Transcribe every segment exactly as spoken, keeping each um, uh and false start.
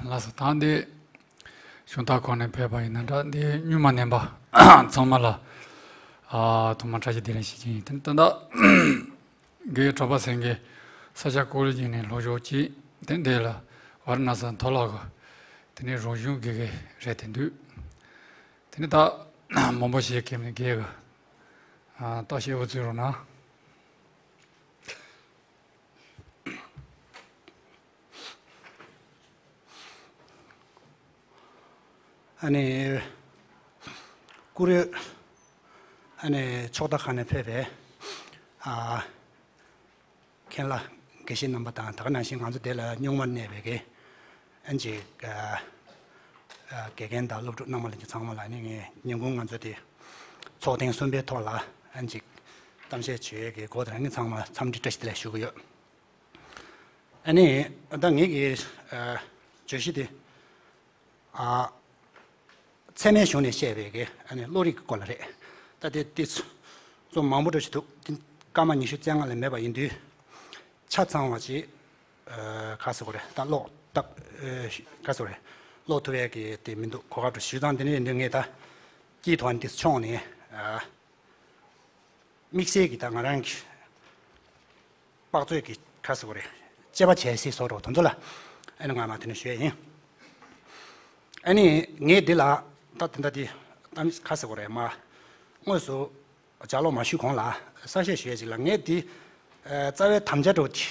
ལགས་སོ། ད་འདི་གཞུང་ཐག་ཁོ་ནས་ཕེབས་པ་ཡིན་ན་འདྲ། འདི་སྙུན་མ་ནན་པ་ཚང་མ་ལ་ཨ་ཐོག་མར་བཀྲ་ཤིས་བདེ་ལེགས་ཞུ་གི་ཡིན། དེ་ནས་ད་ལྟ་རྒན་གྲགས་པ་སེང་གེ་ས་སྐྱ་ཀོ་ལི་གྱི་ནས་ལྷོ་ཕྱོགས་གཅིག་དེ་འདི་ལ་ཝཱ་ར་ཎ་སི་མཐོ་སློབ་གི་དེ་ནས་རོགས་གཞུང་དགེ་རྒན་རེད། དེ་འདུག་དེ་ནས་ད་མང་པོ་ཞིག་གིས་ནས་རྒན་གི་ཨ་ལྟ་བཤལ་འོ་བཙུགས་རོགས་གནང་། ཨ་ནི་བཀུར་འོས་ཨ་ནི་ཕྱོགས་མཐའ་ཁག་ནས་ཕེབས་པའི་ཨ་མཁན་བླ་དགེ་བཤེས་རྣམ་པ་དང་། ད་ག་ནང་བཞིན་ང་ཚོ་འདི་ལ་རྙོག་མར་གནས་པའི་གི་ཨ་ཅིག་ཨ་ཨ་དགེ་རྒན་དང་སློབ་ཕྲུག་རྣམ་པ་ལྷན་རྒྱས་ཚང་མ་ལ་ནི་ངས་ཉིན་གུང་ང་ཚོ་དེ་ཚོགས་ཐེངས་གསུམ་པའི་ཐོག་ལ་ཨ་ཅིག་གཏམ་བཤད་བྱེད་ཡས་ཀྱི་སྒོ་དེ་རང་གི་ཚང་མ་འཚམས་འདྲི་བཀྲ་ཤིས་བདེ་ལེགས་ཞུ་གི་ཡོད། ཨ་ནི་ད་ངེད་ཀྱི་ཨ་བརྗོད་གཞི་འདི་ཨ་ཚད་མའི་གཞུང་ནས་བཤད་པའི་གི་ཨ་ནི་བློ་རིག་གི་སྐོར་ལ་རེད། ད་དེ་དེ་ཚོ་མང་པོ་འདྲ་ཞིག་འདུག་དེ་སྐར་མ་ཉི་ཤུ་རྩ་ལྔ་ལས་མེད་པ་ཡིན་དུས་ཆ་ཚང་བ་ཅིག་ཨ་ག་ཟེར་དགོས་རེད། ད་ཀློག་ད་ཨ་ག་ཟེར་དགོས་རེད། ཀློག་ཐུབ་ཡས་ཀྱི་དེ་མི་འདུག་གོ་སྐབས་འདྲ་ཞུས་ཙང་། དེ་ནས་ཡིན་དུས་ངས་ད་སྐྱིད་ཐོག་ནས་དེ་ཚོ་མཆོངས་ནས་ཨ། དམིགས་བསལ་གྱི་ད་ང་རང་གི་དཔག་ཚོད་ཀྱི་ཁ་ཟེར་བ་རེད། དཔྱད་པ་བྱས་སྲིད་སོགས་རོགས་དེ་ཚོ་ལ་ཨ་ནི་ང་མ་དེ་ནས་ཞུས་ཡིན། ཨ་ནི་ངས་འདི་ལ་ད་དེ་འདྲ་དེ་གཏམ་ཁ་ཟེར་བ་རེད། མ་དངོས་སུ་ལྗགས་ཀློག་མ་ཞུས་གོང་ལ་གསལ་བཤད་ཞུ་ཡས་ཅིག་ལ། ངས་འདི་རྩ་བའི་དམ་བཅའ་འདྲ་བོ་དེ་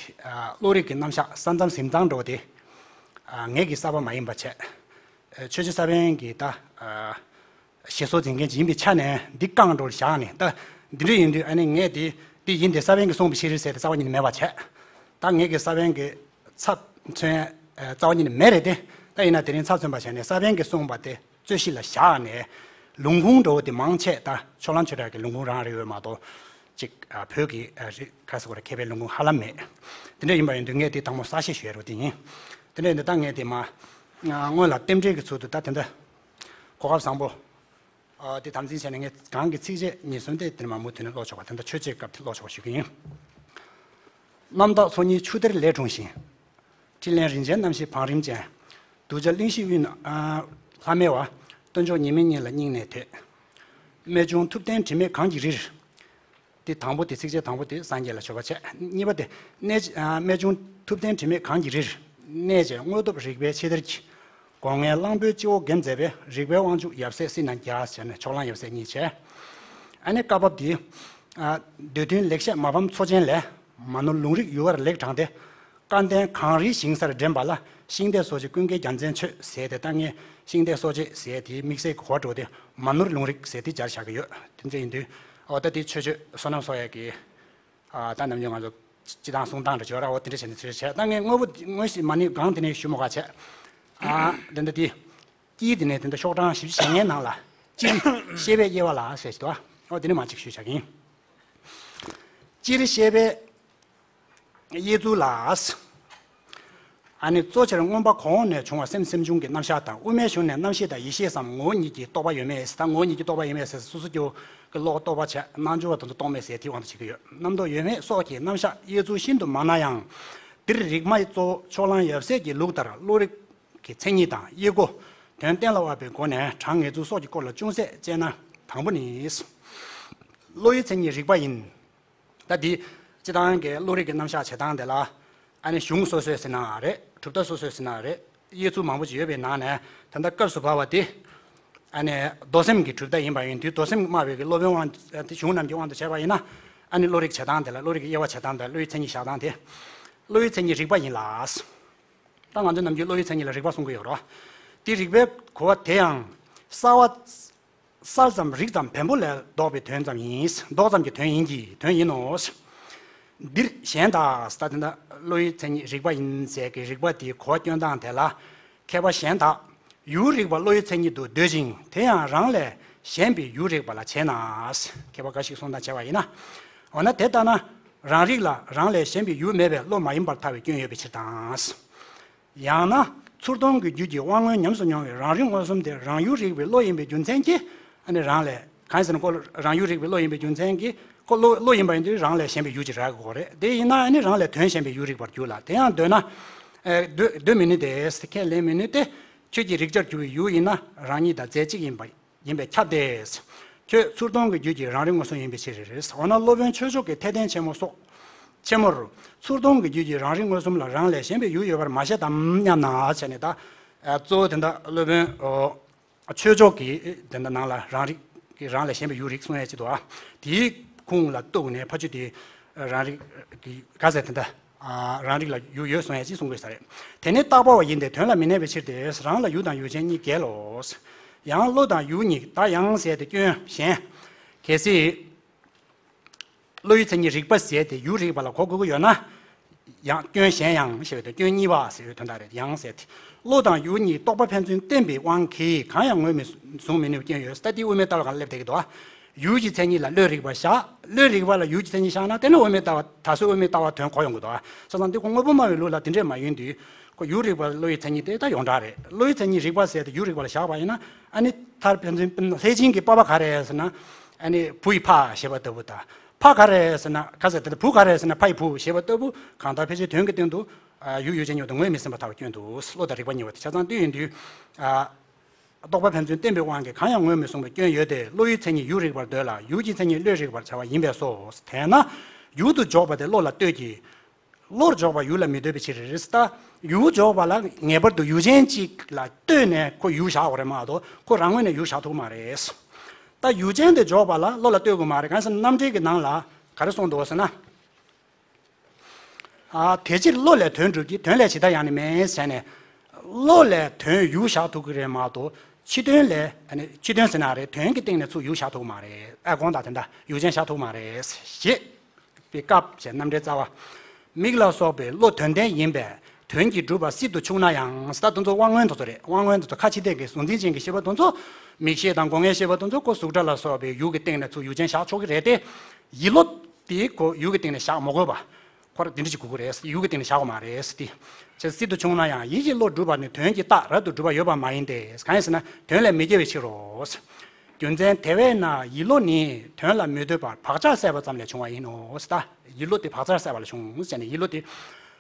བློ་རིག་གི་རྣམ་གཞག་ས་མཚམས་ཟིན་སྟངས་འདྲ་བོ་དེ་ངེད་ཀྱི་གསར་པ་མ་ཡིན་པ་བྱས། ཆོས་རྗེ་ས་པཎ་གྱི་ད་ཞེས་སོགས་འཛིན་མཁན་ཅིག་ཡིན་པའི་ཆ་ནས་འདི་རྐང་འགྲོ་བཞག་ནས། ད་འདི་འདྲ་ཡིན་དུས་ཨ་ནི་ངས་འདི་འདི་ཡིན་ཏེ་ས་པཎ་གྱིས་གསུངས་པ་ཞིག་རེད་ཟེར་ཏེ་རྩ་བ་ཉིད་ནས་མེད་པ་བྱས། ད་ངེད་ཀྱི་ས་པཎ་གྱི་ཚབ་མཚོན་རྩ་བ་ཉིད་ནས་མེད་རེད་དེ། ད་ཡིན་ན་དེ་རིང་ཚབ་མཚོན་པ་བྱས་ནས་ས་པཎ་གྱིས་གསུངས་པ་དེ་རྩོད་གཞི་ལ་བཞག་ནས་ལུང་ཁུངས་འདྲ་བོ་དེ་མང་ཆེ་ད་ཕྱོགས་གླང་ཆོས་གྲགས་ཀྱི་ལུང་ཁུངས་རང་རེད་ཡོད་མ་གཏོགས་ཅིག་བོད་ཀྱི་རིག་ཁ་ཟེར་བ་རེད། མཁས་པའི་ལུང་ཁུངས་ཧ་ལམ་མེད། དེ་འདྲ་ཡིན་པ་ཡིན་དུས་ངས་དེ་དང་པོ་གསལ་བཤད་ཞུ་ཡ་རོགས་དེ་ཡིན། དེ་འདྲ་ཡིན་དུས་ད་ངས་དེ་མ་སྔོན་ལ་རྟེན་འབྲེལ་གྱི་ཚུལ་དུ་ད་དེ་འདྲ་གོ་སྐབས་བཟང་པོ་ཨ་དེ་དམ་འཛིན་བྱས་ནས་ངས་གང་གི་ཚིགས་བཅད་གཉིས་གསུམ་དེ་དེ་མ་མུ་མཐུད་ནས་ཀློག་ཆོག་པ། དེ་འདྲ་ཆོས་བྱེད་སྐབས་དེ་ཀློག་ཆོག་པ་ཞུ་གི་ཡིན། རྣམ་དག་ཚོགས་གཉིས་ཆུ་གཏེར་ལས་འཁྲུངས་ཤིང་། ཕྲིན་ལས་རིན་ཆེན་རྣམ་བཞི་བང་རིམ་ཅན། གདུལ་བྱ་གླིང་བཞི་དབུས་ན་ཨ་ལྷ་མེད་པ། སྟོན་མཆོག་ཉི་མའི་གཉེན་ལ་སྙིང་ནས་དད། རྨད་བྱུང་ཐུབ་བསྟན་དྲི་མེད་གང་གི་རིར། དེ་དང་པོ་དེ་ཚིགས་བཅད་དང་པོ་དེ་སངས་རྒྱས་ལ་མཆོད་པ་བྱས། གཉིས་པ་དེ་གནས་ཨ་རྨད་བྱུང་ཐུབ་བསྟན་དྲི་མེད་གང་གི་རིར། གནས་བཅས་དངོས་སྟོབས་རིག་པའི་ཆེ་གཏེར་གྱི། སྒོ་ངའི་གླང་པོའི་སྤྱི་བོ་འགེམས་མཛད་པའི། རིག་པའི་དབང་ཕྱུག་ཡབ་སྲས་སྲིད་ན་རྒྱལ་ཟེར་ནས་ཕྱོགས་གླང་ཡབ་སྲས་གཉིས་བྱས། ཨ་ནི་བཀའ་བབས་འདི། ཨ་འདོད་འདུན་ལེགས་བཤད་མ་ཕམ་མཚོ་ཆེན་ལས། མ་ནོར་ལུང་རིགས་ཡུལ་བར་ལེགས་དྲངས་ཏེ། སྐལ་ལྡན་གངས་རིའི་ཞིང་སར་འདྲེན་པ་ལ། ཤིང་རྟའི་སྲོག་གཅོད་ཀུན་དགའི་རྒྱལ་མཚན་མཆོད་ཟེར་ཏེ། ད་ངས་ཤིང་རྟའི་སྲོག་གཅོད་ཟེར་དེའི་དམིགས་བསལ་གྱི་གོ་བ་འགྲོ་སྟེ་མ་ནོར་ལུང་རིགས་ཟེར་དེ་སྦྱར་བཞག་གི་ཡོད། དེ་འདྲ་ཡིན་དུས་འོ་ད་དེ་ཆོས་སྤྱོད་བསོད་ནམས་གསོག་ཡས་ཀྱི་ཨ་ད་ནམ་རྒྱུན་ང་ཚོ་སྤྱི་བཏང་གསུང་སྟངས་འདྲ་བྱོས་ར། འོ་དེ་འདྲ་བྱས་ནས་ཚུལ་བྱས། ད་ངས་དངོས་པོ་དངོས་གཞི་མ་ཎི་སྒང་དེ་ནས་ཞུ་མོ་ག་བྱས། ཨ་དེ་འདྲ་དེ། དཀྱིལ་དེ་ནས་དེ་འདྲ་ཤོག་གྲངས་བཞི་བཅུ་ཞེ་ལྔའི་ནང་ལ། སྤྱིར་བཤད་པའི་དབྱེ་བ་ལ་ཟེར་ཞིག་འདུག་འོ་དེ་ནས་མ་གཅིག་ཞུས་བཞག་གི་ཡིན། སྤྱིར་བཤད་པའི་དབྱེ་ཚུལ་ལ། ཨ་ནི་གཙོ་ཆེར་མངོན་པ་གོང་འོག་ནས་བྱུང་བ་སེམས་སེམས་བྱུང་གི་རྣམ་གཞག་དང་། དབུ་མའི་གཞུང་ནས་རྣམ་ཤེས་དང་ཡེ་ཤེས་སམ་ངོ་བོ་ཉིད་ཀྱིས་རྟོགས་པ་ཡོད་མེད། ད་ངོ་བོ་ཉིད་ཀྱིས་རྟོགས་པ་ཡོད་མེད་ཟེར་སོ་སོ་སྐྱེ་བོ་གི་ཀློག་རྟོགས་པ་བྱས། རྣལ་འབྱོར་བ་དེ་ཚོ་རྟོགས་མེད་ཟེར་དེའི་དབང་དུ་བྱེད་ཀྱི་ཡོད། རྣམ་རྟོག་ཡོད་མེད་སོགས་ཀྱི་རྣམ་གཞག་དབྱེ་ཚུལ་ཤིན་ཏུ་མང་ན་ཡང་། འདིར་རིག་མ་གཙོ་བོ་ཕྱོགས་གླང་ཡབ་སྲས་ཀྱི་ལུགས་ལྟར་བློ་རིག་གི་མཚན་ཉིད་དང་དབྱེ་སྒོ། དོན་གཏན་ལ་དབབ་པའི་སྒོ་ནས་གྲངས་ངེས་ཚུལ་སོགས་ཀྱི་སྐོར་ལ་ཅུང་ཟད་དཔྱད་ན། དང་པོ་ནི། བློ་ཡི་མཚན་ཉིད་རིག་པ་ཡིན། ད་འདི་སྤྱི་བཏང་གི་བློ་རིག་གི་རྣམ་གཞག་བྱེད་སྟངས་དེ་ལ། ཨ་ནི་གཞུང་སོ་སོས་ཟེར་ན་རེད། གྲུབ་མཐའ་སོ་སོས་ཟེར་ན་རེད། དབྱེ་ཚུལ་མང་པོ་ཅིག་ཡོད་པའི་ནང་ནས་ད་ལྟ་སྐབས་སུ་བབས་པ་དེ། ཨ་ནི་མདོ་སེམས་ཀྱི་གྲུབ་མཐའ་ཡིན་པ་ཡིན་དུས། མདོ་སེམས་སྨྲ་བའི་གི་སློབ་དཔོན་དབང་དེ་གཞུང་རྣམས་ཀྱི་དབང་དུ་བྱས་པ་ཡིན་ན། ཨ་ནི་བློ་རིག་བྱེད་སྟངས་དེ་ལ། བློ་རིག་གི་དབྱེ་བ་བྱེད་སྟངས་དང་བློ་ཡི་མཚན་ཉིད་བཞག་སྟངས་དེ། བློ་ཡི་མཚན་ཉིད་རིག་པ་ཡིན་ལ། ད་ང་ཚོ་ནམ་རྒྱུན་བློ་ཡི་མཚན་ཉིད་ལ་རིག་པ་གསུང་གི་ཡོད་རེད། དེ་རིག་པའི་གོ་བ་དེ་ཡང་གསལ་བ། གསལ་ཙམ་རིག་ཙམ་བེམ་པོ་ལས་ལྡོག་པའི་དོན་ཙམ་ཡིན། ལྡོག་ཙམ་གྱི་དོན་ཡིན་གྱི་དོན་ཡིན་ནོ། འདིར་གཞན་དག་ད་དེ་འདྲ་བློ་ཡི་མཚན་ཉིད་རིག་པ་ཡིན་ཟེར་གྱི་རིག་པ་དེའི་གོ་བ་སྐྱོན་སྟངས་དེ་ལ། མཁས་པ་གཞན་དག་ཡུལ་རིག་པ་བློ་ཡི་མཚན་ཉིད་དུ་འདོད་ཅིང་། དེ་ཡང་རང་ལས་གཞན་པའི་ཡུལ་རིག་པ་ལ་བྱེད་ན། མཁས་པ་འགའ་ཞིག་གསུང་སྟངས་བྱས་པ་ཡིན་ན། འོ་ན་དེ་ལྟ་ན་རང་རིག་ལ་རང་ལས་གཞན་པའི་ཡུལ་མེད་པས་བློ་མ་ཡིན་པར་ཐལ་བའི་སྐྱོན་ཡོད་པའི་ཕྱིར་དང་། ཡང་ན་ཚུར་མཐོང་གི་རྒྱུད་ཀྱི་དབང་མངོན་ཉམས་སུ་མྱོང་བའི་རང་རིག་མངོན་སུམ་དེ་རང་ཡུལ་རིག་པའི་བློ་ཡིན་པའི་རྒྱུ་མཚན་གྱིས། ཨ་ནི་རང་ལས། གང་ཡིན་ཟེར་ན་ཁོ་རང་ཡུལ་རིག་པའི་བློ་ཡིན་པའི་རྒྱུ་མཚན་གྱིས་ཁོ་བློ་བློ་ཡིན་པ་ཡིན་དུས་རང་ལས་གཞན་པའི་ཡུལ་གྱི་རག་གི་ཡོད་རེད། དེ་ཡིན་ན་ཨ་ནི་རང་ལས་དོན་གཞན་པའི་ཡུལ་རིག་པར་འགྱུར་ལ། དེ་ཡང་འདོད་ན། ཨེ། སྡོད་སྡོད་མི་ནུས་ཏེ། ཁས་ལེན་མི་ནུས་ཏེ། ཁྱོད་ཀྱི་རིག་བྱར་གྱུར་པའི་ཡུལ་ཡིན་ན་རང་ཉིད་དང་རྫས་གཅིག་ཡིན་པ་ཡིན་པས་ཁྱབ་སྟེ། ཁྱོད་ཚུར་མཐོང་གི་རྒྱུད་ཀྱི་རང་རིག་མངོན་སུམ་ཡིན་པའི་ཕྱིར། འོ་ན་སློབ་དཔོན་ཆོས་མཆོག་གི་འཐད་ལྡན་ཆེན་མོ་སོགས་ཆེན་མོར། ཚུར་མཐོང་གི་རྒྱུད་ཀྱི་རང་རིག་མངོན་སུམ་ལ་རང་ལས་གཞན་པའི་ཡུལ་ཡོད་པར་མ་བཤད་དམ་སྙམ་ན་བྱས་ནས། ད་ཨ་གཙོ་བོ་དེ་འདྲ་སློབ་དཔོན་ཆོས་མཆོག་གིས་དེ་འདྲ་ནང་ལ་རང་རིག་གི་རང་ལས་གཞན་པའི་ཡུལ་རིག་གསུང་ཡས་ཅིག་འདུག་ཨ། དེའི་ཁུངས་ལ་གཏུགས་ནས་ཕ་ཆོས་དེ་རང་རིག་གི་ག་ཟེར་དེ་འདྲ་རང་རིག་ལ་ཡུལ་ཡོད་གསུང་ཡས་ཅིག་གསུང་དགོས་ས་རེད། དེ་ནི་རྟག་པ་བ་ཡིན་ཏེ་དོན་ལ་མི་གནས་པའི་ཕྱིར་ཏེ། རང་ལ་ཡུལ་དང་ཡུལ་ཅན་གཉིས་འགལ་ལོ། ཡང་བློ་དང་ཡུལ་གཉིས། ད་ཡང་ཟེར་ཏེ་སྐྱོན་གཞན། གལ་སྲིད། བློའི་མཚན་ཉིད་རིག་པ་ཟེར་ཏེ་ཡུལ་རིག་པ་ལ་གོ་དགོས་ཀྱི་ཡོད་ན། ཡང་སྐྱོན་གཞན་ཡང་ཞེས་པའི་དོན། སྐྱོན་གཉིས་པ་ཟེར་བའི་དོན་དག་རེད། ཡང་ཟེར་ཏེ། བློ་དང་ཡུལ་གཉིས་རྟོག་པ་ཕན་ཚུན་བརྟེན་པའི་དབང་གིས་གང་ཡང་ངོས་མི་བཟུང་མི་ནུས་པའི་སྐྱོན་ཡོད། ད་དེ་དབུ་མའི་ལྟ་བ་སྒང་སླེབས་བསྡད་ཀྱི་འདུག་ཨ། ཡུལ་གྱི་མཚན་ཉིད་ལ་བློའི་རིག་པ་བཞག་བློའི་རིག་པ་ལ་ཡུལ་གྱི་མཚན་ཉིད་བཞག་ན་དེ་ནི་དབུ་མའི་ལྟ་བ་ད་གཟོད་དབུ་མའི་ལྟ་བ་དོན་གོ་ཡོང་གི་འདུག་ཨ། བྱས་ཙང་འདི་ཁོ་དངོས་པོ་སྨྲ་བའི་ལུགས་ལ་དེ་འདྲས་མ་ཡིན་དུས། ཁོ་ཡུལ་རིག་པ་བློ་ཡི་མཚན་ཉིད་དེ་ད་ཡོངས་གྲགས་རེད། བློ་ཡི་མཚན་ཉིད་རིག་པ་ཟེར་ཏེ་ཡུལ་རིག་པ་ལ་བཞག་པ་ཡིན་ན། ཨ་ནི་མཐར་ཕན་ཚུན་ལྷས་སྦྱིན་གྱི་པ་ཕ་ག་རེ་ཟེར་ན། ཨ་ནི་བུ་ཡི་ཕ་ཞེས་པ་ལྟ་བུ་དང་། ཕ་ག་རེ་ཟེར་ན་ག་ཟེར་དེ་བུ་ག་རེ་ཟེར་ན་ཕ་ཡི་བུ་ཞེས་པ་ལྟ་བུ་གང་ལྟར་ཕལ་ཆེར་དོན་གྱི་སྟེང་དུ་ཨ་ཡུལ་ཡུལ་ཅན་ཉིད་དུ་ངོས་མི་ཟིན་པར་ཐལ་བའི་སྐྱོན་འདུག་བློ་དང་རིག་པ་གཉིས་པོ་དེ་ཆ་ཚང་དུས་ཡིན་དུས། ཨ། རྟོག་པ་ཕན་ཚུན་བརྟེན་པའི་དབང་གིས་གང་ཡང་ངོས་མི་བཟུང་བའི་སྐྱོན་ཡོད་དེ། བློ་ཡི་མཚན་ཉིད་ཡུལ་རིག་པར་འདོད་ལ་ཡུལ་གྱི་མཚན་ཉིད་བློས་རིག་པར་བྱ་བ་ཡིན་པས་སོ། དེས་ན་ཡུལ་དུ་འཇོག་པ་དེ་བློ་ལ་ལྟོས་ཀྱི། བློར་འཇོག་པ་ཡུལ་ལ་མི་ལྟོས་པའི་ཕྱིར། ད་ཡུལ་འཇོག་པ་ལ་ངེས་པར་དུ་ཡུལ་ཅན་གཅིག་ལ་ལྟོས་ནས་ཁོ་ཡུལ་བཞག་དགོས་རེད་མ་གཏོགས་ཁོ་རང་ངོས་ནས་ཡུལ་བཞག་ཐུབ་ཀྱི་མ་རེད། ད་ཡུལ་ཅན་དེ་འཇོག་པ་ལ་བློ་ལ་ལྟོས་དགོས་མ་རེད། གང་ཟེར་ན་རྣམ་འགྲེལ་གྱི་ནང་ལ་ག་རེ་གསུངས་འདུག་ཟེར་ན། ཨ། དེ་ཕྱིར་བློ་ལས་དོན་སྒྲུབ་ཀྱི། དོན་ལས་ཇི་ལྟར་ཡང་ནི་མེད་ཟེར་ནས། བློ་ལས་དོན་ཡུལ་བཞག་ཐུབ་ཀྱི་རེད་མ་གཏོགས་ཕྱི་དོན་ལས། ཨ་ནི་ཕྱི་དོན་ཟེར་ན་རེད། དོན་གྱི་སྟེང་ནས་ཚུར་ཡུལ་བཞག་ཐུབ་ཀྱི་མ་རེད། ཨ་དགོངས་དག་དེ་འདྲ་ཡུལ་ཅན་བཞག་ཐུབ་ཀྱི་མ་རེད་ཞེས་པའི་སྐབས་ཀྱི་རྣམ་འགྲེལ་རྩ་བ། མིག་ལ་སོགས་པའི་བློ་དོན་ལྡན་ཡིན་པས་དོན་གྱིས་གྲུབ་པ་སྲིད་དུ་ཆུག་ན་ཡང་། ད་དེ་ཚོ་དབང་མངོན་དེ་ཚོ་རེད། དབང་མངོན་དེ་ཚོ་ཁ་ཕྱི་བལྟས་ཀྱི་གཟུང་འཛིན་ཅན་གྱི་ཤེས་པ་དེ་ཚོ། མིག་ཤེས་དང་སྒོ་ལྔའི་ཤེས་པ་དེ་ཚོ་ཁོ་གཟུགས་སྒྲ་ལ་སོགས་པའི་ཡུལ་གྱི་སྟེང་ནས་ཚུར་ཡུལ་ཅན་བཞག་ཆོག་གི་རེད་དེ། ཡིད་བློ་དེ་ཁོ་ཡུལ་གྱི་སྟེང་ནས་བཞག་མ་དགོས་པ། ཁོ་རང་དེ་འདྲ་ཞིག་དགོས་ཀྱི་རེད། ཡུལ་གྱི་སྟེང་ནས་བཞག་དགོས་མ་རེད་ཟེར་ཏེ། ཅེས་སྲིད་དུ་ཆུག་ན་ཡང་། ཡིད་ཀྱི་བློ་གྲུབ་པ་ནི་དོན་གྱི་རྟགས་རབ་ཏུ་གྲུབ་པ་ཡོད་པ་མ་ཡིན་ཏེ། གང་ཡིན་ཟེར་ན་དོན་ལས་མི་སྐྱེ་བའི་ཕྱིར་རོ། རྒྱུ་མཚན་དེ་བས་ན་ཡིད་བློ་ནི་དོན་ལ་མི་ལྟོས་པར་བག་ཆགས་སད་པ་ཙམ་ལས་བྱུང་བ་ཡིན་ནོ། ད་ཡིད་བློ་དེ་བག་ཆགས་སད་པ་ལས་བྱུང་ཟེར་ནས། ཡིད་བློ་དེ་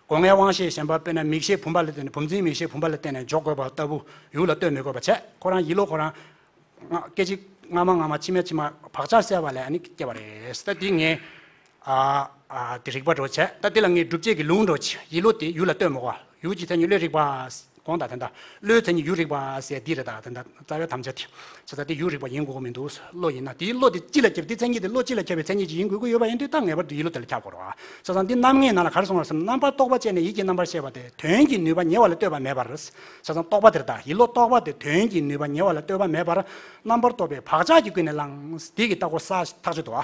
སྒོ་ལྔའི་དབང་ཤེས་གཞན་པ་དཔེར་ན་མིག་ཤེས་བུམ་པ་ལ་བརྟེན་ནས། བུམ་འཛིན་མིག་ཤེས་བུམ་པ་ལ་བརྟེན་ནས་འཇོག་དགོས་པ་ལྟ་བུ་ཡུལ་ལ་ལྟོས་མི་དགོས་པ་བྱས། ཁོ་རང་ཡིད་བློ་ཁོ་རང་སྔ་སྐད་ཅིག་སྔ་མ་སྔ་མ་ཕྱི་མ་ཕྱི་མ་བག་ཆགས་སད་པ་ལས་ཨ་ནི་སྐྱེ་བ་རེད། ད་འདི་ངས་ཨ་ཨ་དེ་རིག་པ་འདྲ་བོ་བྱས། ད་འདི་ལ་ངས་སྒྲུབ་བྱེད་ཀྱི་ལུང་འདྲ་བོ་བྱས། ཡིད་བློ་དེ་ཡུལ་ལ་ལྟོས་མི་དགོས། ཡུལ་གྱི་མཚན་ཉིད་བློས་རིག་པ་དགོངས་དག་དེ་འདྲ། བློའི་མཚན་ཉིད་ཡུལ་རིག་པ་ཟེར་འདི་རེད། ད་དེ་འདྲ་རྩ་བའི་དམ་བཅའ་དེ། བྱས་ཙང་དེ་ཡུལ་རིག་པ་ཡིན་དགོས་ཀྱི་མི་འདུག་བློ་ཡིན་ན། དེའི་བློ་དེ་ཅི་ལ་ཁྱབ། དེའི་མཚན་ཉིད་དེ་བློ་ཅི་ལ་ཁྱབ་པའི་མཚན་ཉིད་ཅིག་ཡིན་དགོས་ཀྱི་ཡོད་པ་ཡིན་དུས། ད་ངེས་པར་དུ་ཡིད་བློ་དེ་ལ་ཁྱབ་དགོས་རེད་བ། བྱས་ཙང་འདི་རྣམ་ངེས་ནང་ལ་ག་རེ་གསུངས་པ་རེད་ཟེར་ན། རྣམ་པར་རྟོག་པ་ཅན་ནི་ཡིད་ཀྱི་རྣམ་པར་ཤེས་པ་སྟེ། དོན་གྱི་ནུས་པ་ཉེ་བ་ལ་ལྟོས་པ་མེད་པར། བྱས་ཙང་རྟོག་པ་དེར་ད་ཡིད་བློ་རྟོག་པ་དེ་དོན་གྱི་ནུས་པ་ཉེ་བ་ལ་ལྟོས་པ་མེད་པར། རྣམ་པར་རྟོག་པའི་བག་ཆགས་ཀྱི་ཀུན་ནས་བསླངས། དེ་གི་ལྟ་གོ་ས་ཐག་ཆོད་དོ།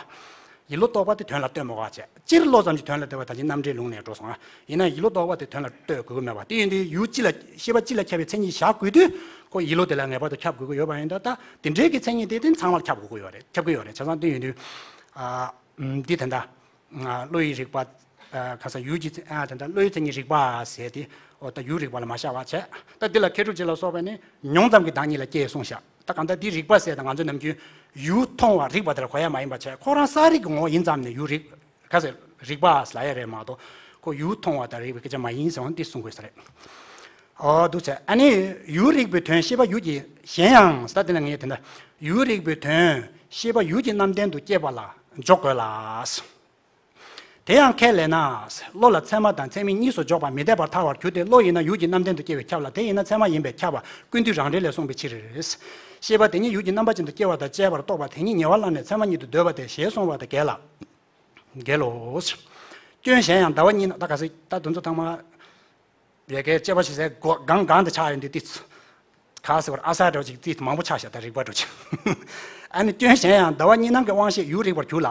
ཡིད་བློ་རྟོག་པ་དེ་དོན་ལ་ལྟོས་མི་དགོས་པ་བྱས། སྤྱིར་བློ་ཙམ་གྱིས་དོན་ལ་ལྟོས་པ་ད་ཅི་རྣམ་འགྲེལ་ལུང་ནས་འགྲོ་སོང་ང་། ཡིན་ན་ཡིད་བློ་རྟོག་པ་དེ་དོན་ལ་ལྟོས་དགོས་ཀྱི་མེད་པ། དེ་ཡིན་དུས་ཡུལ་ཅི་ལ་ཤེས་པ་ཅི་ལ་ཁྱབ་པའི་མཚན་ཉིད་བཞག་དགོས་དུས། ཁོ་ཡིད་བློ་དེ་ལ་ངེས་པར་དུ་ཁྱབ་དགོས་ཀྱི་ཡོད་པ་ཡིན་ད། ད་དེ་འདྲའི་གི་མཚན་ཉིད་དེ་དེ་ཚང་མར་ཁྱབ་དགོས་ཀྱི་ཡོད་རེད། ཁྱབ་ཀྱི་ཡོད་རེད། བྱས་ཙང་དེ་ཡིན་དུས་ཨ་འདི་ད་ལྟ་བློ་ཡི་རིག་པ། ཨ་ག་ས་ཡུལ་གྱི་ཨ་ད་ལྟ་བློའི་མཚན་ཉིད་རིག་པ་ཟེར་ཏེ། འོ་ད་ཡུལ་རིག་པ་ལ་མ་བཞག་པ་བྱས། ད་འདི་ལ་མཁས་གྲུབ་རྗེ་ལ་སོགས་པས་ནི་མྱོང་ཙམ་གྱི་བདག་ཉིད་ལ་སྐྱེས་གསུངས་ཤག་ད་གང་ལྟར་འདི་རིག་པ་ཟེར་ད་ང་ཚོ་ནམ་རྒྱུན་ཡུལ་མཐོང་བ་རིག་པ་དེ་ལ་གོ་ཡ་མ་ཡིན་པ་བྱས། ཁོ་རང་གསལ་རིག་གི་ངོ་བོ་ཡིན་ཙམ་ནས་ཡུལ་རིག་ག་ཟེར་རིག་པ་ལབ་ཡ་རེད་མ་གཏོགས། ཁོ་ཡུལ་མཐོང་བ་དང་རིག་པའི་སྐད་ཆ་མ་ཡིན་ཟེར་བ་འདི་གསུང་དགོས་ས་རེད། འོ་འདུག་བྱས། ཨ་ནི་ཡུལ་རིག་པའི་དོན་ཤེས་པ་ཡུལ་གྱི། གཞན་ཡང་ད་དེ་ལ་ངས་དེ་འདྲ། ཡུལ་རིག་པའི་དོན་ཤེས་པ་ཡུལ་གྱི་རྣམ་ལྡན་དུ་སྐྱེས་པ་ལ་འཇོག་དགོས་ལ། དེ་ཡང་ཁས་ལེན་ན། བློ་ལ་ཚད་མ་དང་ཚད་མིན་གཉིས་སུ་འཇོག་པ་མི་འཐད་པར་ཐལ་བར་འགྱུར་ཏེ། བློ་ཡིན་ན་ཡུལ་གྱི་རྣམ་ལྡན་དུ་སྐྱེ་བས་ཁྱབ་ལ། དེ་ཡིན་ན་ཚད་མ་ཡིན་པས་ཁྱབ་པ་ཀུན་བཏུས་རང་འགྲེལ་ལས་གསུངས་པའི་ཕྱིར། ཤེས་པ་དེ་ཉིད་ཡུལ་གྱི་རྣམ་པ་ཅན་དུ་སྐྱེ་བ་དང་བཅས་པར་རྟོགས་པ་དེ་ཉིད་ཉེ་བར་བླངས་ནས་ཚད་མ་ཉིད་དུ་འདོད་པ་སྟེ་ཞེས་གསུངས་པ་དང་འགལ་ལ། འགལ་ལོ། སྐྱོན་གཞན་ཡང་ཟླ་བ་གཉིས་ན། ད་ག་ཟེ་ད་དེ་ཚོ་ཚང་མ་ཡ་གིར་དཔྱད་པ་བྱེད་སའི་སྒོ་སྒང་སྒང་དུ་ཆགས་ཡོང་དུས་ཏིས། ག་ཟེར་བར་ཨ་ས་འདྲ་བོ་ཅིག་ཏིས་མང་པོ་ཆགས་ཤག་ད་རིག་པ་འདྲ་བོ་ཅིག་ཨ་ནི་སྐྱོན་གཞན་ཡང་ཟླ་བ་གཉིས་སྣང་གི་དབང་ཤེས་ཡུལ་རིག་པར་གྱུར་ལ།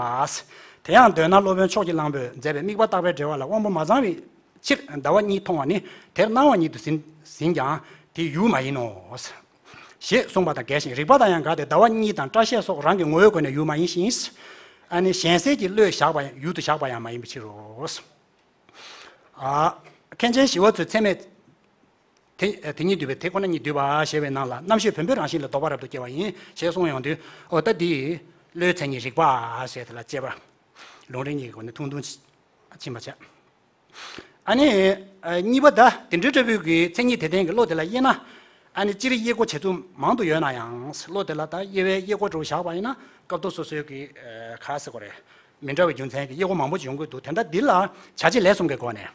དེ་ཡང་འདོད་ན་སློབ་དཔོན་ཕྱོགས་ཀྱི་གླང་པོས་མཛད་པའི་དམིགས་པ་བརྟག་པའི་འགྲེལ་བ་ལ་དབང་པོ་མ་ཚང་བའི་ཕྱིར་ཟླ་བ་གཉིས་མཐོང་བ་ནི་དེར་སྣང་བ་ཉིད་དུ་ཟིན་ཟིན་ཀྱང་དེ་ཡུལ་མ་ཡིན་ནོ། ཞེས་གསུངས་པ་དང་འགལ་ཞིང་། རིགས་པ་དང་ཡང་འགལ་ཏེ་ཟླ་བ་གཉིས་དང་སྐྲ་ཤད་སོགས་རང་གི་ངོ་བོའི་སྒོ་ནས་ཡུལ་མ་ཡིན་ཞིང་། ཨ་ནི་གཞན་སེལ་གྱི་བློས་བཞག་པ་ཡང་ཡུལ་དུ་བཞག་པ་ཡང་མ་ཡིན་པའི་ཕྱིར་རོ། ཨ། མཁན་ཆེན་ཞི་བ་འཚོས་ཚད་མས། དེ་དེ་ཉིད་བསྡུས་པའི་དེ་ཁོ་ན་ཉིད་བསྡུས་པ་ཞེས་པའི་ནང་ལ་རྣམ་ཤེས་བེམ་པོའི་རང་བཞིན་ལ་ལྡོག་པ་རབ་ཏུ་སྐྱེ་བ་ཡིན་ཞེས་གསུངས་ཡོང་དུས། འོ་ད་འདི་བློའི་མཚན་ཉིད་རིག་པ་ཞེས་དེ་ལ་དཔྱད་པ་ལུང་རིགས་གཉིས་ཀྱི་སྒོ་ནས་ཐུང་ཐུང་ཕྱིན་པ་བྱས། ཨ་ནི་ཨ་གཉིས་པ་ད་དེ་འདྲའི་འདྲ་བོའི་གི་མཚན་ཉིད་དེ་ལྡན་གྱི་བློ་དེ་ལ་དབྱེ་ན། ཨ་ནི་སྤྱིར་དབྱེ་སྒོ་བྱེད་ཚུལ་མང་དུ་ཡོད་ན་ཡང་བློ་དེ་ལ་ད་དབྱེ་བའི་དབྱེ་སྒོ་འདྲ་བོ་བཞག་པ་ཡིན་ན་སྐབས་ཐོག་སོ་སོའི་གི་ཨ་ག་ཟེར་དགོས་རེད། མི་འདྲ་བའི་རྒྱུ་མཚན་གྱི་དབྱེ་སྒོ་མང་པོ་ཅིག་ཡོང་གི་འདུག་དེ་འདྲ་འདི་ལ་བྱ་བྱེད་ལས་གསུམ་གྱི་སྒོ་ནས།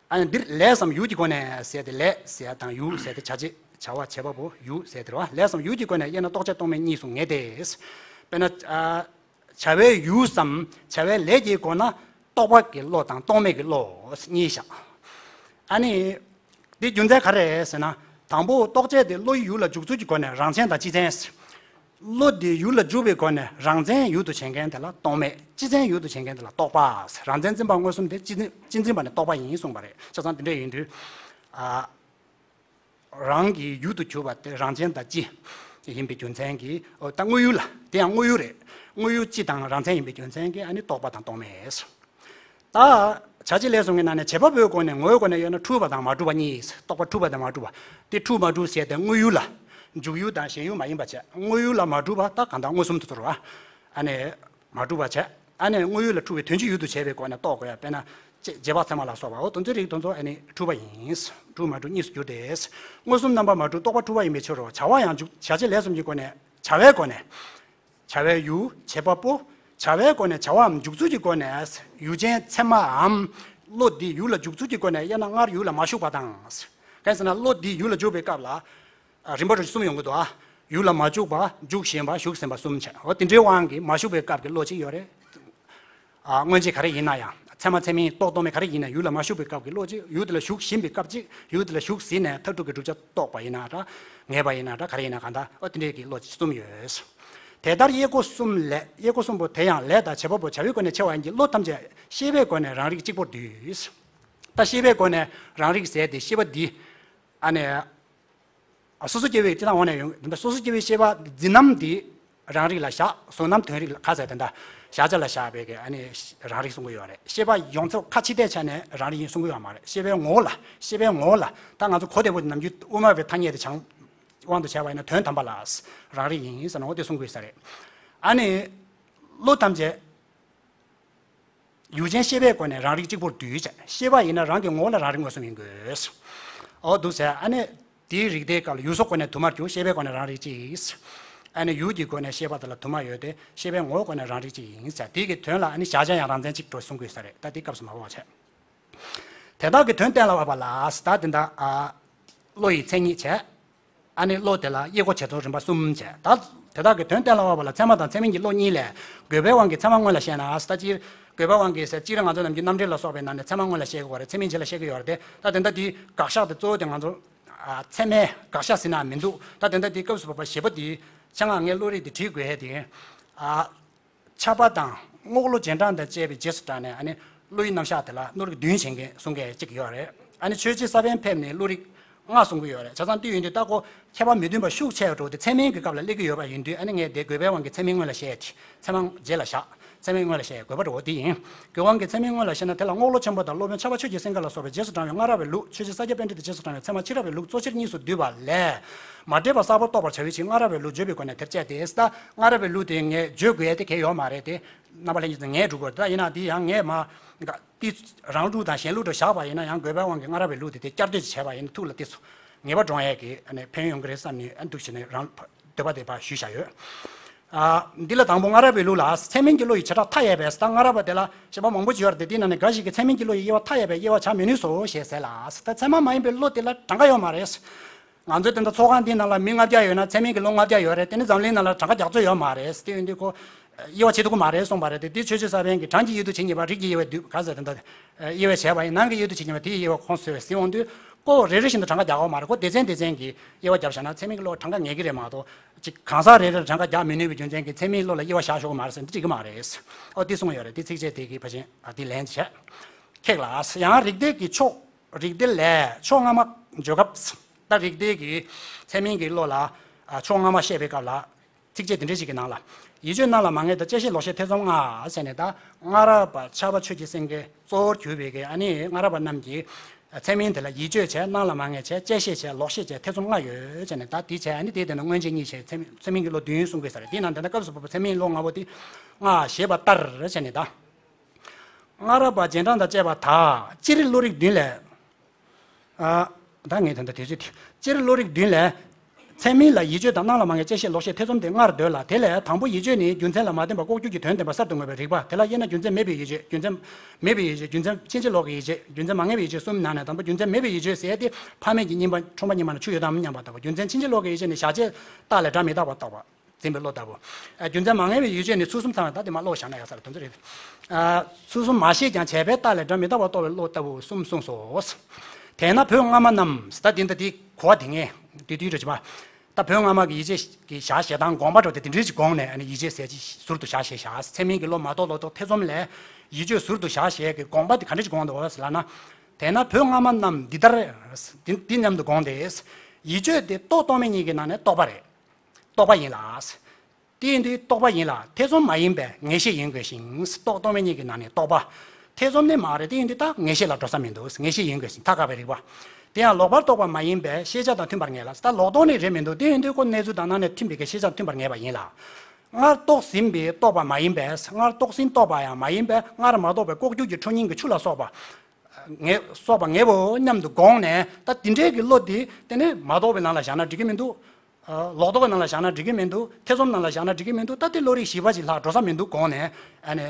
ཨ་ནི་འདིར་ལས་སམ་ཡུལ་གྱི་སྒོ་ནས་ཟེར་ཏེ་ལས་ཟེར་དང་ཡུལ་ཟེར་ཏེ་བྱ་བྱེད་བྱ་བ་བྱེད་པ་པོ་ཡུལ་ཟེར་ཏེ་རེད་བ། ལས་སམ་ཡུལ་གྱི་སྒོ་ནས་དབྱེ་ན་རྟོགས་བྱ་རྟོག་མེད་གཉིས་སུ་ངེས་ཏེ། དཔེར་ན་ཨ་བྱ་བའི་ཡུལ་སམ་བྱ་བའི་ལས་ཀྱི་སྒོ་ན་རྟོག་པ་གི་བློ་དང་རྟོག་མེད་ཀྱི་བློ་གཉིས་བཞག་ཨ་ནི། འདི་རྒྱུ་མཚན་ག་རེ་རེད་ཟེར་ན། དང་པོ་རྟོགས་བྱ་དེ་བློ་ཡི་ཡུལ་ལ་འཇུག་ཚུལ་གྱི་སྒོ་ནས་རང་མཚན་དང་སྤྱི་མཚན། བློ་དེ་ཡུལ་ལ་འཇུག་པའི་སྒོ་ནས་རང་མཚན་ཡུལ་དུ་བྱེད་མཁན་དེ་ལ་རྟོག་མེད། སྤྱི་མཚན་ཡུལ་དུ་བྱེད་མཁན་དེ་ལ་རྟོག་པ། རང་མཚན་འཛིན་པ་མངོན་སུམ་དེ་སྤྱི་མཚན་སྤྱི་འཛིན་པ་ནི་རྟོག་པ་ཡིན་གསུངས་པ་རེད། བྱས་ཙང་དེ་འདྲ་ཡིན་དུས། ཨ། རང་གི་ཡུལ་དུ་གྱུར་པ་དེ་རང་མཚན་དང་སྤྱི་ཡིན་པའི་རྒྱུ་མཚན་གྱིས། འོ་ད་དངོས་ཡུལ་ལ། དེ་ཡང་དངོས་ཡུལ་རེད། དངོས་ཡུལ་སྤྱི་དང་རང་མཚན་ཡིན་པའི་རྒྱུ་མཚན་གྱིས་ཨ་ནི་རྟོག་པ་དང་རྟོག་མེད། ད་བྱ་བྱེད་ལས་གསུམ་གྱི་ནང་ནས་བྱེད་པ་པོའི་སྒོ་ནས་ངོ་བོའི་སྒོ་ནས་ཡོད་ན་འཁྲུལ་པ་དང་མ་གྲུབ་པ་གཉིས། རྟོག་པ་འཁྲུལ་པ་དང་མ་གྲུབ་པ། དེ་འཁྲུལ་མ་གྲུབ་ཟེར་ཏེ་དངོས་ཡུལ་ལ། འཇུག་ཡུལ་དང་ཞེན་ཡུལ་མ་ཡིན་པ་བྱས། དངོས་ཡུལ་ལ་མ་གྲུབ་པ་ད་གང་ལྟར་མངོན་སུམ་དུ་ཚོར་བ། ཨ་ནི་མ་གྲུབ་པ་བྱས། ཨ་ནི་དངོས་ཡུལ་ལ་འཁྲུལ་བའི་དོན་སྤྱི་ཡུལ་དུ་བྱས་པའི་སྒོ་ནས་རྟོགས་དགོས་ཡ། དཔེར་ན། རྗེས་དཔག་ཚད་མ་ལ་སོགས་པའོ། དེ་ཚོའི་རིགས་དེ་ཚོ་ཨ་ནི་འཁྲུལ་པ་ཡིན། འཁྲུལ་མ་འཁྲུལ་གཉིས་སུ་གྱུར་ཏེ། མངོན་སུམ་རྣམ་པར་མ་གྲུབ་རྟོག་པ་འཁྲུལ་པ་ཡིན་པའི་ཕྱིར་རོ། བྱ་བ་ཡང་འཇུག་བྱ་བྱེད་ལས་གསུམ་གྱི་སྒོ་ནས། བྱ་བའི་སྒོ་ནས། བྱ་བའི་ཡུལ་བྱེད་པ་པོ། བྱ་བའི་སྒོ་ནས་བྱ་བའམ་འཇུག་ཚུལ་གྱི་སྒོ་ནས་ཡུལ་ཅན་ཚད་མའམ་བློ་འདི་ཡུལ་ལ་འཇུག་ཚུལ་གྱི་སྒོ་ནས་དབྱེ་ན་སྔར་ཡུལ་ལ་མ་ཞུགས་པ་དང་། གང་ཟེར་ན་བློ་འདི་ཡུལ་ལ་འཇུག་པའི་སྐབས་ལ། རིམ་པ་རུ་གསུམ་ཡོང་གི་འདུག་ཨ། ཡུལ་ལ་མ་འཇུག་པ། འཇུག་བཞིན་པ། ཞུགས་ཟིན་པ་གསུམ་བྱས། འོ་དེ་འདྲའི་དབང་གིས་མ་ཞུགས་པའི་སྐབས་ཀྱི་བློ་གཅིག་ཡོད་རེད། ཨ་སྔོན་ཆད་ག་རེ་ཡིན་ན་ཡང་ཚད་མ་ཚད་མིན་རྟོག་རྟོག་མེད་ག་རེ་ཡིན་ན་ཡུལ་ལ་མ་ཞུགས་པའི་སྐབས་ཀྱི་བློ་གཅིག་ཡུལ་དེ་ལ་ཞུགས་བཞིན་པའི་སྐབས་གཅིག་ཡུལ་དེ་ལ་ཞུགས་ཟིན་ནས་མཐར་ཐུག་གི་བསྒྲུབ་བྱ་རྟོགས་པ་ཡིན་ན་འདྲ། ངེས་པ་ཡིན་ན་འདྲ། ག་རེ་ཡིན་ན་གང་ལྟར་འོ་དེ་འདྲའི་གི་བློ་གཅིག་གསུམ་ཡོད། དེ་ལྟར་དབྱེ་སྒོ་གསུམ་ལས། དབྱེ་སྒོ་གསུམ་པོ་དེ་ཡང་ལས་དང་བྱེད་པ་པོ་བྱ་བའི་སྒོ་ནས་ཕྱེ་བ་ཡིན་གྱི་བློ་ཐམས་ཅད་ཤེས་པའི་སྒོ་ནས་རང་རིག་གཅིག་པུར་འདུས། ད་ཤེས་པའི་སྒོ་ནས་རང་རིག་ཟེར་ཏེ་ཤེས་པ་འདི། ཨ་ནི། ཨ་སོ་སོ་སྐྱེ་བོའི་སྤྱི་དང་འོག་ནས་ཡོང་། འདི་འདྲ་སོ་སོ་སྐྱེ་བོའི་ཤེས་པ་འཛིན་རྣམ་འདི་རང་རིག་ལ་བཞག་གཟུང་རྣམ་དོན་རིག་ལ་ཁ་ཟེར་དེ་འདྲ་བཞག་བྱ་ལ་བཞག་པའི་གི་ཨ་ནི་རང་རིག་གསུང་གི་ཡོད་རེད། ཤེས་པ་ཡོངས་ཁྱབ་ཁ་ཕྱི་བལྟས་བྱས་ནས་རང་རིག་ཡིན་གསུང་གི་ཡོད་མ་རེད། ཤེས་པའི་ངོ་བོ་ལ། ཤེས་པའི་ངོ་བོ་ལ་ད་ང་ཚོ་གོ་བདེ་པོ་ནམ་རྒྱུན་དབུ་མ་པའི་ཐ་སྙད་དེ་སྦྱང་དབང་དུ་བྱས་པ་ཡིན་ན་དོན་དམ་པ་ལ་རང་རིག་ཡིན་ཟེར་ན་འོ་དེ་གསུང་གི་ཡོད་ས་རེད། ཨ་ནི་བློ་ཐམས་ཅད། ཡུལ་ཅན་ཤེས་པའི་སྒོ་ནས་རང་རིག་གཅིག་པུར་འདུས་བྱས། ཤེས་པ་ཡིན་ན་རང་གི་ངོ་བོ་ལ་རང་རིག་མངོན་སུམ་ཡིན་དགོས། འོ་འདུག་ཟེར། ཨ་ནི་དེའི་རིགས་དེའི་སྐབས་ལ་ཡུལ་སོགས་སྒོ་ནས་དུ་མར་གྱུར། ཤེས་པའི་སྒོ་ནས་རང་རིག་གཅིག་ཨ་ནི་ཡུལ་གྱི་སྒོ་ནས་ཤེས་པ་དེ་ལ་དུ་མ་ཡོད་དེ། ཤེས་པའི་ངོ་བོའི་སྒོ་ནས་རང་རིག་གཅིག་ཡིན་ཟེར། དེ་གི་དོན་ལ་ཨ་ནི་བཞག་བྱ་ཡང་རང་མཚན་གཅིག་འགྲོ་གསུང་དགོས་ས་རེད། ད་དེ་སྐབས་སུ་མ་བབས་པ་བྱས། དེ་དག་གི་དོན་གཏན་ལ་དབབ་པ་ལ། ད་དེ་འདྲ་ཨ་བློ་ཡི་མཚན་ཉིད་བྱས། ཨ་ནི་བློ་དེ་ལ་དབྱེ་སྒོ་བྱེད་ཚུལ་རིམ་པ་གསུམ་བྱས། ད་དེ་དག་གི་དོན་གཏན་ལ་དབབ་པ་ལ་ཚད་མ་དང་ཚད་མིན་གྱི་བློ་གཉིས་ལས། དགོས་པའི་དབང་གིས་ཚད་མ་སྔོན་ལ་བཤད་ན། ད་སྤྱིར་དགོས་པའི་དབང་གིས་ཟེར། སྤྱིར་ང་ཚོ་ནམ་རྒྱུན་རྣམ་འགྲེལ་ལ་སོགས་པའི་ནང་ནས་ཚད་མ་སྔོན་ལ་བཤད་ཀྱི་ཡོད་རེད་དེ། ཚད་མིན་རྗེས་ལ་བཤད་ཀྱི་ཡོད་རེད་དེ། ད་དེ་འདྲ་དེའི་དགག་བཞག་དེ་གཙོ་བོ་དེ་ང་ཚོ་ཨ་ཚད་མའི་དགག་བཞག་ཟེར་ན་མི་འདུག་ད་དེ་འདྲ་དེའི་སྐབས་སུ་བབ་པ་བཞེད་པོ་དེ་ཆ་ང་ངས་བློ་རིག་དེ་བྲིས་དགོས་ཡ་དེ། ཨ། ཆགས་པ་དང་རྔོག་བློ་རྗེས་འབྲང་དང་བཅས་པའི་རྗེས་སུ་འབྲངས་ནས། ཨ་ནི་བློ་ཡི་རྣམ་གཞག་དེ་ལ་བློ་རིག་བདུན་བྱེད་མཁན་གསུང་མཁན་གཅིག་ཡོད་རེད། ཨ་ནི་ཆོས་རྗེ་ས་པཎ་ཕེབས་ནས་བློ་རིག་ལྔ་གསུང་གི་ཡོད་རེད། བྱས་ཙང་དེ་ཡོད་དུས་ད་ཁོ་ཁྱད་པར་མི་མཐུན་པ་ཤུགས་ཆེ་བ་འགྲོ་དེ་ཚད་མིན་གྱི་སྐབས་ལ་སླེབས་ཀྱི་ཡོད་པ་ཡིན་དུས། ཨ་ནི་ངས་དེ་དགོས་པའི་དབང་གིས་ཚད་མིན་སྔོན་ལ་བཤད་དེ། ཚད་མ་རྗེས་ལ་བཞག་ཚད་མིན་སྔོན་ལ་བཤད་དགོས་པ་འགྲོ་བ་དེ་ཡིན། དགོས་པའི་དབང་གིས་ཚད་མིན་སྔོན་ལ་བཤད་ན་དེ་ལ་རྔོག་བློ་ཆེན་པོ་དང་སློབ་དཔོན་ཕྱྭ་པ་ཆོས་ཀྱི་སེང་གེ་ལ་སོགས་པའི་རྗེས་སུ་འབྲང་བའི་སྔ་རབས་པའི་ལུགས། ཆོས་རྗེ་ས་སྐྱ་པཎྜི་ཏའི་རྗེས་སུ་འབྲང་བའི་ཚད་མ་ཕྱི་རབས་པའི་ལུགས་གཙོ་ཆེར་གཉིས་སུ་འདུས་པ་ལས། མ་འདྲེས་པ་གསར་པ་རྟོགས་པར་བྱ་བའི་ཕྱིར་སྔ་རབས་པའི་ལུགས་བརྗོད་པའི་སྒོ་ནས་དེར་བཅད་དེ། ད་སྔ་རབས་པའི་ལུགས་དེ་ངས་བརྗོད་དགོས་ཡ་དེ་གལ་ཡོད་མ་རེད་དེ། རྣམ་པ་ལྷན་རྒྱས་ཚོས་ངས་སྒྲུབ་དགོས། ད་ཡིན་ན་དེ་ཡང་ངས་མ་འདི་རང་ལུགས་དང་གཞན་ལུགས་འདྲ་བཞག་པ་ཡིན་ན་ཡང་། དགོས་པའི་དབང་གིས་སྔ་རབས་པའི་ལུགས་དེ་དེ་བསྐྱར་ཟློས་ཅིག་བྱས་པ་ཡིན་ན་ཐུགས་ལ་ཏོག་ཙམ་ངེས་པ་འདྲོངས་ཡས་ཀྱི་ཕན་ཡོན་ཡོང་གི་རེད་བསམ་ནས། ཨ་འདུག་བྱས་ནས་རང་འདོད་པ་དེ་ཕར་ཞུས་བཞག་ཡོད། ཨ། འདི་ལ་དང་པོ་སྔ་རབས་པའི་ལུགས་ལ་ཚད་མིན་གྱི་བློ་ཡི་བྱེ་བྲག་མཐའ་ཡས་པས། ད་སྔ་རབས་པ་དེ་ལ་བྱེད་པ་མང་པོ་ཅིག་ཡོད་རེད་དེ། དེའི་ནང་ནས་འགའ་ཞིག་གིས་ཚད་མིན་གྱི་བློ་ཡི་དབྱེ་བ་མཐའ་ཡས་པས་དབྱེ་བ་བྱ་མི་ནུས་སོ་ཞེས་ཟེར་ལ། ད་ཚད་མ་མ་ཡིན་པའི་བློ་དེ་ལ་གྲངས་ཀ་ཡོད་མ་རེད། ང་ཚོའི་དེ་འདྲ་ཚོགས་ཁང་འདིའི་ནང་ལ་མི་ལྔ་བརྒྱ་ཡོད་ན་ཚད་མིན་གྱི་བློ་ལྔ་བརྒྱ་ཡོད་རེད། དེ་ནི་འཛམ་གླིང་ནང་ལ་གྲངས་ཀ་རྒྱག་ཚོད་ཡོད་མ་རེད། དེ་ཡིན་དུས་ཁོ་དབྱེ་བ་བྱེད་ཐུབ་ཀྱི་མ་རེད་གསུངས་པ་རེད་དེ། དེ་ཆོས་རྗེ་ས་པཎ་གྱིས་གྲངས་ཀྱི་དབྱེ་དུ་བྱེད་ཉེས་པ་རིགས་ཀྱི་དབྱེ་བས་བསྡུས། ག་ཟེར་དེ་འདྲ་དབྱེ་བ་བྱས་པ་ཡིན། ནང་གི་དབྱེ་དུ་བྱེད་ཉེས་པ་དེའི་དབྱེ་བ་ཁོངས་སུ་ཟིན་འོང་དུས་ཁོ་རེ་རེ་བཞིན་དུ་གྲངས་ཀ་རྒྱག་དགོས་མ་རེད། ཁོ་སྡེ་ཚན་སྡེ་ཚན་གྱི་དབྱེ་བ་བརྒྱབ་བཞག་ན་ཚད་མིན་གྱི་བློ་གྲངས་ཀ་ངེས་ཀྱི་རེད་མ་གཏོགས། ཅིག་གང་ཟག་རེ་རེར་གྲངས་ཀ་རྒྱག་མི་ནུས་པའི་རྒྱུ་མཚན་གྱིས་ཚད་མིན་བློ་ལ་དབྱེ་བ་བཞག་ཆོག་གི་མ་རེད་ཟེར་འདི་འགྲིག་གི་མ་རེད། ཨོ་དེ་གསུངས་ཡོད་རེད། དེ་ཚིགས་བཅད་དེ་གི་ཕར་ཕྱིན་ཨ་དེ་ལན་བྱས། ཁེགས་ལ། ཡང་རིགས་གཏེར་གྱི་ཕྱོགས། རིགས་གཏེར་ལས་ཕྱོགས་སྔ་མ་བརྗོད་སྐབས། ད་རིགས་གཏེར་གྱི་ཚད་མིན་གྱི་བློ་ལ་ཨ་ཕྱོགས་སྔ་མ་བཤད་པའི་སྐབས་ལ། ཚིགས་བཅད་འདི་འདྲ་ཞིག་གི་ནང་ལ། ཡིད་དཔྱོད་སྣང་ལ་མ་ངེས་དང་བཅད་ཤེས་ལོག་ཤེས་ཐེ་ཚོམ་ལྔ་ཟེར་ནས། ད་སྔ་རབས་པ་ཕྱྭ་པ་ཆོས་ཀྱི་སེང་གེ་གཙོ་བོར་གྱུར་པའི་གི་ཨ་ནི་སྔ་རབས་པ་རྣམས་ཀྱིས་ཚད་མིན་དེ་ལ་ཡིད་དཔྱོད་བྱས། སྣང་ལ་མ་ངེས་བྱས། བཅད་ཤེས་བྱས། ལོག་ཤེས་བྱས། ཐེ་ཚོམ་ལྔ་ཡོད་ཟེར་ནས། ད་དེ་བྱས་ཨ་ནི་དེ་དེ་ནི་སྔོན་བྱས་གཉིས་བྱས་ཚད་མིན་ཚད་མིན་གྱི་བློ་བདུན་གསུང་དགོས་ས་རེད། དེའི་ནང་དེ་འདྲ་སྐབས་སུ་བབ་པ་ཚད་མིན་བློ་ལྔ་པོ་དེ་ལྔ་ཞེས་པ་ལྟར་ཟེར་ནས། ད་ སྔ་རབས་པ་རྗེས་འབྲང་དང་བཅས་པ་དག་སྤྱིར་བློ་རིག་བདུན་ལས། ཨ། ད་ངས་ད་ལྟ་དུས་ཚོད་དེ། སྤྱིར་བློ་རིག་བདུན་ལས། ཚད་མིན་ལ་ཡིད་དཔྱོད་དང་སྣང་ལ་མ་ངེས་བཅད་ཤེས་ལོག་ཤེས་ཐེ་ཚོམ་སྟེ་ལྔར་འདོད་ལ། དེ་ལས་དང་པོ་ཡིད་དཔྱོད་ནི་རྒྱུ་མཚན་ལ་མ་བརྟེན་པར་ལྐོག་གྱུར་གྱི་དོན་བདེན་པར་གསར་དུ་ངེས་པའི་རིག་པ། དེ་ལ་དབྱེ་ན་རྒྱུ་མཚན་མེད་པའི་ཡིད་དཔྱོད། རྒྱུ་མཚན་མེད་པའི་ཡིད་དཔྱོད། རྒྱུ་མཚན་ཕྱིན་ཅི་ལོག་གི་ཡིད་དཔྱོད། རྒྱུ་མཚན་མ་ངེས་པའི་ཡིད་དཔྱོད། གསུམ་ནང་ནས་དང་པོ་རྒྱུ་མཚན་མེད་པའི་ཡིད་དཔྱོད་ཟེར་ཏེ། ཕ་མེས་ཀྱི་སྙིམ་པ་ཁྲོན་པ་སྙིམ་པ་ན་ཆུ་ཡོད་དམ་སྙམ་པ་ལྟ་བུ། རྒྱུ་མཚན་ཕྱིན་ཅི་ལོག་གི་ཡིད་དཔྱོད་ནི་གཞལ་བྱའི་རྟགས་ལས་སྒྲ་མི་རྟག་པར་རྟོགས་པ། འཛིན་པའི་བློ་ལྟ་བུ། ཨ། རྒྱུ་མཚན་མ་ངེས་པའི་ཡིད་དཔྱོད་ནི་ཚུལ་གསུམ་ཚང་བ། ད་དེ་མ་ཀློག་བཞག་ན་ཡག་ས་རེད། དོན་ཚན་རེད། ཨ། ཚུལ་གསུམ་མ་ཤེས་ཀྱང་བྱས་པའི་རྟགས་ལས་སྒྲ་མི་རྟག་པར་རྟོགས་པའི་བློ་ལྟ་བུ་གསུམ་གསུངས་སོ། དེས་ན་བོད་སྔ་མ་རྣམས། ད་འདི་འདི་འདི་གོ་བ་དེ་ངས་འདི་དུས་རེ་བྱེད་པ། ད་བོད་སྔ་མ་གི་ཡིད་དཔྱོད་ཀྱི་བྱ་བྱེད་སྟངས་དགོངས་པ་འགྲོ་དེ་དེ་འདྲ་ཞིག་དགོངས་ནས། ཨ་ནི་ཡིད་དཔྱོད་ཟེར་ཅིག་ཟུར་དུ་བཞག་ཞེས་བྱ། ཚད་མིན་གྱི་བློ་མ་རྟོགས་ལོག་རྟོག་ཐེ་ཚོམ་ལས་ཡིད་དཔྱོད་ཟུར་དུ་བཞག་ཞེས་ཀྱི་དགོངས་པ་དེ་ག་འདྲ་ཞིག་དགོངས་འདུག་ཟེར་ལབ་ན། དེས་ན་བོད་སྔ་མ་རྣམས་འདི་ལྟར། འདི་འདི་སྙམ་དུ་དགོངས་ཏེ། ཡིད་དཔྱོད་དེ་རྟོག་རྟོག་མེད་གཉིས་ཀྱི་ནང་ནས་རྟོག་པ་རེད། རྟོག་པ་ཡིན་ལ། དེ་ཡིན་དུས་རྟོག་པ་ཡིན་ལ་ཐེ་ཚོམ་མ་ཡིན་པས་ངེས་ཤེས་ཡིན་དགོས་ཤིང་། རྟོག་རྟོག་མེད་གཉིས་ཀྱི་ནང་ནས་རྟོག་པ། ཐེ་ཚོམ་ནི་མ་རེད། དེ་ཡིན་དུས་ད་ངེས་ཤེས་ལ་འགྲོ་ས་མི་འདུག་ངེས་ཤེས་ཡིན་དགོས་ཤིང་ཐ་དད་པའི་རིག་པ། དེ་ཡང་ལོག་པར་རྟོག་པ་མ་ཡིན་པས་ཤེས་བྱ་དང་མཐུན་པར་ངེས་ལ། ད་ལོག་རྟོག་ནི་རེད་མི་འདུག་དེ་ཡིན་དུས་ཁོ་གནས་ཚུལ་དང་སྣང་གནས་མཐུན་པའི་གི་ཤེས་བྱ་མཐུན་པར་ངེས་པ་ཡིན་ལ། སྔར་རྟོགས་ཟིན་པའི་རྟོག་པ་མ་ཡིན་པས། སྔར་རྟོགས་ཟིན་རྟོག་པ་ཡང་མ་ཡིན་པས། སྔར་མ་རྟོགས་པའི་ལྐོག་གྱུར་གྱི་ཁྲོ་སྙིང་གི་ཆུ་ལ་སོགས་པ། ངེས་སོགས་པ་ངེས་པོ་སྙམ་དུ་དགོངས་ནས། ད་དེ་འདྲའི་གི་བློ་དེ་དེ་ནས་མ་རྟོགས་པའི་ནང་ལ་བཞག་ན་འགྲིག་གི་མི་འདུག་ཨ། ལོག་རྟོག་གི་ནང་ལ་བཞག་ན་འགྲིག་གི་མི་འདུག་ཐེ་ཚོམ་ནང་ལ་བཞག་ན་འགྲིག་གི་མི་འདུག་ད་དེ་བློ་རིག་བཞི་པ་ཅིག་ལྷག་འགྲོ་ས་མི་འདུག་དགོངས་ནས། ཨ་ནི།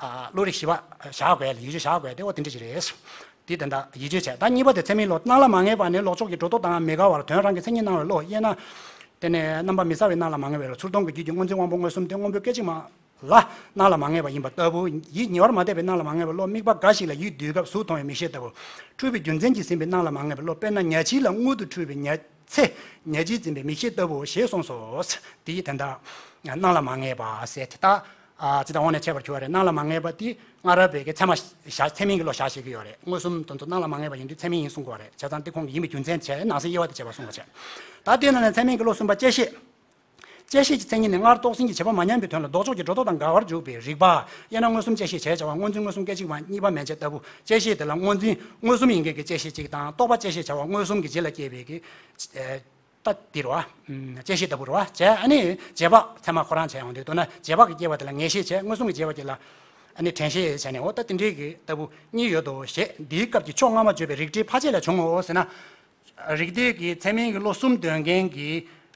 ཨ། བློ་རིག་བཞི་པ་བཞག་དགོས་ལ། ཡིད་དཔྱོད་བཞག་དགོས་དེ་འོ་དེ་འདྲ་ཅིག་རེད། དེ་དེ་འདྲ་ཡིད་དཔྱོད་བྱས། ད་གཉིས་པ་དེ་ཚད་མིན་བློ། སྣང་ལ་མ་ངེས་པ་ནི་ལོག་ཕྱོགས་ཀྱི་སྒྲོ་འདོགས་དང་མི་འགལ་བར་དོན་རང་གི་མཚན་ཉིད་སྣང་བའི་བློ། དབྱེ་ན། དེ་ནས་རྣམ་པ་མི་གསལ་བའི་སྣང་ལ་མ་ངེས་པའི་བློ། ཚུར་མཐོང་གི་རྒྱུད་ཀྱི་སྔོ་འཛིན་དབང་པོ་མངོན་སུམ་དེ་སྔོན་པོའི་སྐད་ཅིག་མ་ལ་སྣང་ལ་མ་ངེས་པ་ཡིན་པ་ལྟ་བུ། ཡིད་ཉེ་བར་མ་གཏད་པའི་སྣང་ལ་མ་ངེས་པའི་བློ། དམིགས་པ་འགའ་ཞིག་ལ་ཡིད་འདུས་སྐབས་གཟུགས་མཐོང་བའི་མིག་ཤེས་ལྟ་བུ། འཁྲུལ་པའི་རྒྱུ་མཚན་གྱིས་ཟིན་པའི་སྣང་ལ་མ་ངེས་པའི་བློ། དཔེར་ན་ཉ་ཆིལ་ལ་དངུལ་དུ་འཁྲུལ་བའི་ཉ་ཚེ་ཉ་ཆིལ་འཛིན་པའི་མིག་ཤེས་ལྟ་བུ་ཞེས་གསུངས་སོ། དེའི་དོན་དག་སྣང་ལ་མ་ངེས་པ་ཟེར་དེ་དག་ཨ། ཇི་ལྟར་འོག་ནས་འཆད་པར་འགྱུར་བ་རེད། སྣང་ལ་མ་ངེས་པ་དེ་སྔ་རབས་པའི་གི་ཚད་མ་བཞག་ཚད་མིན་གྱི་བློ་བཞག་བཤད་ཀྱི་ཡོད་རེད། མངོན་སུམ་དོན་དུ་སྣང་ལ་མ་ངེས་པ་ཡིན་དུས་ཚད་མིན་ཡིན་གསུང་དགོས་པ་རེད། བྱས་ཙང་དེ་ཁོང་གི་ཡིན་པའི་རྒྱུ་མཚན་བྱས། ནང་གསེས་དབྱེ་བ་དེ་བྱས་པ་གསུང་བ་བྱས། ད་དེའི་ནང་ནས་ཚད་མིན་གྱི་བློ་གསུམ་པ་བཅད་ཤེས། བཅད་ཤེས་ཀྱི་མཚན་ཉིད་ནི་སྔར་རྟོགས་ཟིན་གྱི་བྱེད་པ་མ་ཉམས་པའི་དོན་ལ་ལྡོག་ཕྱོགས་ཀྱི་སྒྲོ་འདོགས་དང་འགལ་བར་འཇུག་པའི་རིགས་པ། དབྱེ་ན་མངོན་སུམ་བཅད་ཤེས་བྱས་བྱ་བ་སྔོ་འཛིན་མངོན་སུམ་སྐད་ཅིག་མ་གཉིས་པ་མན་ཆད་ལྟ་བུ། བཅད་ཤེས་དེ་ལ་སྔོ་འཛིན་མངོན་སུམ་ཡིན་མཁན་གྱི་བཅད་ཤེས་གཅིག་དང་། རྟོག་པ་བཅད་ཤེས་བྱ་བ་མངོན་སུམ་གྱི་རྗེས་ལ་སྐྱེས་པའི་གི། ད་འདི་རེད་བ། ཨ། བཅད་ཤེས་ལྟ་བུ་རེད་བ། བྱས། ཨ་ནི་རྗེས་དཔག་ཚད་མ་ཁོ་རང་བྱས་ཡོང་དུས། མདོར་ན་རྗེས་དཔག་གི་སྐྱེ་བ་དེ་ལ་ངེས་ཤེས་བྱས། མངོན་སུམ་གྱི་སྐྱེ་བ་དེ་ལ་ཨ་ནི་དྲན་ཤེས་བྱས་ནས། འོ་ད་དེ་འདྲའི་གི་ལྟ་བུ་གཉིས་ཡོད་དོ་ཞེས་འདིའི་སྐབས་ཀྱི་ཕྱོགས་སྔ་མ་བརྗོད་པའི་རིགས་འགྲེའི་ཕར་ཕྱེད་ལས་བྱུང་ངོ་ཟེར་ན། རིགས་འགྲེ་གི་ཚད་མིན་གྱི་བློ་གསུམ་འདོན་མཁན་གྱི་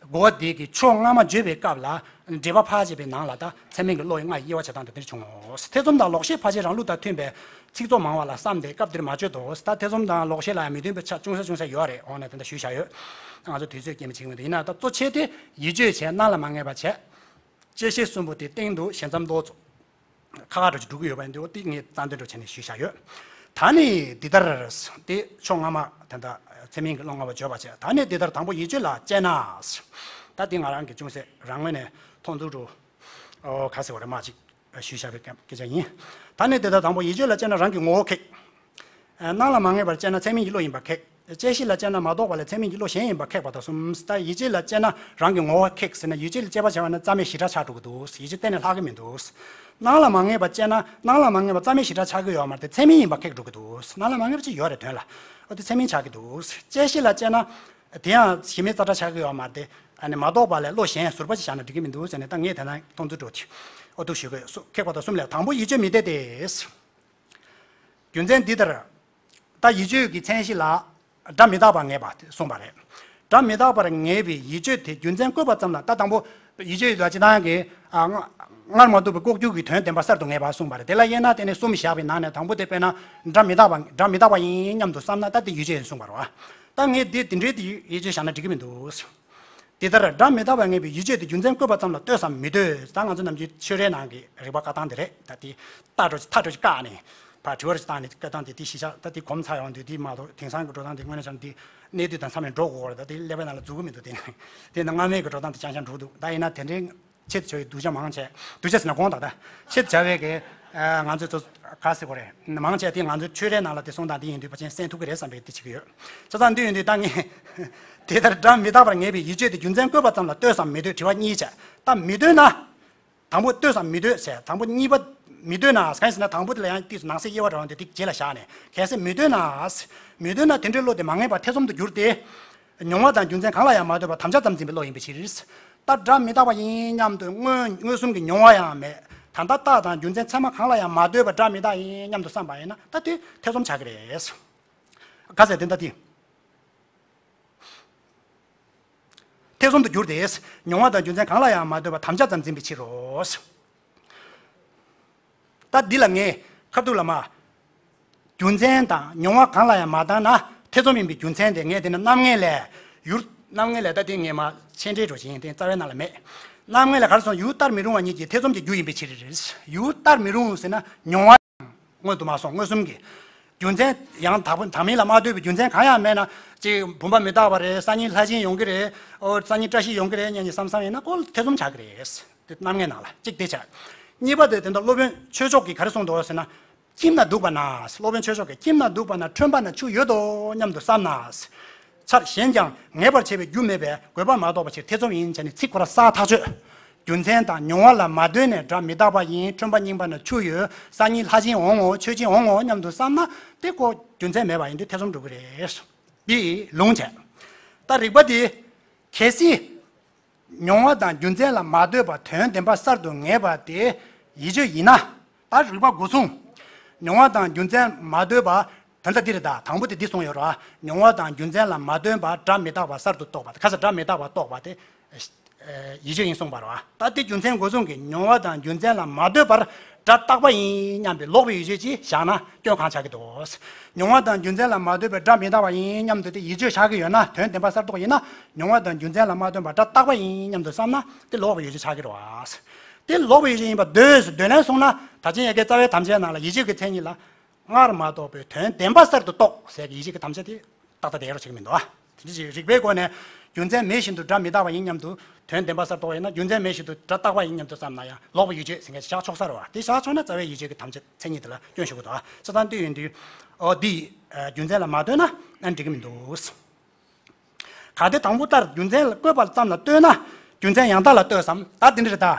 གོ་བ་འདི་གི་ཕྱོགས་སྔ་མ་བརྗོད་པའི་སྐབས་ལ་འགྲེལ་པ་ཕར་ཕྱེད་པའི་ནང་ལ་ད་ཚད་མིན་གྱི་བློ་ཡི་སྔ་ཡི་དབྱེ་བ་བྱེད་སྟངས་དེ་འདྲ་བྱུང་ངོ་། ཐེ་ཚོམ་དང་ལོག་ཤེས་ཕར་ཕྱེད་རང་ལུགས་དང་མཐུན་པའི་ཚིག་ཚོགས་མང་བ་ལ་བསམ་སྟེ་སྐབས་འདིར་མ་བརྗོད་དོ། ད་ཐེ་ཚོམ་དང་ལོག་ཤེས་ལ་ཡང་མི་མཐུན་པའི་ཆ་ཅུང་ཟད་ཅུང་ཟད་ཡོད་རེད། འོ་ནས་དེ་འདྲ་ཞུས་བཞག་ཡོད། ང་ཚོ་དུས་ཚོད་སྐྱེལ་མི་བྱེད་ཀྱི་མི་འདུག་ཡིན་ན་ད་གཙོ་ཆེ་དེ་ཡིད་དཔྱོད་བྱས། སྣང་ལ་མ་ངེས་པ་བྱས། བཅད་ཤེས་གསུམ་པོ་དེ་སྟེང་དུ་ཞལ་མཚམས་ཏོག་ཙམ་ཁ་ཁ་འགྲོ་ཅིག་འགྲོ་གི་ཡོད་པ་ཡིན་དུས། འོ་དེ་ངས་རྩ་འདོན་འགྲོ་བྱས་ནས་ཞུས་བཞག་ཡོད། ད་ནི་འདི་ལྟར། དེ་ཕྱོགས་སྔ་མ་དེ་འདྲ་ཚད་མིན་གྱི་བློ་སྔ་བ་བརྗོད་པ་བྱས། ད་ནི་འདི་ལྟར་དང་པོ་ཡིད་དཔྱོད་ལ་དཔྱད་ན། ད་འདི་ང་རང་གིས་ཅུང་ཟད་རང་ངོས་ནས་མཐོང་ཚུལ་དུ། ཨོ། ག་ཟེར་བ་རེད། མ་ཅིག་ཞུས་བཞག་པའི་སྐད་ཆ་ཡིན། ད་ནི་དེ་ལྟར་དང་པོ་ཡིད་དཔྱོད་ལ་དཔྱད་ན་རང་གི་ངོ་བོ་ཁེགས། སྣང་ལ་མ་ངེས་པར་དཔྱད་ན་ཚད་མིན་གྱི་བློ་ཡིན་པ་ཁེགས། བཅད་ཤེས་ལ་དཔྱད་ན་མ་རྟོགས་པ་ལས་ཚད་མིན་གྱི་བློ་གཞན་ཡིན་པ་ཁེགས་པ་དང་གསུམ། ད་ཡིད་དཔྱོད་ལ་དཔྱད་ན་རང་གི་ངོ་བོ་ཁེགས་ཟེར་ན། ཡིད་དཔྱོད་ལ་དཔྱད་པ་བྱས་པ་ན་རྩ་མེད་ཞེ་དྲག་ཆགས་འགྲོ་གི་འདུག་ཡིད་དཔྱོད་གཏན་ནས་ལྷག་གི་མི་འདུག་སྣང་ལ་མ་ངེས་པ་དཔྱད་ན་སྣང་ལ་མ་ངེས་པ་རྩ་མེད་ཞེ་དྲག་ཆགས་ཀྱི་ཡོད་མ་རེད་དེ། ཚད་མིན་ཡིན་པ་ཁེགས་འགྲོ་གི་འདུག་སྣང་ལ་མ་ངེས་པ་ཅིག་ཡོད་རེད་དོན་ལ། འོ་དེ་ཚད་མིན་ཆགས་ཀྱི་འདུག་བཅད་ཤེས་ལ་དཔྱད་ན་དེ་ཡང་གཞི་མེད་རྩ་བྲལ་ཆགས་ཀྱི་ཡོད་མ་རེད་དེ། ཨ་ནི་མ་རྟོགས་པ་ལས་བློ་གཞན་ཟུར་པ་ཅིག་བཞག་ན་འགྲིག་གི་མི་འདུག་ཟེར་ནས། ད་ངས་དེ་ན་མཐོང་ཚུལ་འགྲོ་དེ་ཨོ་འདུག་ཞུ་གི་ཡོད། ཁེགས་པ་དང་གསུམ་ལས་དང་པོ་ཡིད་དཔྱོད་མི་འཐད་དེ། རྒྱུ་མཚན་འདི་ལྟར། ད་ཡིད་དཔྱོད་ཀྱི་མཚན་གཞི་ལ་སྒྲ་མི་རྟག་པ་ངེས་པ་གསུངས་པ་རེད། སྒྲ་མི་རྟག་པར་ངེས་པའི་ཡིད་དཔྱོད་དེ་རྒྱུ་མཚན་བཀོད་པ་ཙམ་ལ། ད་དང་པོ་ཡིད་དཔྱོད་ལ་སྤྱིར་བཏང་གི། ཨ། སྔ་སྔར་མ་ཐོས་པའི་ལྐོག་གྱུར་གྱི་དོན་བདེན་པ་གསར་དུ་ངེས་པ་གསུངས་པ་རེད། དེ་ལ་དབྱེ་ན་དེ་ནས་གསུམ་བཞག་པའི་ནང་ནས་དང་པོ་དེ་དཔེར་ན་སྒྲ་མི་རྟག་པ། སྒྲ་མི་རྟག་པ་ཡིན་སྙམ་དུ་བསམ་ན་ད་དེ་ཡིད་དཔྱོད་ཡིན་གསུངས་པ་རེད་བ། ད་ངས་འདི་དེ་འདྲའི་དེ་ཡིད་དཔྱོད་བཞག་ན་འགྲིག་གི་མི་འདུག་དེ་ལྟར་སྒྲ་མི་རྟག་པ་ངེས་པའི་ཡིད་དཔྱོད་དེ་རྒྱུ་མཚན་བཀོད་པ་ཙམ་ལ་ལྟོས་སམ་མི་ལྟོས། ད་ང་ཚོ་ནམ་རྒྱུན་ཆོས་རའི་ནང་གི་རིགས་པ་བཀའ་ཐང་དེ་རེད། ད་དེ་ལྟ་འགྲོ་ཅིག་ཐག་འགྲོ་ཅིག་བཀག་ནས་ཕར་དྲི་བ་རེ་ཞིག་བཏང་ནས། བཀའ་ཐང་དེ་དེ་གཞི་བཞག་ད་དེ་གོམས་ཚར་ཡོང་དུས་དེ་མ་གཏོགས་དེང་སང་གི་འགྲོ་སྟངས་དེ་དངོས་གནས་བྱས་ན་དེ་གནས་དུས་དང་མཚམས་ནས་འགྲོ་དགོས་པ་རེད། ད་དེ་ཀླད་པའི་ནང་ལ་འཛུལ་གི་མི་འདུག་དེ་ནས་དེ་ནས་སྔ་མའི་གི་འགྲོ་སྟངས་དེ་རྐྱང་རྐྱང་འགྲོ་གི་འདུག་ད་ཡིན་ན་དེ་འདྲའི་ཆེད་དུ་བྱ་བའི་སྡུག་ཅག་མང་ཆེ། སྡུག་ཅག་ཟེར་ན་དགོངས་དག་ད་ཆེད་དུ་བྱ་བའི་གི། ཨ། ང་ཚོས་ཚོ་ག་ཟེར་དགོས་རེད། མང་ཆེ་དེ་ང་ཚོའི་ཆོས་རའི་ནང་ལ་དེ་གསུངས་སྟངས་དེ་ཡིན་དུས་ཕལ་ཆེར་གསན་ཐུབ་ཀྱི་རེད་བསམ་པའི་དེ་བྱེད་ཀྱི་ཡོད། བྱས་ཙང་འདི་ཡིན་དུས་ད་ངས་དེ་ལྟར་སྒྲ་མི་རྟག་པར་ངེས་པའི་ཡིད་དཔྱོད་དེ་རྒྱུ་མཚན་བཀོད་པ་ཙམ་ལ་ལྟོས་སམ་མི་ལྟོས། དྲི་བ་གཉིས་བྱས། ད་མི་ལྟོས་ན། དང་པོ་ལྟོས་སམ་མི་ལྟོས་བྱས། དང་པོ་གཉིས་པ་མི་ལྟོས་ན། གང་ཡིན་ཟེར་ན་དང་པོ་དེ་ལ་ཡང་ཏོག་ཙམ་ནང་གསེས་དབྱེ་བ་འདྲ་བ་འདི་དེ་རྗེས་ལ་བཞག་ནས། གལ་སྲིད་མི་ལྟོས་ན། མི་ལྟོས་ན་དེ་འདྲའི་བློ་དེ་མ་ངེས་པར་ཐེ་ཚོམ་དུ་གྱུར་ཏེ། མྱོང་བ་དང་རྒྱུ་མཚན་གང་ལ་ཡང་མ་ལྟོས་པར་དམ་བཅའ་ཙམ་འཛིན་པའི་བློ་ཡིན་པའི་ཕྱིར། ད་སྒྲ་མི་རྟག་པ་ཡིན་སྙམ་དུ་མངོན་མངོན་སུམ་གྱི་མྱོང་བ་ཡང་མེད། ད་ལྟ་རྟགས་དང་རྒྱུ་མཚན་ཚད་མ་གང་ལ་ཡང་མ་ལྟོས་པར་སྒྲ་མི་རྟག་ཡིན་སྙམ་དུ་བསམ་པ་ཡིན་ན་ད་དེ་ཐེ་ཚོམ་ཆགས་ཀྱི་རེད། ག་ཟེར་དེ་ད་དེ། ཐེ་ཚོམ་དུ་གྱུར་ཏེ། མྱོང་བ་དང་རྒྱུ་མཚན་གང་ལ་ཡང་མ་ལྟོས་པར་དམ་བཅའ་ཙམ་འཛིན་པའི་ཕྱིར་རོ། ད་འདི་ལ་ངས་ཁ་ཐུག་ལ་མ། རྒྱུ་མཚན་དང་མྱོང་བ་གང་ལ་ཡང་མ་ལྟོས་ན་ཐེ་ཚོམ་ཡིན་པའི་རྒྱུ་མཚན་དེ་ངས་དེ་ནི་རྣམ་ངེས་ལས། ཡུལ་རྣམ་ངེས་ལས་ད་དེ་ངས་མ་མཆན་འགྲེལ་འགྲོ་བཞིན་དེ་རྩ་བའི་ནང་ལ་མེད། རྣམ་ངེས་ལས་གར་སོང་ཡུལ་ལྟར་མི་རུང་བ་ཉིད་ཀྱིས་ཐེ་ཚོམ་གྱི་རྒྱུ་ཡིན་པའི་ཕྱིར། ཡུལ་ལྟར་མི་རུང་ཟེར་ན་མྱོང་བ། མངོན་དུ་མ་སོང་མངོན་སུམ་གྱི། རྒྱུ་མཚན་ཡང་དག་པ་དག་མིན་ལ་མ་ལྟོས་པའི་རྒྱུ་མཚན་གང་ཡང་མེད་ན་ཅིག་བུམ་པ་མི་རྟག་པ་རེད། སང་ཉིན་ལྷ་སྦྱིན་ཡོང་གི་རེད། ཨོ་སང་ཉིན་བཀྲ་ཤིས་ཡོང་གི་རེད་སྙམ་ནས་བསམ་བསམ་ཡིན་ན་ཁོ་ཐེ་ཚོམ་ཆགས་ཀྱི་རེད། དེ་རྣམ་ངེས་ནང་ལ་གཅིག་དེ་ཆགས། གཉིས་པ་དེ་དེ་འདྲ་སློབ་དཔོན་ཆོས་མཆོག་གིས་ག་རེ་གསུངས་འདུག་ཟེར་ན། ཁྱིམ་ན་འདུག་པ་ན། སློབ་དཔོན་ཆོས་མཆོག་གིས་ཁྱིམ་ན་འདུག་པ་ན་ཁྲོན་པ་ན་ཆུ་ཡོད་དོ་སྙམ་དུ་བསམ་ན། ཆར་ཞན་ཀྱང་ངེས་པར་བྱེད་པའི་རྒྱུ་མེད་པས་དགོས་པ་མ་རྟོགས་པའི་ཕྱིར་ཐེ་ཚོམ་ཡིན་བྱས་ནས་ཚིག་ཁོ་ར་གསལ་ཐག་ཆོད། རྒྱུ་མཚན་དང་མྱོང་བ་ལ་མ་ལྟོས་ནས་སྒྲ་མི་རྟག་པ་ཡིན། ཁྲོན་པ་རྙིང་པ་ན་ཆུ་ཡོད། སང་ཉིན་ལྷ་སྦྱིན་འོང་ངོ་། མཆོད་སྦྱིན་འོང་ངོ་སྙམ་དུ་བསམ་ན་དེ་ཁོ་རྒྱུ་མཚན་མེད་པ་ཡིན་དུས་ཐེ་ཚོམ་འགྲོ་གི་རེད། འདི་ལུང་བྱས། ད་རིགས་པ་འདི་གལ་སྲིད་མྱོང་བ་དང་རྒྱུ་མཚན་ལ་མ་ལྟོས་པར་དོན་བདེན་པ་གསར་དུ་ངེས་པ་དེ་ཡིད་དཔྱོད་ཡིན་ན། ད་རིགས་པ་འགོ་མཚུངས། མྱོང་བ་དང་རྒྱུ་མཚན་མ་ལྟོས་པ། ད་ལྟ་འདིར་ད་དང་པོ་དེ་འདི་གསུངས་ཡོད་ར། མྱོང་བ་དང་རྒྱུ་མཚན་ལ་མ་ལྟོས་པར་སྒྲ་མི་རྟག་པ་གསར་དུ་རྟོགས་པ། ཁ་ས་སྒྲ་མི་རྟག་པ་རྟོགས་པ་དེ་ཡིད་དཔྱོད་ཡིན་གསུངས་པ་ར། ད་དེ་རྒྱུ་མཚན་འགོ་མཚུངས་ཀྱི་མྱོང་བ་དང་རྒྱུ་མཚན་ལ་མ་ལྟོས་པར་སྒྲ་རྟག་པ་ཡིན་སྙམ་པའི་ལོག་པའི་ཡིད་དཔྱོད་ཅིག་བཞག་ན་སྐྱོན་གང་ཆགས་ཀྱི་འདུག། མྱོང་བ་དང་རྒྱུ་མཚན་ལ་མ་ལྟོས་པར་སྒྲ་མི་རྟག་པ་ཡིན་སྙམ་དུ་དེ་ཡིད་དཔྱོད་བཞག་གི་ཡོད་ན། དོན་བདེན་པ་གསར་རྟོགས་ཡིན་ན། མྱོང་བ་དང་རྒྱུ་མཚན་ལ་མ་ལྟོས་པར་སྒྲ་རྟག་པ་ཡིན་སྙམ་དུ་བསམ་ན་དེ་ལོག་པའི་ཡིད་དཔྱོད་ཆགས་ཀྱི་རེད་བ། དེ་ལོག་པའི་ཡིད་དཔྱོད་ཡིན་པ་འདོད། འདོད་ལན་གསུངས་ན་ད་ཅི་ཡ་གི་རྩ་བའི་དམ་བཅའི་ནང་ལ་ཡིད་དཔྱོད་ཀྱི་མཚན་ཉིད་ལ། སྔར་མ་རྟོགས་པའི་དོན་བདེན་པ་གསར་དུ་རྟོགས་ཟེར་གྱི་ཡིད་དཔྱོད་ཀྱི་དམ་བཅའ་དེ་ཏག་ཏག་བསྡད་རོགས་བྱེད་ཀྱི་མི་འདུག་ཨ། དེ་འདྲ་ཞིག་རིགས་པའི་སྒོ་ནས་རྒྱུ་མཚན་མེད་བཞིན་དུ་སྒྲ་མི་རྟག་པ་ཡིན་སྙམ་དུ། དོན་བདེན་པ་གསར་རྟོགས་ཡིན་ན་རྒྱུ་མཚན་མེད་བཞིན་དུ་སྒྲ་རྟག་པ་ཡིན་སྙམ་དུ་བསམ་ན་ཡང་ལོག་པའི་ཡིད་དཔྱོད་ཟེར་མཁན་ཞིག་བཞག་ཆོག་ས་རེད་བ། དེ་བཞག་ཆོག་ན་རྩ་བའི་ཡིད་དཔྱོད་ཀྱི་དམ་བཅའ་མཚན་ཉིད་དེ་ལ་སྐྱོན་ཞུ་གི་འདུག་ཨ། ཆ་ཚང་དེ་ཡིན་དུས། ཨོ་འདི། རྒྱུ་མཚན་ལ་མ་ལྟོས་ན་ཨ་འགྲིག་གི་མི་འདུག། གལ་ཏེ་དང་པོ་ལྟར་རྒྱུ་མཚན་ལ་བཀོད་པ་ཙམ་ལ་ལྟོས་ན་རྒྱུ་མཚན་ཡང་དག་ལ་ལྟོས་སམ། ད་དེ་འདྲ་རེད་ད།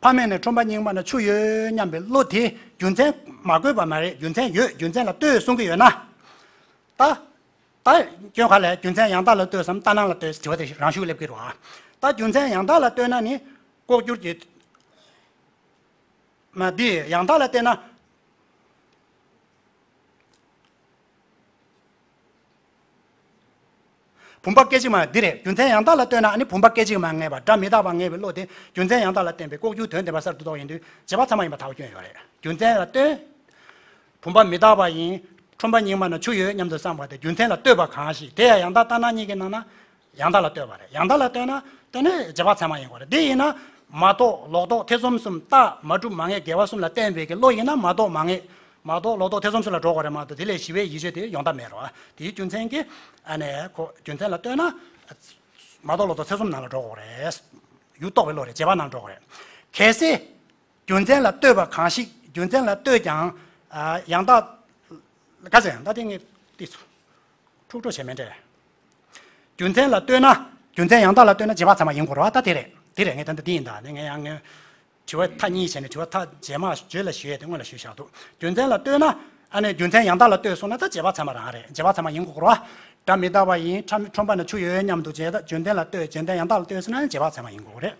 ཕ་མེས་ནས་ཁྲོན་པ་རྙིང་པ་ན་ཆུ་ཡོད་སྙམ་པའི་བློ་དེ་རྒྱུ་མཚན་མ་བཀོད་པ་མ་རེད། རྒྱུ་མཚན་ཡོད། རྒྱུ་མཚན་ལ་ལྟོས་གསུང་གི་ཡོད་ན། ད། ད། སྐྱོན་ག་ལས་རྒྱུ་མཚན་ཡང་དག་ལ་ལྟོས་སམ་ལྟར་སྣང་ལ་ལྟོས་དྲི་བ་དེ་རང་ཤུགས་སླེབས་ཀྱི་རེད་བ། ད་རྒྱུ་མཚན་ཡང་དག་ལ་ལྟོས་ན་ནི་ལྐོག་གྱུར་གྱི། མ་འདི་ཡང་དག་ལ་ལྟོས་ན། བུམ་པ་སྐད་ཅིག་མ་འདི་རེད། རྒྱུ་མཚན་ཡང་དག་ལ་ལྟོས་ན་ཨ་ནི་བུམ་པ་སྐད་ཅིག་མ་ངེས་པ་སྒྲ་མི་རྟག་པ་ངེས་པའི་བློ་དེ་རྒྱུ་མཚན་ཡང་དག་ལ་བརྟེན་པའི་ལྐོག་གྱུར་དོན་བདེན་པ་གསར་དུ་རྟོགས་ཡིན་དུས་རྗེས་དཔག་ཚད་མ་ཡིན་པར་ཐལ་བའི་སྐྱོན་ཡོད་རེད། རྒྱུ་མཚན་ལ་ལྟོས། བུམ་པ་མི་རྟག་པ་ཡིན། ཁྲོན་པ་རྙིང་པ་ན་ཆུ་ཡོད་སྙམ་དུ་བསམ་པ་དེ་རྒྱུ་མཚན་ལ་ལྟོས་པ་གང་ཞིག་དེ་ཡང་ཡང་དག་ལྟར་སྣང་གཉིས་ཀྱི་ནང་ན། ཡང་དག་ལ་ལྟོས་པ་རེད། ཡང་དག་ལ་ལྟོས་ན་དེ་ནི་རྗེས་དཔག་ཚད་མ་ཡིན་དགོས་རེད། དེ་ཡིན་ན་མ་རྟོགས་ལོག་རྟོག་ཐེ་ཚོམ་གསུམ་རྟགས་མ་གྲུབ་མ་ངེས་འགལ་བ་གསུམ་ལ་བརྟེན་པའི་གི་བློ་ཡིན་ན་མ་རྟོགས་མ་ངེས། མ་རྟོགས་ལོག་རྟོག་ཐེ་ཚོམ་གསུམ་ལ་འགྲོ་དགོས་རེད་མ་གཏོགས་དེ་ལས་ཞི་བའི་ཡིད་དཔྱོད་དེ་ཡོང་ཐབས་མེད་རོ། དེའི་རྒྱུ་མཚན་གྱིས་ཨ་ནི་ཁོ་རྒྱུ་མཚན་ལ་ལྟོས་ན་མ་རྟོགས་ལོག་རྟོག་ཐེ་ཚོམ་ནང་ལ་འགྲོ་དགོས་རེད། ཡུལ་རྟོགས་པའི་བློ་རེད། རྗེས་དཔག་ནང་འགྲོ་དགོས་རེད། གལ་སྲིད། རྒྱུ་མཚན་ལ་ལྟོས་པ་གང་ཞིག་རྒྱུ་མཚན་ལ་ལྟོས་ཀྱང་། ཨ། ཡང་དག་ག་ཟེར་ཡང་དག་དེ་ངས་ཏིག་ཙམ་འཁྲུག་འགྲོ་བྱས་མེད་འདྲ། རྒྱུ་མཚན་ལ་ལྟོས་ན། རྒྱུ་མཚན་ཡང་དག་ལ་ལྟོས་ན་རྗེས་དཔག་ཚད་མ་ཡིན་དགོས་རེད་བ། ད་དེ་རེད། དེ་རེད། ངས་ད་ལྟ་འདི་ཡིན་ད་ནི་ངས་ཡང་ངས་དྲི་བ་མཐའ་གཉིས་བྱས་ནས་དྲི་བ་མཐའ་རྗེས་མ་བརྗོད་ལ་ཞུ་ཡས་དེ་སྔོན་ལ་ཞུས་བཞག་འདུག་རྒྱུ་མཚན་ལ་ལྟོས་ན། ཨ་ནི་རྒྱུ་མཚན་ཡང་དག་ལ་ལྟོས་སོང་ན་ད་རྗེས་དཔག་ཚད་མ་རང་རེད། རྗེས་དཔག་ཚད་མ་ཡིན་དགོས་རེད་བ། སྒྲ་མི་རྟག་པ་ཡིན། ཁྲ་ཁྲོན་པ་ན་ཆུ་ཡོད་སྙམ་དུ་བྱས། རྒྱུ་མཚན་ལ་ལྟོས། རྒྱུ་མཚན་ཡང་དག་ལ་ལྟོས་སོང་ན་ནི་རྗེས་དཔག་ཚད་མ་ཡིན་དགོས་རེད།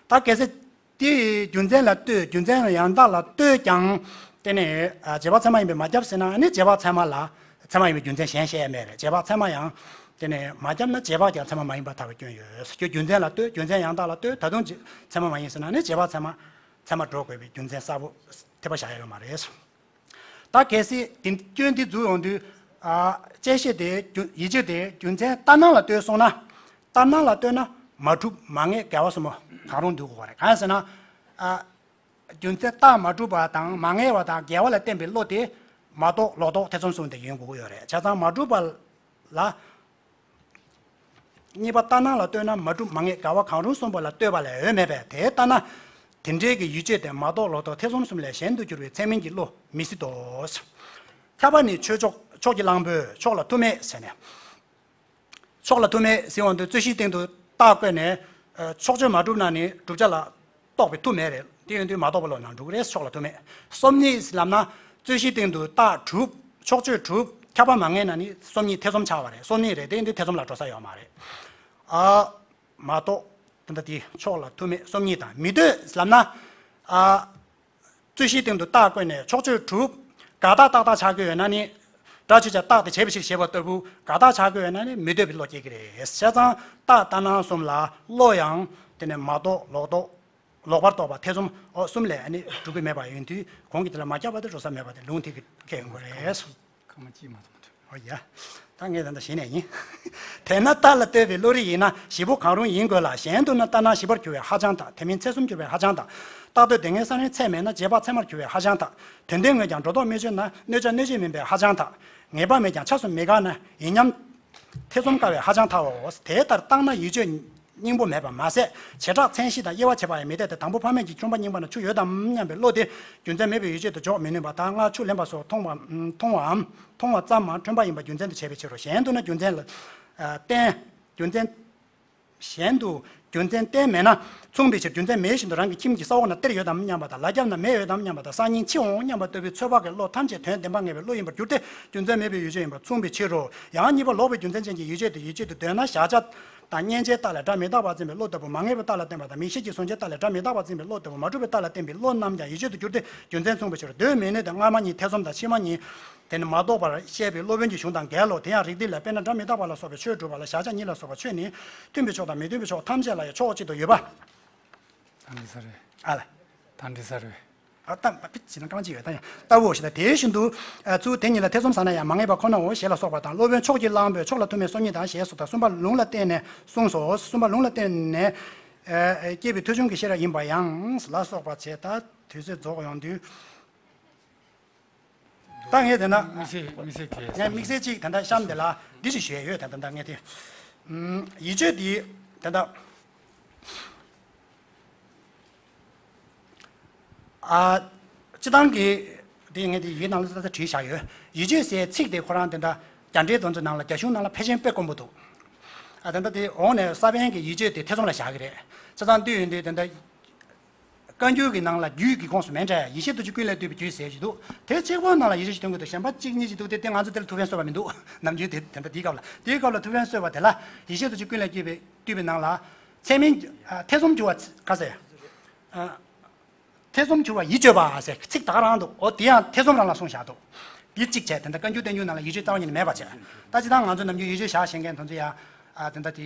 ད་གལ་སྲིད། དེ་ཡི་རྒྱུ་མཚན་ལ་ལྟོས། རྒྱུ་མཚན་ཡང་དག་ལ་ལྟོས་ཀྱང་། དེ་ནི་རྗེས་དཔག་ཚད་མ་ཡིན་པས་མ་ཁྱབ་ཟེར་ན་ནི་རྗེས་དཔག་ཚད་མ་ལ་ཚད་མ་ཡིན་པའི་རྒྱུ་མཚན་གཞན་བཤད་ཡས་མེད་རེད། རྗེས་དཔག་ཚད་མ་ཡང་དེ་ནི་མ་ཁྱབ་ན་རྗེས་དཔག་ཀྱང་ཚད་མ་མ་ཡིན་པར་ཐལ་བའི་སྐྱོན་ཡོད། ཁྱོད་རྒྱུ་མཚན་ལ་ལྟོས། རྒྱུ་མཚན་ཡང་དག་ལ་ལྟོས། ད་དུང་ཚད་མ་མ་ཡིན་ཟེར་ན་ནི་རྗེས་དཔག་ཚད་མ་ཚད་མ་འགྲོ་དགོས་པའི་རྒྱུ་མཚན་གསལ་པོ་འཐད་པ་བཞག་ཡ་ཡོད་མ་རེད། ད་གལ་སྲིད་དེ་སྐྱོན་འདི་འཛུགས་ཡོང་དུས། ཨ། བཅད་ཤེས་དེ་རྒྱུ་ཡིད་དཔྱོད་དེ་རྒྱུ་མཚན་ལྟར་སྣང་ལ་ལྟོས་སོང་ན། ལྟར་སྣང་ལ་ལྟོས་ན་མ་གྲུབ་མ་ངེས་འགལ་བ་གསུམ་པོ་གང་རུང་འདུ་དགོས་པ་རེད། གང་ཡིན་ཟེར་ན། ཨ། རྒྱུ་མཚན་རྟགས་མ་གྲུབ་པ་དང་མ་ངེས་པ་དང་འགལ་བ་ལ་བརྟེན་པའི་བློ་དེ་མ་རྟོགས་ལོག་རྟོག་ཐེ་ཚོམ་གསུམ་དེ་ཡོང་དགོས་ཀྱི་ཡོད་རེད། བྱས་ཙང་མ་གྲུབ་པ་ལ། གཉིས་པ་ལྟར་སྣང་ལ་ལྟོས་ན་མ་གྲུབ་མ་ངེས་འགལ་བ་གང་རུང་གསུམ་པོ་ལ་ལྟོས་པ་ལས་འོས་མེད་པས། དེ་ལྟ་ན། དེ་འདྲའི་གི་ཡིད་དཔྱོད་དེ་མ་རྟོགས་ལོག་རྟོག་ཐེ་ཚོམ་གསུམ་ལས་གཞན་དུ་གྱུར་པའི་ཚད་མིན་གྱི་བློ་མི་སྲིད་དོ། ཁྱབ་པ་ནི་ཆོས་མཆོག་མཆོག་གི་གླང་པོས་མཆོག་ལ་ཐུག་མེད་ཟེར་ནས། མཆོག་ལ་ཐུག་མེད་ཟེར་བ་འདི་རྩོད་གཞིའི་སྟེང་དུ་རྟགས་བཀོད་ནས། ཕྱོགས་ཆོས་མ་གྲུབ་ན་ནི་བསྒྲུབ་བྱ་ལ་རྟོགས་པའི་མཐུ་མེད་རེད། དེ་ཡིན་དུས་མ་རྟོགས་པ་ལོག་ནང་འགྲོ་གི་རེད། མཆོག་ལ་ཐུག་མེད། སོམ་ཉི་ལབ་ན་རྩོད་གཞིའི་སྟེང་དུ་རྟགས་གྲུབ། ཕྱོགས་ཆོས་གྲུབ། ཁྱབ་པ་མ་ངེས་ན་ནི་སོམ་ཉི་ཐེ་ཚོམ་ཆགས་པ་རེད། སོམ་ཉི་རེད། དེ་ཡིན་དུས་ཐེ་ཚོམ་ལ་འགྲོ་ས་ཡོད་མ་རེད། ཨ། མ་རྟོགས། ད་ལྟ་དེ་མཆོག་ལ་ཐུག་མེད་སོམ་ཉི་དང་མི་ལྟོས་ལབ་ན། ཨ། རྩོད་གཞིའི་སྟེང་དུ་རྟགས་བཀོད་ནས་ཕྱོགས་ཆོས་གྲུབ། དགག་རྟགས་ཏག་ཏག་ཆགས་ཀྱི་ཡོད་ན་ནི། སྒྲ་ཆོས་ཅན་རྟགས་དེ་བྱས་པའི་ཕྱིར་ཞེས་པ་ལྟ་བུ་དགག་རྟགས་ཆགས་ཀྱི་ཡོད་ན་ནི་མི་འདོད་པའི་བློ་སྐྱེ་གི་རེད། བྱས་ཙང་རྟགས་ལྟར་སྣང་གསུམ་ལ་བློ་ཡང་དེ་ནི་མ་རྟོགས་ལོག་རྟོག་ལོག་པར་རྟོག་པ་ཐེ་ཚོམ་འོ་གསུམ་ལས་ནི་གྲུབ་ཀྱི་མེད་པ་ཡིན་དུས་གོང་གི་དེ་ལ་མ་ཁྱབ་པ་དེ་འགྲོ་ས་མེད་པ་དེ་ལུང་དེ་གིས་ཁེགས་ཡོང་གི་རེད། ཁ་མ་ཅིག་མ་ཐུབ་ཐུབ། ཨོ་ཡ། ད་ངས་ད་ལྟ་གཞི་ནས་ཡིན། དེས་ན་རྟགས་ལ་ལྟོས་པའི་བློ་རིག་ཡིན་ན་བཞི་པོ་གང་རུང་ཡིན་དགོས་ལ། གཞན་དུ་ན་ལྟར་སྣང་བཞི་པར་འགྱུར་བས་ཧ་ཅང་དག་དེ་མིན་ཚད་གསུམ་འགྱུར་བས་ཧ་ཅང་དག་རྟགས་ལྟོས་དེ་སྔའི་ས་བོན་ཚད་མེད་ན་རྗེས་དཔག་ཚད་མར་འགྱུར་བས་ཧ་ཅང་དག་དོན་ལྡན་དངོས་ཀྱང་སྒྲོ་འདོགས་སྨོས་ཅན་ན་གནོད་བྱ་གནོད་བྱེད་མིན་པས་ཧ་ཅང་དག་ངེས་པ་མེད་ཀྱང་ཆ་གསུམ་མི་དགག་ན་ཡིན་མཉམ་ཐེ་ཚོམ་དཀའ་བས་ཧ་ཅང་ཐའོ། དེ་ལྟར་བརྟགས་ན་ཡིད་དཔྱོད་སྙིང་པོ་མེད་པ་མ་ཟད། བྱེ་བྲག་མཚན་གཞི་དང་དབྱེ་བ་ཕྱེ་བ་ཡང་མི་འཐད་དེ། དང་པོ་ཕ་མེས་ཀྱི་ཁྱོན་པ་རྙིང་པ་ན་ཆུ་ཡོད་དམ་སྙམ་པའི་བློ་དེ་རྒྱུ་མཚན་མེད་པའི་ཡིད་དཔྱོད་དུ་འཇོག་མི་ནུས་པ་དང་། སྔར་ཆུ་ལེན་པ་སོགས་མཐོང་བ་མཐོང་བའམ་མཐོང་བ་ཙམ་མ་འཁྲུལ་པ་ཡིན་པ་རྒྱུ་མཚན་དུ་བྱས་པའི་ཕྱིར་རོ། གཞན་དུ་ན་རྒྱུ་མཚན་ལ་ཨ་བརྟེན། རྒྱུ་མཚན། གཞན་དུ་རྒྱུ་མཚན་གཏན་མེད་ན་མཚུངས་པའི་ཕྱིར། རྒྱུ་མཚན་མེད་བཞིན་དུ་རང་གི་ཁྱིམ་གྱི་ས་འོག་ན་གཏེར་ཡོད་དམ་སྙམ་པ་དང་། ལ་རྒྱབ་ན་མེ་ཡོད་དམ་སྙམ་པ་དང་། སང་ཉིན་འཆི་འོང་སྙམ་པ་ལྟ་བུའི་ཚོད་དཔག་གི་བློ་ཐམས་ཅད་དོན་བདེན་པ་ངེས་པའི་བློ་ཡིན་པར་འགྱུར་ཏེ་རྒྱུ་མཚན་མེད་པའི་ཡིད་དཔྱོད་ཡིན་པར་མཚུངས་པའི་ཕྱིར་རོ། ཡང་གཉིས་པ་ལོག་པའི་རྒྱུ་མཚན་ཅན་གྱི་ཡིད་དཔྱོད་དེ་ཡིད་དཔྱོད་དུ་འདོད་ན་གཞལ་བྱ་དང་བརྙན་བྱའི་རྟགས་ལས་སྒྲ་མི་རྟག་པར་འཛིན་པའི་བློ་ལྟ་བུ་མ་ངེས་པའི་རྟགས་ལ་བརྟེན་པ་དང་། མིག་ཤེས་ཀྱི་གཟུང་བྱའི་རྟགས་ལས་སྒྲ་མི་རྟག་པར་འཛིན་པའི་བློ་ལྟ་བུ་མ་གྲུབ་པའི་རྟགས་ལ་བརྟེན་པའི་བློ་རྣམས་ཀྱང་ཡིད་དཔྱོད་དུ་འགྱུར་ཏེ་རྒྱུ་མཚན་མཚུངས་པའི་ཕྱིར། འདོད་མི་ནུས་ཏེ། སྔ་མ་གཉིས་ཐེ་ཚོམ་དང་ཕྱི་མ་གཉིས་དེ་ནི་མ་རྟོགས་པར་བཤད་པའི་སློབ་དཔོན་གྱི་གཞུང་དང་འགལ་ལོ། དེ་ཡང་རིགས་འདི་ལ་དཔེར་ན་སྒྲ་མི་རྟག་པ་ལ་སོགས་པའི་ཆོས་སྒྲུབ་པ་ལ་བཞག་བྱ་གཉིས་ལ་སོགས་པ་ཆོས་ནི་མཐུན་པའི་ཕྱོགས་དང་མི་མཐུན་པའི་ཕྱོགས་ཐམས་ཅད་ལ་ཡང་ཕྱོགས་གཅིག་ཏུ་ཡོད་པ། ད་འདི་ས་རེད། ཨ་ལ། ད་འདི་ས་རེད། ཨ་ད་ཕིད་ཅི་ན་རྐང་གཅིག་ཡོད་ད་ཡང་ལྟ་བུའོ་ཞེས་དང་། དེ་བཞིན་དུ་ཚུལ་དེ་ཉིད་ལ་ཐེ་ཚོམ་ཟ་ན་ཡང་མ་ངེས་པ་ཁོ་ནའོ་ཞེས་ལ་སོགས་པ་དང་། སློབ་དཔོན་ཕྱོགས་ཀྱི་གླང་པོས་ཕྱོགས་ལ་ཐུག་མིན་སོ་གཉིས་དང་ཞེས་སོགས་དང་། གསུམ་པ་ལུང་ལ་བརྟེན་ནས་གསུངས་སོ། གསུམ་པ་ལུང་ལ་བརྟེན་ནས་སྐྱེས་པའི་ཐོས་བྱུང་གི་ཤེས་རབ་ཡིན་པ་ཡང་ལ་སོགས་པ་བྱས། ད་དུས་ཚོད་རྫོགས་ཡོང་དུས། ད་ངས་དེ་ན། དམིགས་བསལ་དམིགས་བསལ་གྱི་ངས་དམིགས་བསལ་གཅིག་ད་ལྟ་གཤམ་དེ་ལ་འདི་ཞིག་ཞུ་ཡས་ཡོད། ད་ད་ལྟ་ངས་དེ། ཡིད་དཔྱོད་འདི་ད་ལྟ། ཨ། སྤྱི་བཏང་གི་དེ་ངས་དེ་ཡིག་ནང་ལ་ད་ལྟ་བྲིས་བཞག་ཡོད། ཡིད་དཔྱོད་ཟེར་ཚིག་དེ་ཁོ་རང་དེ་འདྲ་རྒྱ་འགྲེལ་དོན་ཚན་ནང་ལ་རྒྱ་གཞུང་ནང་ལ་ཕལ་ཆེར་དཔེ་དཀོན་པོ་འདུག་ཨ་དེ་འདྲ་དེ་འོང་ནས་ས་པཎ་གྱི་ཡིད་དཔྱོད་དེ་ཐེ་ཚོམ་ལ་བཞག་གི་རེད། བྱས་ཙང་དུས་ཡུན་དེ་དེ་འདྲ། བཀའ་འགྱུར་གྱི་ནང་ལ་རྒྱུད་ཀྱི་ཁོངས་སུ་མེད་འདྲ། ཡེ་ཤེས་རྡོ་རྗེ་ཀུན་ལས་བཏུས་པའི་རྒྱུད་ཟེར་གྱི་འདུག་དེ་གཅིག་པོའི་ནང་ལ་ཡེ་ཤེས་ཀྱི་དོན་གྱི་དོན་གཞན་པ་གཅིག་གཉིས་ཤིག་འདུག་དེ་དེ་ང་ཚོ་དེ་ལ་ཐུགས་ཕན་གསོས་པ་མི་འདུག་ནམ་རྒྱུན་དེ་དེ་འདྲ་དེའི་སྐབས་ལ་དེའི་སྐབས་ལ་ཐུགས་ཕན་གསོས་པ་དེ་ལ་ཡེ་ཤེས་རྡོ་རྗེ་ཀུན་ལས་བཏུས་པའི་བཏུས་པའི་ནང་ལ་ཚད་མིན་ཨ་ཐེ་ཚོམ་གྱུར་བ་ག་ཟེར། ཨ། ཐེ་ཚོམ་གྱུར་བ་ཡིད་དཔྱོད་པ་ཟེར་ཚིག་ད་ག་རང་འདུག་འོ་དེ་ཡང་ཐེ་ཚོམ་རང་ལ་གསུངས་བཞག་འདུག་འདི་གཅིག་བྱས། དེ་འདྲ་བཀའ་འགྱུར་བསྟན་འགྱུར་ནང་ལ་ཡིད་དཔྱོད་རྩ་བ་ཉིད་ནས་མེད་པ་བྱས། ད་ཅི་ད་ང་ཚོ་ནམ་རྒྱུན་ཡིད་དཔྱོད་བཞག་ཤེས་མཁན་དེ་ཚོ་ཡང་ཨ་དེ་འདྲ་དེ།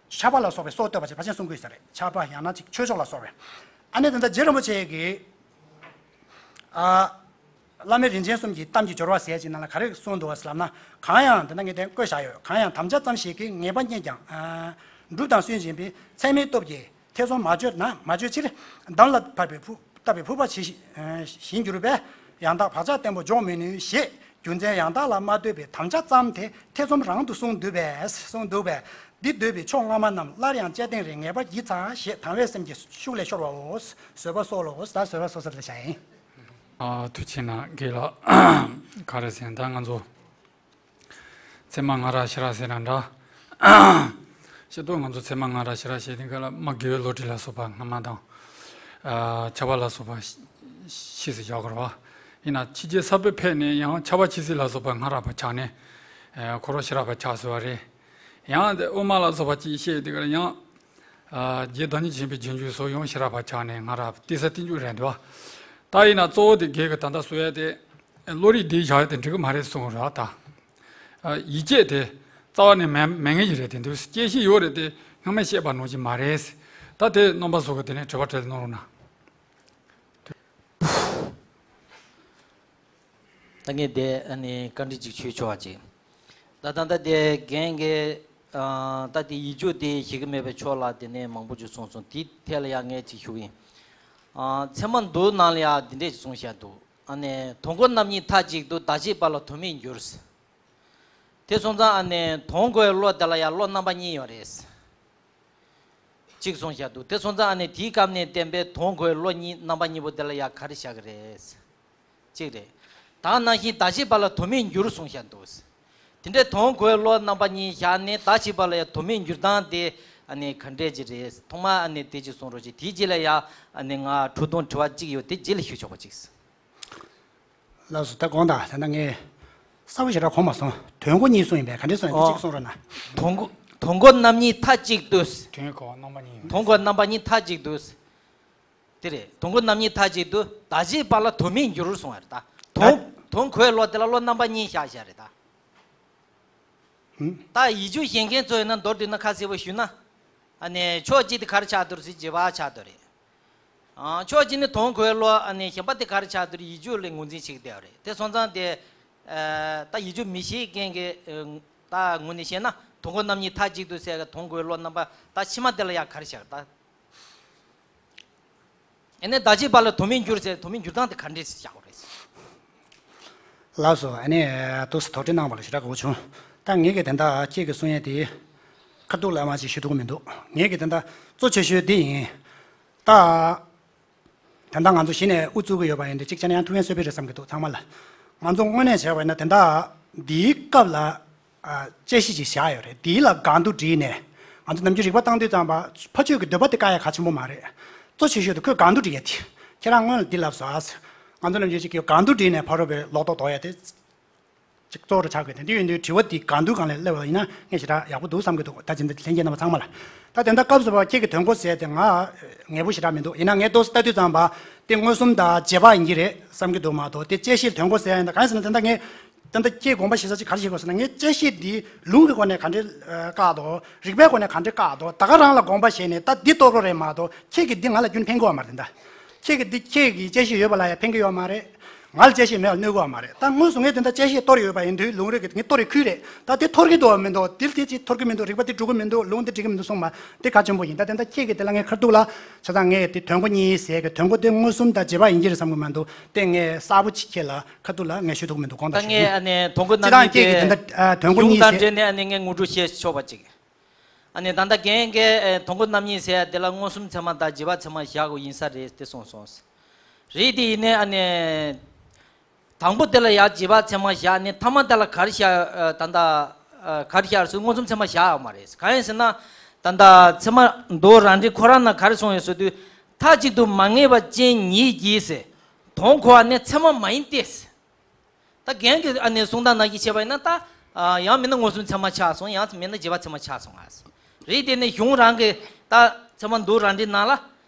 ཆར་པ་ལ་སོགས་པའི་སྲོག་བཏོད་པ་ཅིག་ཕལ་ཆེར་གསུང་གི་ཡོད་ས་རེད། ཆར་པ་ཡང་ན་ཅིག་ཆོས་ཕྱོགས་ལ་སོགས་པའི། ཨ་ནི་དེ་འདྲ་རྗེ་རིན་པོ་ཆེ་གིས། ཨ། བླ་མེད་རིན་ཆེན་གསུམ་གྱི་གཏམ་གྱི་སྦྱོར་བ་ཟེར་གྱི་ནང་ལ་ག་རེ་གསུངས་འདུག་ཟེར་ལབ་ན། གང་ཡང་དེ་འདྲ་ངས་དེ་བཀོད་བཞག་ཡོད། གང་ཡང་དམ་བཅའ་ཙམ་ཞིག་གིས་ངེས་པ་རྙེད་ཀྱང་། ཨ། སྒྲུབ་དང་སུན་འབྱིན་པའི་ཚད་མའི་སྟོབས་ཀྱིས་ཐེ་ཚོམ་མ་བཅོས་ན་མ་བཅོས་ཕྱིར། འདམ་ལ་བབས་པའི་ཕུ་བཏབ་པའི་ཕུར་པ་ཇི་བཞིན་གྱུར་པས། ཡང་དག་བག་ཆགས་བརྟན་པོ་འཇོག་མི་ནུས་ཞེས། རྒྱུ་མཚན་ཡང་དག་ལ་མ་ལྟོས་པའི་དམ་བཅའ་ཙམ་དེ་ཐེ་ཚོམ་རང་དུ་གསུངས་འདུག་པས། གསུངས་འདུག་པས། འདི་འདོད་པའི་ཕྱོགས་སྔ་མ་རྣམས་སླར་ཡང་བཅད་བསྟན་རེ་ངེས་པར་བགྱིད་ཚར་ཞེས་དང་བའི་སེམས་ཀྱི་ཤུགས་ལས་ཤོར་བའོ། བཟོད་པ་སོགས་ལོ། ད་བཟོད་པ་སོགས་ལ་བྱ་ཡིན། ཨ། ཐུགས་ཆེ་གནང་། རྒན་ལགས། ག་རེ་ཟེར་ན་ད་ང་ཚོ་ཚད་མ་སྔ་རབས་ཕྱི་རབས་ཟེར་ན་འདྲ། ཤེས་རྟོགས་ང་ཚོ་ཚད་མ་སྔ་རབས་ཕྱི་རབས་བཤད་དེ་ག་ལ་མ་དགེ་བའི་བློ་གྲོས་ལ་སོགས་པ་སྔ་མ་དང་། ཨ། ཆར་པ་ལ་སོགས་པ་ཕྱིས་སུ་བཞག་དགོས་རེད་བ། ཡིན་ན་ཕྱི་རྒྱལ་ས་པཎ་ཕེབས་ནས་ཡང་ཆར་པ་ཆི་སི་ལ་སོགས་པ་སྔ་རབས་པ་ཆགས་ནས། ཨ། ཁོ་རང་ཕྱི་རབས་པ་ཆགས་སོང་བ་རེད། ཡང་དེ་དབུ་མ་ལ་སོགས་པ་ཅིག་བཤད་དེ་ག་ལ་ཡང་། ཨ། རྗེ་བདག་ཉིད་ཆེན་པོའི་རྗེས་འཇུག་སོགས་ཡང་ཕྱི་རབས་པ་ཆགས་ནས་སྔ་རབས་ཏི་ས་ཏི་འཇུག་རེད་འདུག་ད་ཡིན་ན་གཙོ་བོ་དེ་རྒན་གྱིས་ད་ལྟ་གསུང་ཡ་དེ། བློ་རིག་འདི་བཞག་ཡ་དེ་འགྲིག་གི་མ་རེད་གསུངས་ར་ད། ཡིད་དཔྱོད་དེ་རྩ་བ་ནས་མེད་མེད་ངེས་ཀྱི་རེད་དེ་འདུག་སྐྱེ་གཞི་ཡོད་རེད་དེ་སྔ་མ་བཤད་པ་ནང་བཞིན་མ་རེད། ད་དེ་རྣམ་པ་ཚོ་གི་དེ་ནས་དྲི་བ་དྲིས་ལན་གནང་རོགས་གནང་། ད་ངས་དེ་ཨ་ནི་བཀའ་འདྲི་ཅིག་ཞུས་ཆོག་པ་ཅིག་ད་ད་ད་དེ་རྒན་གྱིས་ཨ་ད་དེ་ཡིད་དཔྱོད་དེ་ཞིག་གི་མེད་པའི་ཕྱོགས་ལ་དེ་ནས་མང་པོ་ཅིག་གསུངས་སོང་། དེའི་ཐད་ལ་ཡང་ངས་ཅིག་ཞུ་གི་ཡིན། ཨ་ཚད་མ་མདོ་ནང་ལ་ཡང་འདི་འདྲས་ཅིག་གསུངས་བཞག་འདུག་ཨ་ནི་དོན་གོ་རྣམ་གཉིས་མཐའ་གཅིག་ཏུ་བདག་གཅིག་པ་ལ་དོན་མེད་འགྱུར། དེ་སོང་ཙང་ཨ་ནི་དོན་གོ་བའི་བློ་དེ་ལ་ཡང་བློ་རྣམ་པ་གཉིས་ཡོད་རེད། གཅིག་གསུངས་བཞག་འདུག་དེ་སོང་ཙང་ཨ་ནི་དེའི་སྐབས་ནས་བསྟན་པའི་དོན་གོ་བའི་བློ་གཉིས་རྣམ་པ་གཉིས་པོ་དེ་ལ་ཡང་ག་རེ་བཞག་གི་རེད། གཅིག་རེད། ད་ནང་བཞིན་བདག་གཅིག་པ་ལ་དོན་མེད་འགྱུར་གསུངས་བཞག་འདུག་དེ་འདྲའི་དོན་གོ་བའི་བློ་རྣམ་པ་གཉིས་བཞག་ནས་བདག་གཅིག་པ་ལ་ཡང་དོན་མེད་འགྱུར་སྟངས་དེ་ཨ་ནི་ག་འདྲས་ཅིག་རེད། ཐོག་མར་ཨ་ནི་དེ་ཅིག་གསུང་རོགས་ཅིག་དེའི་རྗེས་ལ་ཡང་ཨ་ནི་ང་འཕྲོས་དོན་དྲི་བ་གཅིག་ཡོད་དེ་རྗེས་ལ་ཞུ་ཆོག་པ་ཅིག་ལགས་སོ། ད་དགོངས་དག་ད་ལྟ་ངས་གསལ་པོ་ཞེ་དྲག་གོ་མ་སོང་། དོན་གོ་གཉིས་གསུངས་ཡིན་པས་ག་འདྲས་གསུངས་ཡིན་འདི་གཅིག་གསུང་རོགས་གནང་། དོན་གོ་དོན་གོ་རྣམ་གཉིས་མཐའ་གཅིག་ཏུ། དོན་གོ་རྣམ་པ་གཉིས། དོན་གོ་རྣམ་པ་གཉིས་མཐའ་གཅིག་ཏུ། དེ་རེད། དོན་གོ་རྣམ་གཉིས་མཐའ་གཅིག་ཏུ། ད་ཅིའི་བར་ལ་དོན་མེད་འགྱུར་གསུངས་པ་རེད་ད། དོན་དོན་གོའི་བློ་དེ་ལ་བློ་རྣམ་པ་གཉིས་བཞག་བཞག་རེད་ད། ད་ཡིག་རྒྱུགས་ཤེས་མཁན་ཚོ་ཡིན་ན་མདོར་བསྡུས་ན་ཁ་གསལ་པོ་ཞུས་ན། ཨ་ནི་ཕྱོགས་གཅིག་དེ་ག་རེ་ཆགས་འདུག་ཟེར་བྱེད་པ་ཆགས་འདུག་རེད། ཨ་ཕྱོགས་གཅིག་ནི་དོན་གོའི་བློ། ཨ་ནི་གཞན་པ་དེ་ག་རེ་ཆགས་འདུག་རེད། ཡིག་རྒྱུགས་ལ་ངོས་འཛིན་བྱེད་ཀྱི་བསྡད་པ་རེད། དེ་སོང་ཙང་དེ་ཨ་ད་ཡིག་རྒྱུགས་མི་ཤེས་མཁན་གྱི་ཨ་ད་ངོས་ནས་བཤད་ན་དོན་གོ་རྣམ་གཉིས་མཐའ་གཅིག་ཏུ་ཟེར་གི་དོན་གོའི་བློ་རྣམ་པ་ད་ཕྱི་མ་དེ་ལ་ཡང་ག་རེ་བཞག་ད། ཨ་ནི་ད་ཅིའི་བར་ལ་དོན་མེད་འགྱུར་ཟེར། དོན་མེད་འགྱུར་སྟངས་དེ་ག་འདྲས་བཞག་དགོས་རེད། ལགས་སོ། ཨ་ནི་ཏོག་ཙམ་དོགས་འདྲི་གནང་བ་ལ་ཞེ་དྲག་དགའ་བོ་བྱུང་། ད་ངེད་ཀྱིས་དེ་འདྲ་ཁྱེད་ཀྱིས་གསུང་ཡས་དེ་ཁ་ཐུག་ལ་མ་ཅིག་ཞུ་ཐུབ་ཀྱི་མི་འདུག་ངེད་ཀྱིས་དེ་འདྲ་གཙོ་ཆེ་ཤོས་འདི་ཡིན། ད་ད་ལྟ་ང་ཚོ་གཞི་ནས་དབུ་བཙུགས་ཀྱི་ཡོད་པ་ཡིན་དུས་གཅིག་བྱས་ན་ཡང་ཐུགས་ཕན་གསོས་པའི་རེད་བསམ་གྱི་འདུག་ཚང་མ་ལ། ང་ཚོ་དངོས་གནས་བྱས་པ་ཡིན་ན་དེ་འདྲ་འདིའི་སྐབས་ལ། ཨ་དཔྱད་གཞི་ཅིག་བཞག་ཡོད་རེད། དེའི་ལ་སྒང་དུ་བསྒྲིལ་ནས་ང་ཚོ་ནམ་རྒྱུན་རིག་པ་བཏང་དུས་ཙམ་པ་ཕ་ཆོས་ཀྱི་འདོད་པ་དེ་བཀག་ཡ་གལ་ཆེན་པོ་མ་རེད། གཙོ་ཆེ་ཤོས་དེ་ཁོས་སྒང་དུ་བསྒྲིལ་ཡ་དེ། ཁྱེད་རང་སྔོན་ལ་འདི་ལབ་སོང་ཨ། ང་ཚོ་ནམ་རྒྱུན་ཅིག་གི་སྒང་དུ་བསྒྲིལ་ནས་ཕ་རོལ་པོའི་ལོག་རྟོག་ལྡོག་ཡ་དེ་ཅིག་གཙོ་བོ་རུ་ཆགས་དགོས་དེ། འདི་ཡིན་དུས་དྲི་བ་འདི་སྒང་དུ་སྒང་ལ་སླེབས་པ་ཡིན་ན་ངས་ཞེ་དྲག་ཡག་པོ་འདུག་བསམ་གྱི་འདུག་ད་ཅི་འདི་ལྷན་རྒྱས་རྣམ་པ་ཚང་མ་ལ། ད་དེ་འདྲ་སྐབས་སུ་བབ་ཁྱེད་ཀྱི་དོན་གོ་ཟེར་དེ་ང་ངེས་པོ་ཞེ་དྲག་མི་འདུག་ཡིན་ན་ངས་ཏོག་ཙམ་ལྟ་དུས་ཙམ་པ་དེ་མངོན་སུམ་དང་རྗེས་དཔག་ཡིན་གྱི་རེད་བསམ་གྱི་འདུག་མ་གཏོགས་དེ་དཔྱད་གཞིའི་དོན་གོ་ཟེར་ཡ་ཡིན་ན། གང་ཡིན་ཟེར་ན་དེ་འདྲ་ངས། ད་ལྟ་ཁྱེད་དགོངས་པ་བཞེས་ས་ཅིག་ག་རེ་བཞེས་དགོས་ཟེར་ན། ངས་དཔྱད་གཞི་འདི་ལུང་གི་སྒོ་ནས་ག་འདྲས་བཀག་འདུག་རིགས་པའི་སྒོ་ནས་ག་འདྲས་བཀག་འདུག་ད་ག་རང་ལ་དགོངས་པ་བཞེས་ནས་ད་འདི་གཏོར་དགོས་རེད་མ་གཏོགས་ཁྱེད་ཀྱིས་འདི་ང་ལ་རྒྱུན་ཕན་གྱི་ཡོད་མ་རེད། ད་ཁྱེད་ཀྱིས་འདི་ཁྱེད་ཀྱིས་དཔྱད་གཞི་ཡོད་པ་ལ་ཡང་ཕན་གྱི་ཡོད་མ་རེད། ང་ལ་དཔྱད་གཞི་མེད་པ་གནོད་གི་ཡོད་མ་རེད། ད་དངོས་སུ་ངས་དེ་འདྲ་དཔྱད་གཞི་གཏོར་ཡོད་པ་ཡིན་དུས་ལུང་རིགས་ཀྱི་ངས་གཏོར་ཡོད་ཁུལ་རེད། ད་དེ་འཐོར་གྱི་འདུག་བ་མི་འདུག་འདིར་དེ་ཅིག་འཐོར་གྱི་མི་འདུག་རིགས་པ་འདི་འགྲུབ་ཀྱི་མི་འདུག་ལུང་འདི་འགྲིག་གི་མི་འདུག་གསུངས་པ་འདི་གལ་ཆེན་པོ་ཡིན། ད་དེ་འདྲ་ཁྱེད་ཀྱིས་དེ་ལ་ངས་ཁ་ཐུག་ལ་བྱས་ཙང་ངས་དེ་དོན་གོ་གཉིས་ཟེར་གི་དོན་གོ་དེ་མངོན་སུམ་དང་རྗེས་དཔག་ཡིན་གྱི་རེད་བསམ་གི་མ་འདུག་དེ་ངས་གསལ་པོ་ཅིག་ཁྱེད་ལ་ཁ་ཐུག་ལ་ངས་ཞུ་ཐུབ་མི་འདུག་དགོངས་དག་ཞུ། ད་ངས་ཨ་ནི་དོན་གོ་རྣམ་གཉིས་དེ་གི་དེ་འདྲ་ཨ་དོན་གོ་གཞུང་གཉིས་དང་ཟེར། འབྲེལ་ནས་ཨ་ནི་ངས་ངོ་སྤྲོད་བྱས་ཆོག་པ་ཅིག་ཨ་ནི་ད་ལྟ་རྒན་གྱིས་ཨ་དོན་གོ་རྣམ་གཉིས་ཟེར་ཡ་དེ་ལ་མངོན་སུམ་ཚད་མ་དང་རྗེས་དཔག་ཚད་མ་བཞག་དགོས་ཡིན་ས་རེད་དེ་གསུངས་སོང་། རེད་དེ་ཡིན་ནའི་ཨ་ནི། དང་པོ་དེ་ལ་ཡང་རྗེས་དཔག་ཚད་མ་བཞག་ནས་ཐ་མ་དེ་ལ་ག་རེ་བཞག་ཨ་ད་ལྟ་ཨ་ག་རེ་བཞག་ཟེར་མངོན་སུམ་ཚད་མ་བཞག་ཡོད་མ་རེད། གང་ཡིན་ཟེར་ན། ད་ལྟ་ཚད་མ་མདོ་རང་འགྲེལ་ཁོ་རང་ན་ག་རེ་གསུངས་ཡོད་ཟེར་དུས། མཐའ་གཅིག་ཏུ་མ་ངེས་པ་ཅན་ཉིད་ཀྱིས་ཟེར། དོན་གོ་བ་ནི་ཚད་མ་མ་ཡིན་ཏེ་ཟེར། ད་རྒན་གྱི་ཨ་ནི་གསུང་སྟངས་ནང་བཞིན་བྱས་པ་ཡིན་ན་ད། ཡང་མིན་ན་མངོན་སུམ་ཚད་མ་ཆགས་སོང་། ཡང་མིན་ན་རྗེས་དཔག་ཚད་མ་ཆགས་སོང་ཨ། རེད་དེ་ནས་གཞུང་རང་གི་ད་ཚད་མ་མདོ་རང་འགྲེལ་ནང་ལ་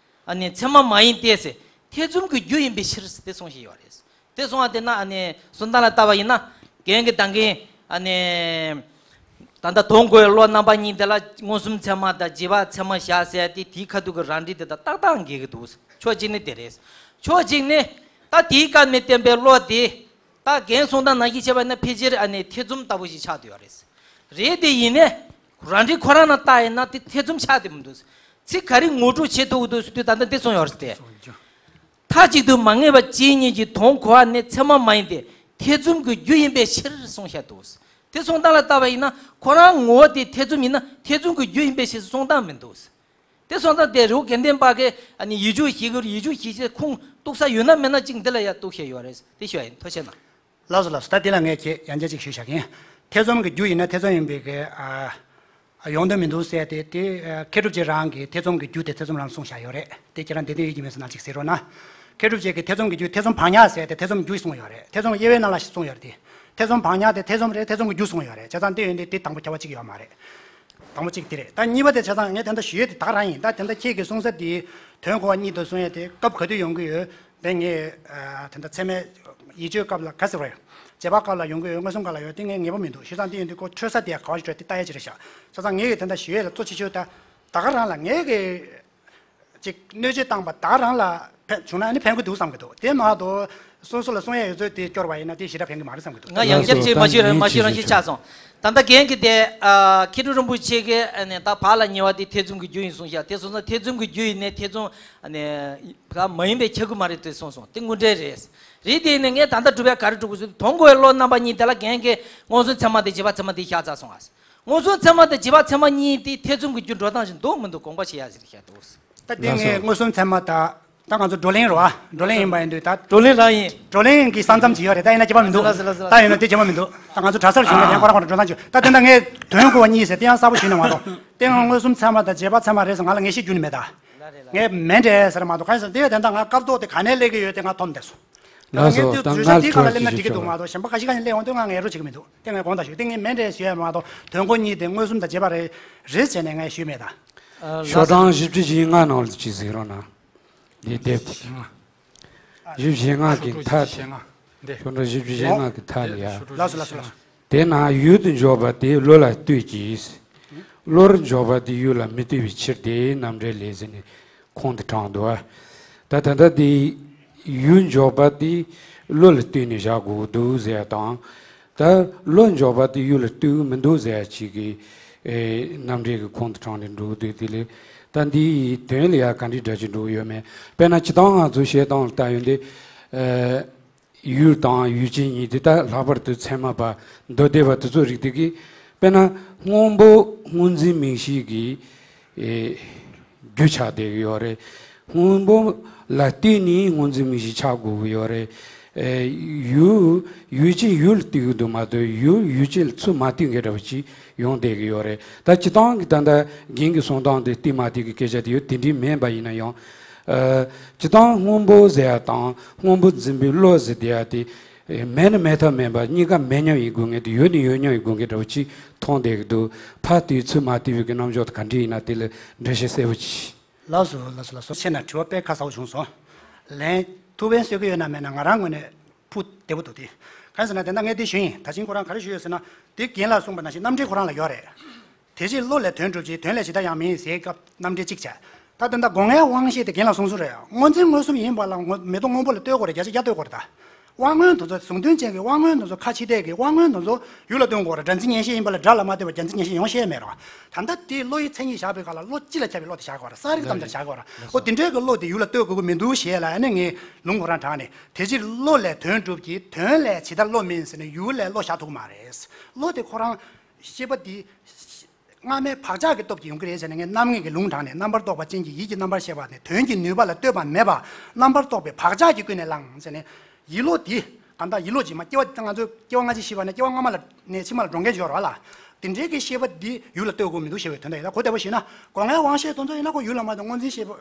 ཨ་ནི་ཚད་མ་མ་ཡིན་ཏེ་ཟེར། ཐེ་ཚོམ་གྱི་རྒྱུ་ཡིན་པའི་ཕྱིར་དེ་གསུངས་བཞིན་ཡོད་རེད། དེ་གསུངས་པ་དེ་ན་ཨ་ནི་གསུང་སྟངས་ལ་བལྟས་པ་ཡིན་ན་རྒན་གྱི་ད་གིན་ཨ་ནི། ད་ལྟ་དོན་གོ་བའི་བློ་རྣམ་པ་གཉིས་དེ་ལ་མངོན་སུམ་ཚད་མ་དང་རྗེས་དཔག་ཚད་མ་བཞག་ཟེར་ཏེ་དེའི་ཁ་ཐུག་གི་རང་འགྲེལ་དེ་དང་ཏག་ཏག་འགལ་གྱི་འདུག་ཕྱོགས་གཅིག་ནི་དེ་རེད། ཕྱོགས་གཅིག་ནི། ད་དེའི་སྐབས་ནས་བསྟན་པའི་བློ་དེ། ད་རྒན་གསུང་སྟངས་ནང་བཞིན་བྱས་པ་ན་ཕལ་ཆེར་ཨ་ནི་ཐེ་ཚོམ་ལྟ་བུ་ཞིག་ཆགས་བསྡད་ཡོད་རེད། རེད་དེ་ཡིན་ནའི། རང་འགྲེལ་ཁོ་རང་ནང་ལྟ་ཡིན་ན་དེ་ཐེ་ཚོམ་ཆགས་བསྡད་མི་འདུག་ཚིག་ག་རེ་ངོ་སྤྲོད་བྱེད་ཐུབ་ཀྱི་འདུག་ཟེར་དུས་ད་ལྟ་འདི་གསུངས་ཡོད་རེད་དེ། མཐའ་གཅིག་ཏུ་མ་ངེས་པ་ཅན་ཉིད་ཀྱིས་དོན་གོ་བ་ནི་ཚད་མ་མ་ཡིན་ཏེ་ཐེ་ཚོམ་གྱི་རྒྱུ་ཡིན་པའི་ཕྱིར་གསུངས་བཞག་འདུག་དེ་གསུང་སྟངས་ལ་བལྟས་པ་ཡིན་ན་ཁོ་རང་ངོ་བོ་དེ་ཐེ་ཚོམ་ཡིན་ན་ཐེ་ཚོམ་གྱི་རྒྱུ་ཡིན་པའི་ཕྱིར་གསུང་སྟངས་མི་འདུག་དེ་སོང་ཙང་དེ་རི་བོ་དགེ་ལྡན་པ་གིས་ཨ་ནི་ཡིག་རྒྱུགས་ཤིག་གི་ཡིག་རྒྱུགས་ཤིག་ཤེས་ཁུངས་གཏུགས་ས་ཡོད་ན་མེད་ན་གཅིག་འདི་ལ་ཡ་གཏུགས་བཤད་ཡོད་རེད། དེ་ཤོད་ཡིན་ཐུགས་རྗེ་གནང་། ལགས་སོ་ལགས་སོ། ད་འདི་ལ་ངས་ཁྱེད་ཡང་བསྐྱར་ཅིག་ཞུས་བཞག་གིན། ཐེ་ཚོམ་གྱི་རྒྱུ་ཡིན་ན་ཐེ་ཚོམ་ཡིན་པའི་གི་ཨ་ཡོང་དོན་མི་འདུག་ཟེར་ཏེ་དེ་ཨ་མཁས་གྲུབ་རྗེ་རང་གིས་ཐེ་ཚོམ་གྱི་རྒྱུ་དེ་ཐེ་ཚོམ་རང་གསུངས་བཞག་ཡོད་རེད། དེ་ཁྱེད་རང་བདེན་དོན་ཡོད་ཀྱི་མེད་ཟེར་ན་ཅིག་གཟིགས་རོགས་གནང་། མཁས་གྲུབ་རྗེ་གིས་ཐེ་ཚོམ་གྱི་རྒྱུ་ཐེ་ཚོམ་བག་ཉལ་ཟེར་ཏེ་ཐེ་ཚོམ་རྒྱུ་གསུངས་ཡོད་རེད། ཐེ་ཚོམ་དབྱེ་བའི་ནང་ལ་གསུངས་ཡོད་རེད་དེ། ཐེ་ཚོམ་བག་ཉལ་དེ་ཐེ་ཚོམ་རེད། ཐེ་ཚོམ་གྱི་རྒྱུ་གསུངས་ཡོད་རེད། བྱས་ཙང་དེ་ཡོད་འདི་དེ་དང་པོ་ཁྱབ་པ་གཅིག་ཡོད་མ་རེད། དང་པོ་གཅིག་དེ་རེད། ད་གཉིས་པ་དེ་བྱས་ཙང་ངས་དེ་འདྲ་ཞུ་ཡས་དེ་ད་ག་རང་ཡིན། ད་དེ་འདྲ་ཁྱེད་ཀྱིས་གསུང་ས་དེ་དོན་གོ་བ་གཉིས་དང་གསུང་ཡས་དེ་སྐབས་ག་དུས་ཡོང་གི་ཡོད། དེ་ངས་ཨ་དེ་འདྲ་ཚད་མའི་ཡིད་དཔྱོད་སྐབས་ལ་ག་ཟེར་བ་ཡོད། རྗེས་དཔག་སྐབས་ལ་ཡོང་གི་ཡོད། མངོན་སུམ་སྐབས་ལ་ཡོད། དེ་ངས་ངེས་པ་མི་འདུག་ཞུ་ཙང་དེ་ཡིན་དུས་ཁོ་འཕྲོད་ས་དེ་ག་བ་ཞིག་འཕྲོད་དེ་ལྟ་ཡས་ཅིག་རེད་ཤག་བྱས་ཙང་ངས་དེ་འདྲ་ཞུ་ཡས་ལ་གཙོ་ཆེ་ཤོས་ད་ད་ག་རང་ལ་ངས་གི་ཅིག་གནོད་བྱེད་བཏང་པ་ད་ག་རང་ལ་ཕན་བྱུང་ན་ཨ་ནི་ཕན་གི་འདུག་བསམ་གི་འདུག་དེ་མ་གཏོགས་སོ་སོ་ལ་གསུང་ཡས་ཡོད་ཚོད་དེ་སྐྱོར་བ་ཡིན་ན་དེ་ཞེ་དྲག་ཕན་གི་མ་རེད་བསམ་གི་འདུག་ང་ཡང་བསྐྱར་ཅིག་མ་ཞུས་རང་མ་ཞུས་རང་ཞིག་ཆགས་སོང་། ད་ལྟ་རྒན་གྱིས་དེ་ཨ་མཁས་གྲུབ་རིན་པོ་ཆེ་གིས་ཨ་ནི་ད་བག་ལ་ཉལ་བ་དེ་ཐེ་ཚོམ་གྱི་རྒྱུ་ཡིན་གསུངས་ཤག་དེ་སོང་ཙང་ཐེ་ཚོམ་གྱི་རྒྱུ་ཡིན་ནའི་ཐེ་ཚོམ་ཨ་ནི་བག་མ་ཡིན་པས་ཁྱབ་གི་མ་རེད་དེ་གསུངས་སོང་། དེ་དངོས་འབྲེལ་རེད། རེད་དེ་ནས་ངས་ད་ལྟ་སྒྲུབ་ཡ་ག་རེ་སྒྲུབ་དགོས་ཟེར་དུས་དོན་གོ་བའི་བློ་རྣམ་པ་གཉིས་དེ་ལ་རྒན་གྱིས་མངོན་སུམ་ཚད་མ་དེ་རྗེས་དཔག་ཚད་མ་དེ་བཞག་ཚར་སོང་ཨ། མངོན་སུམ་ཚད་མ་དང་རྗེས་དཔག་ཚད་མ་གཉིས་དེ་ཐེ་ཚོམ་གྱི་རྒྱུ་འགྲོ་སྟངས་ཤིག་འདུག་མི་འདུག་དགོངས་པ་བཞེས་ཡ་ཟེར་བཤད་འདུག་ད་ལྟ་ངས་མངོན་སུམ་ཚད་མ་དང་ད་ང་ཚོ་བགྲོ་གླེང་རེད་བ། བགྲོ་གླེང་ཡིན་པ་ཡིན་དུས་ད་བགྲོ་གླེང་རང་ཡིན། བགྲོ་གླེང་གི་ས་མཚམས་ཅིག་ཡོད་རེད། ད་ཡིན་ན་སྐྱེས་པ་མི་འདུག་ལགས་སོ་ལགས་སོ་ལགས་སོ། ད་ཡིན་ན་དེ་སྐྱེས་པ་མི་འདུག་ད་ང་ཚོ་གྲྭ་སར་བཞུགས་ན་ཡང་ཁོ་རང་ཁོ་རང་འགྲོ་སྟངས་ཅིག་ད་དེ་འདྲ་ངས་དོན་གོ་བ་གཉིས་ཟེར་དེ་ཡང་གསལ་པོ་ཞུས་ན་མ་གཏོགས་དེ་ཡང་མངོན་སུམ་ཚད་མ་དང་རྗེས་དཔག་ཚད་མ་རེད་ཟེར་ང་ལ་ངེས་ཤེས་རྒྱུན་ནས་མེད་ད། ངས་མིན་འདྲ་ཟེར་མ་གཏོགས་གང་ཡིན་ཟེར་ན་དེ་བས་དེ་འདྲ་ང་སྐབས་ཐོག་དེ་ག་ནས་སླེབས་ཀྱི་ཡོད་དེ་ང་མཐོང་བསྡད་སོང་། ལགས་སོ། ད་ངས་ད་བརྗོད་བྱ་ངར་འདིའི་སྒང་ལ་ཐོས་སླེབས་ན་འགྲིག་གི་འདུག་མ་གཏོགས་གཞན་པ་ཁ་ཤས་ཁ་ཤས་སླེབས་འོང་དུས་ང་ངལ་རོ་བྱེད་ཀྱི་མི་འདུག་དེ་ངས་དགོངས་དག་ཞུ། དེ་ངས་མིན་འདྲ་ཞུ་ཡ་མ་གཏོགས་དོན་གོ་གཉིས་དེ་མངོན་སུམ་དང་རྗེས་དཔག་རེད་རེད་ཟེར་ནས་ངས་ཞུས་མེད་ད། ཤོག་གྲངས་བཞི་བཅུ་ཞེ་ལྔ་ནང་ལ་ཅིག་གཟིགས་རོགས་གནང་། འདི་དེབ་དེ། བཞི་བཅུ་ཞེ་ལྔ་གི་མཐའ་དེ། ཞེ་ལྔ་འདི། ཆོ་འཕྲུལ་བཞི་བཅུ་ཞེ་ལྔ་གི་མཐའ་ལ་ཡ། ལགས་སོ་ལགས་སོ་ལགས་སོ། དེ་ན་ཡུལ་དུ་འཇོག་པ་དེ་བློ་ལ་ལྟོས་ཀྱིས། བློར་འཇོག་པ་དེ་ཡུལ་ལ་མི་ལྟོས་པའི་ཕྱིར་ཏེ་རྣམ་འགྲེལ་ལས་ཟེར་ནས་ཁུངས་དེ་དྲངས་འདུག་བ། ད་ད་ལྟ་དེ་ཡུལ་འཇོག་པ་དེ་བློ་ལ་ལྟོས་ནས་བཞག་དགོས་འདུག་ཟེར་དང་། ད་བློ་འཇོག་པ་དེ་ཡུལ་ལ་ལྟོས་ཀྱི་མི་འདུག་ཟེར་ཡ་ཅིག་གི་ཨེ་རྣམ་འགྲེལ་གྱི་ཁུངས་དེ་དྲངས་ནས་འགྲོ་གི་འདུག་དེ་ལས་ད་འདིའི་དོན་ལ་ཡ་ག་འདྲའི་འདྲ་ཅིག་འགྲོ་གི་ཡོད་མེད། དཔེར་ན་སྤྱིར་བཏང་ང་ཚོ་བཤད་སྟངས་ལ་ལྟ་ཡོང་དུས། ཨེ། ཡུལ་དང་ཡུལ་ཅན་གཉིས་དེ་དག་ལྷག་པར་དུ་ཚད་མ་པ་མདོ་སྡེ་པ་དེ་ཚོ་རིགས་དེ་གིས། དཔེར་ན་སྔོན་པོ་སྔོ་འཛིན་མིག་ཤེས་ཀྱི་ཨེ་རྒྱུ་ཆགས་བསྡད་ཀྱི་ཡོད་རེད། སྔོན་པོ་ལ་བརྟེན་ནས་སྔོ་འཛིན་མིག་ཤེས་ཆགས་དགོས་ཀྱི་ཡོད་རེད། ཨེ་ཡུལ་ཡུལ་ཅན་ཡུལ་ལ་ལྟོས་ཀྱི་འདུག་མ་གཏོགས་ཡུལ་ཡུལ་ཅན་ལ་ཚུར་མ་ལྟོས་མཁན་འདྲ་བ་ཅིག་ཡོང་བསྡད་ཀྱི་ཡོད་རེད། ད་སྤྱིར་བཏང་གི་ད་ལྟ་རྒན་གྱི་གསུང་སྟངས་དེ་ལྟོས་མ་ལྟོས་ཀྱི་སྐད་ཆ་དེ་ཡོད། དེ་འདྲའི་མིན་པ་ཡིན་ན་ཡང་། ཨ། སྤྱིར་བཏང་སྔོན་པོ་ཟེར་ཡ་དང་སྔོན་པོ་འཛིན་པའི་བློ་ཟེར་བསྡད་ཡ་དེ། མེད་ནི་མེད་ཐབས་མེད་པ་གཉིས་ཀ་མེད་མཉམ་ཡིན་དགོས་ངེས་དེ་ཡོད་ནི་ཡོད་མཉམ་ཡིན་དགོས་ངེས་འདྲ་བོ་ཅིག་མཐོང་བསྡད་ཀྱི་འདུག་ཕར་ལྟོས་ཚུར་མ་ལྟོས་པའི་གི་རྣམ་འཇོག་དེ་ག་འདྲ་ཡིན་ན་དེ་ལ་འགྲེལ་བཤད་གསལ་པོ་ཅིག་ལགས་སོ་ལགས་སོ་ལགས་སོ། ཆེ་ན་དྲི་བ་དཔེ་ཁ་གསལ་པོ་བྱུང་སོང་། ལན་ཐུགས་ཕན་གསོས་ཀྱི་ཡོད་ན་མེད་ན་ང་རང་ངོས་ནས་ཕུ་བདེ་པོ་འདུག་དེ། གང་ཡིན་ཟེར་ན་དེ་འདྲ་ངས་འདི་ཞུས་ཡིན། ད་ཕྱིན་ཁོ་རང་ག་རེ་ཞུས་ཡོད་ཟེར་ན། དེ་རྒན་ལགས་གསུངས་པ་ནང་བཞིན་རྣམ་འགྲེལ་ཁོ་རང་ལ་ཡོད་རེད། དེ་ཕྱིར་བློ་ལས་དོན་གྲུབ་ཀྱི། དོན་ལས་ཇི་ལྟར་ཡང་མིན་ཟེར་སྐབས་རྣམ་འགྲེལ་གཅིག་བྱས། ད་དེ་འདྲ་སྒོ་ལྔའི་དབང་ཤེས་དེ་རྒན་ལགས་གསུངས་སོང་རེད། སྔོ་འཛིན་མངོན་སུམ་ཡིན་པ་ལ་ངོ་མེ་ཏོག་སྔོན་པོ་ལ་ལྟོས་དགོས་རེད། བརྒྱ་ཆ་བརྒྱ་ལྟོས་དགོས་རེད་ད། དབང་མངོན་དེ་ཚོ་གཟུང་དོན་ཅན་གྱི་དབང་མངོན་དེ་ཚོ་ཁ་ཕྱི་བལྟས་ཀྱི་དབང་མངོན་དེ་ཚོ་ཡུལ་ལ་ལྟོས་དགོས་རེད། སྒྲ་འཛིན་མཉེན་ཤེས་ཡིན་པ་ལ་སྒྲ་ལ་མ་ལྟོས་པར་རྒྱ་འཛིན་མཉེན་ཤེས་ཡོང་ཤེས་མེད་རེད། ད་ལྟ་དེ་བློ་ཡི་མཚན་ཉིད་བཞག་པའི་སྐབས་ལ་བློ་སྤྱི་ལ་ཁྱབ་པའི་བློ་དེ་བཞག་དགོས་རེད། གསལ་རིག་ཙམ་དེ་བཞག་དགོས་རེད། ཨོ་དེ་འདྲའི་གི་བློ་དེ་ཡུལ་ལ་ལྟོས་དགོས་ཀྱི་མི་འདུག་ཞེས་ལ་ཨ་ནི་ངས་ལུང་ཁོ་རང་དྲངས་ནས། དེ་ཕྱིར་བློ་ལས་དོན་གྲུབ་ཀྱི། དོན་ལས་ཇི་ལྟར་བློ་མིན་ཟེར་ནས་ཡུལ་ལས་བློ་བཞག་ཐུབ་མ་རེད། བློ་དེ་ཁོ་རང་ཤེས་པ་འདི་སྔ་མའི་བག་ཆགས་ཀྱི་སྟོབས་ཀྱིས་ཡོང་གི་རེད་ཟེར་ནས་ངས་རྣམ་ངེས་ཀྱི་ལུང་དྲངས་ནས། རྣམ་པར་རྟོག་པ་ཅན་གྱི་ཡིད་ཀྱི་རྣམ་པར་ཤེས་པ་ནི་དོན་གྱི་ནུས་པ་ལ་ལྟོས་པ་མེད་པ་རྣམ་པར་རྟོག་པའི་བག་ཆགས་ཀྱིས་ཀུན་ནས་བསླངས་ཟེར་ནས། ཡིད་བློ་འདི་གང་ལྟར་ཡིད་བློ་ཇི་མ་སྐྱེ་བ། ང་ཚོས་སྐྱེ་བ་སྔ་ཕྱི་ཤེས་པ་ནི་སྐྱེ་བ་སྔ་མ་ལ་ནས་ཕྱི་མ་ལ་འགྲོ་མཁན་ཅིག་ཡོད་རེད་བ་ལ། དེ་འདྲའི་གི་ཤེས་པ་འདི་ཡུལ་ལ་ལྟོས་དགོས་མི་འདུག་ཞེས་པའི་དོན་དག་ཡིན་ན། གོ་བདེ་པོ་ཞུས་ན་སྒོ་ལྔའི་དབང་ཤེས་དེ་ཚོ་ཡིན་ན་ཁོ་ཡུལ་ལ་མ་ལྟོས། སྔོ་འཛིན་ཤེས་པ་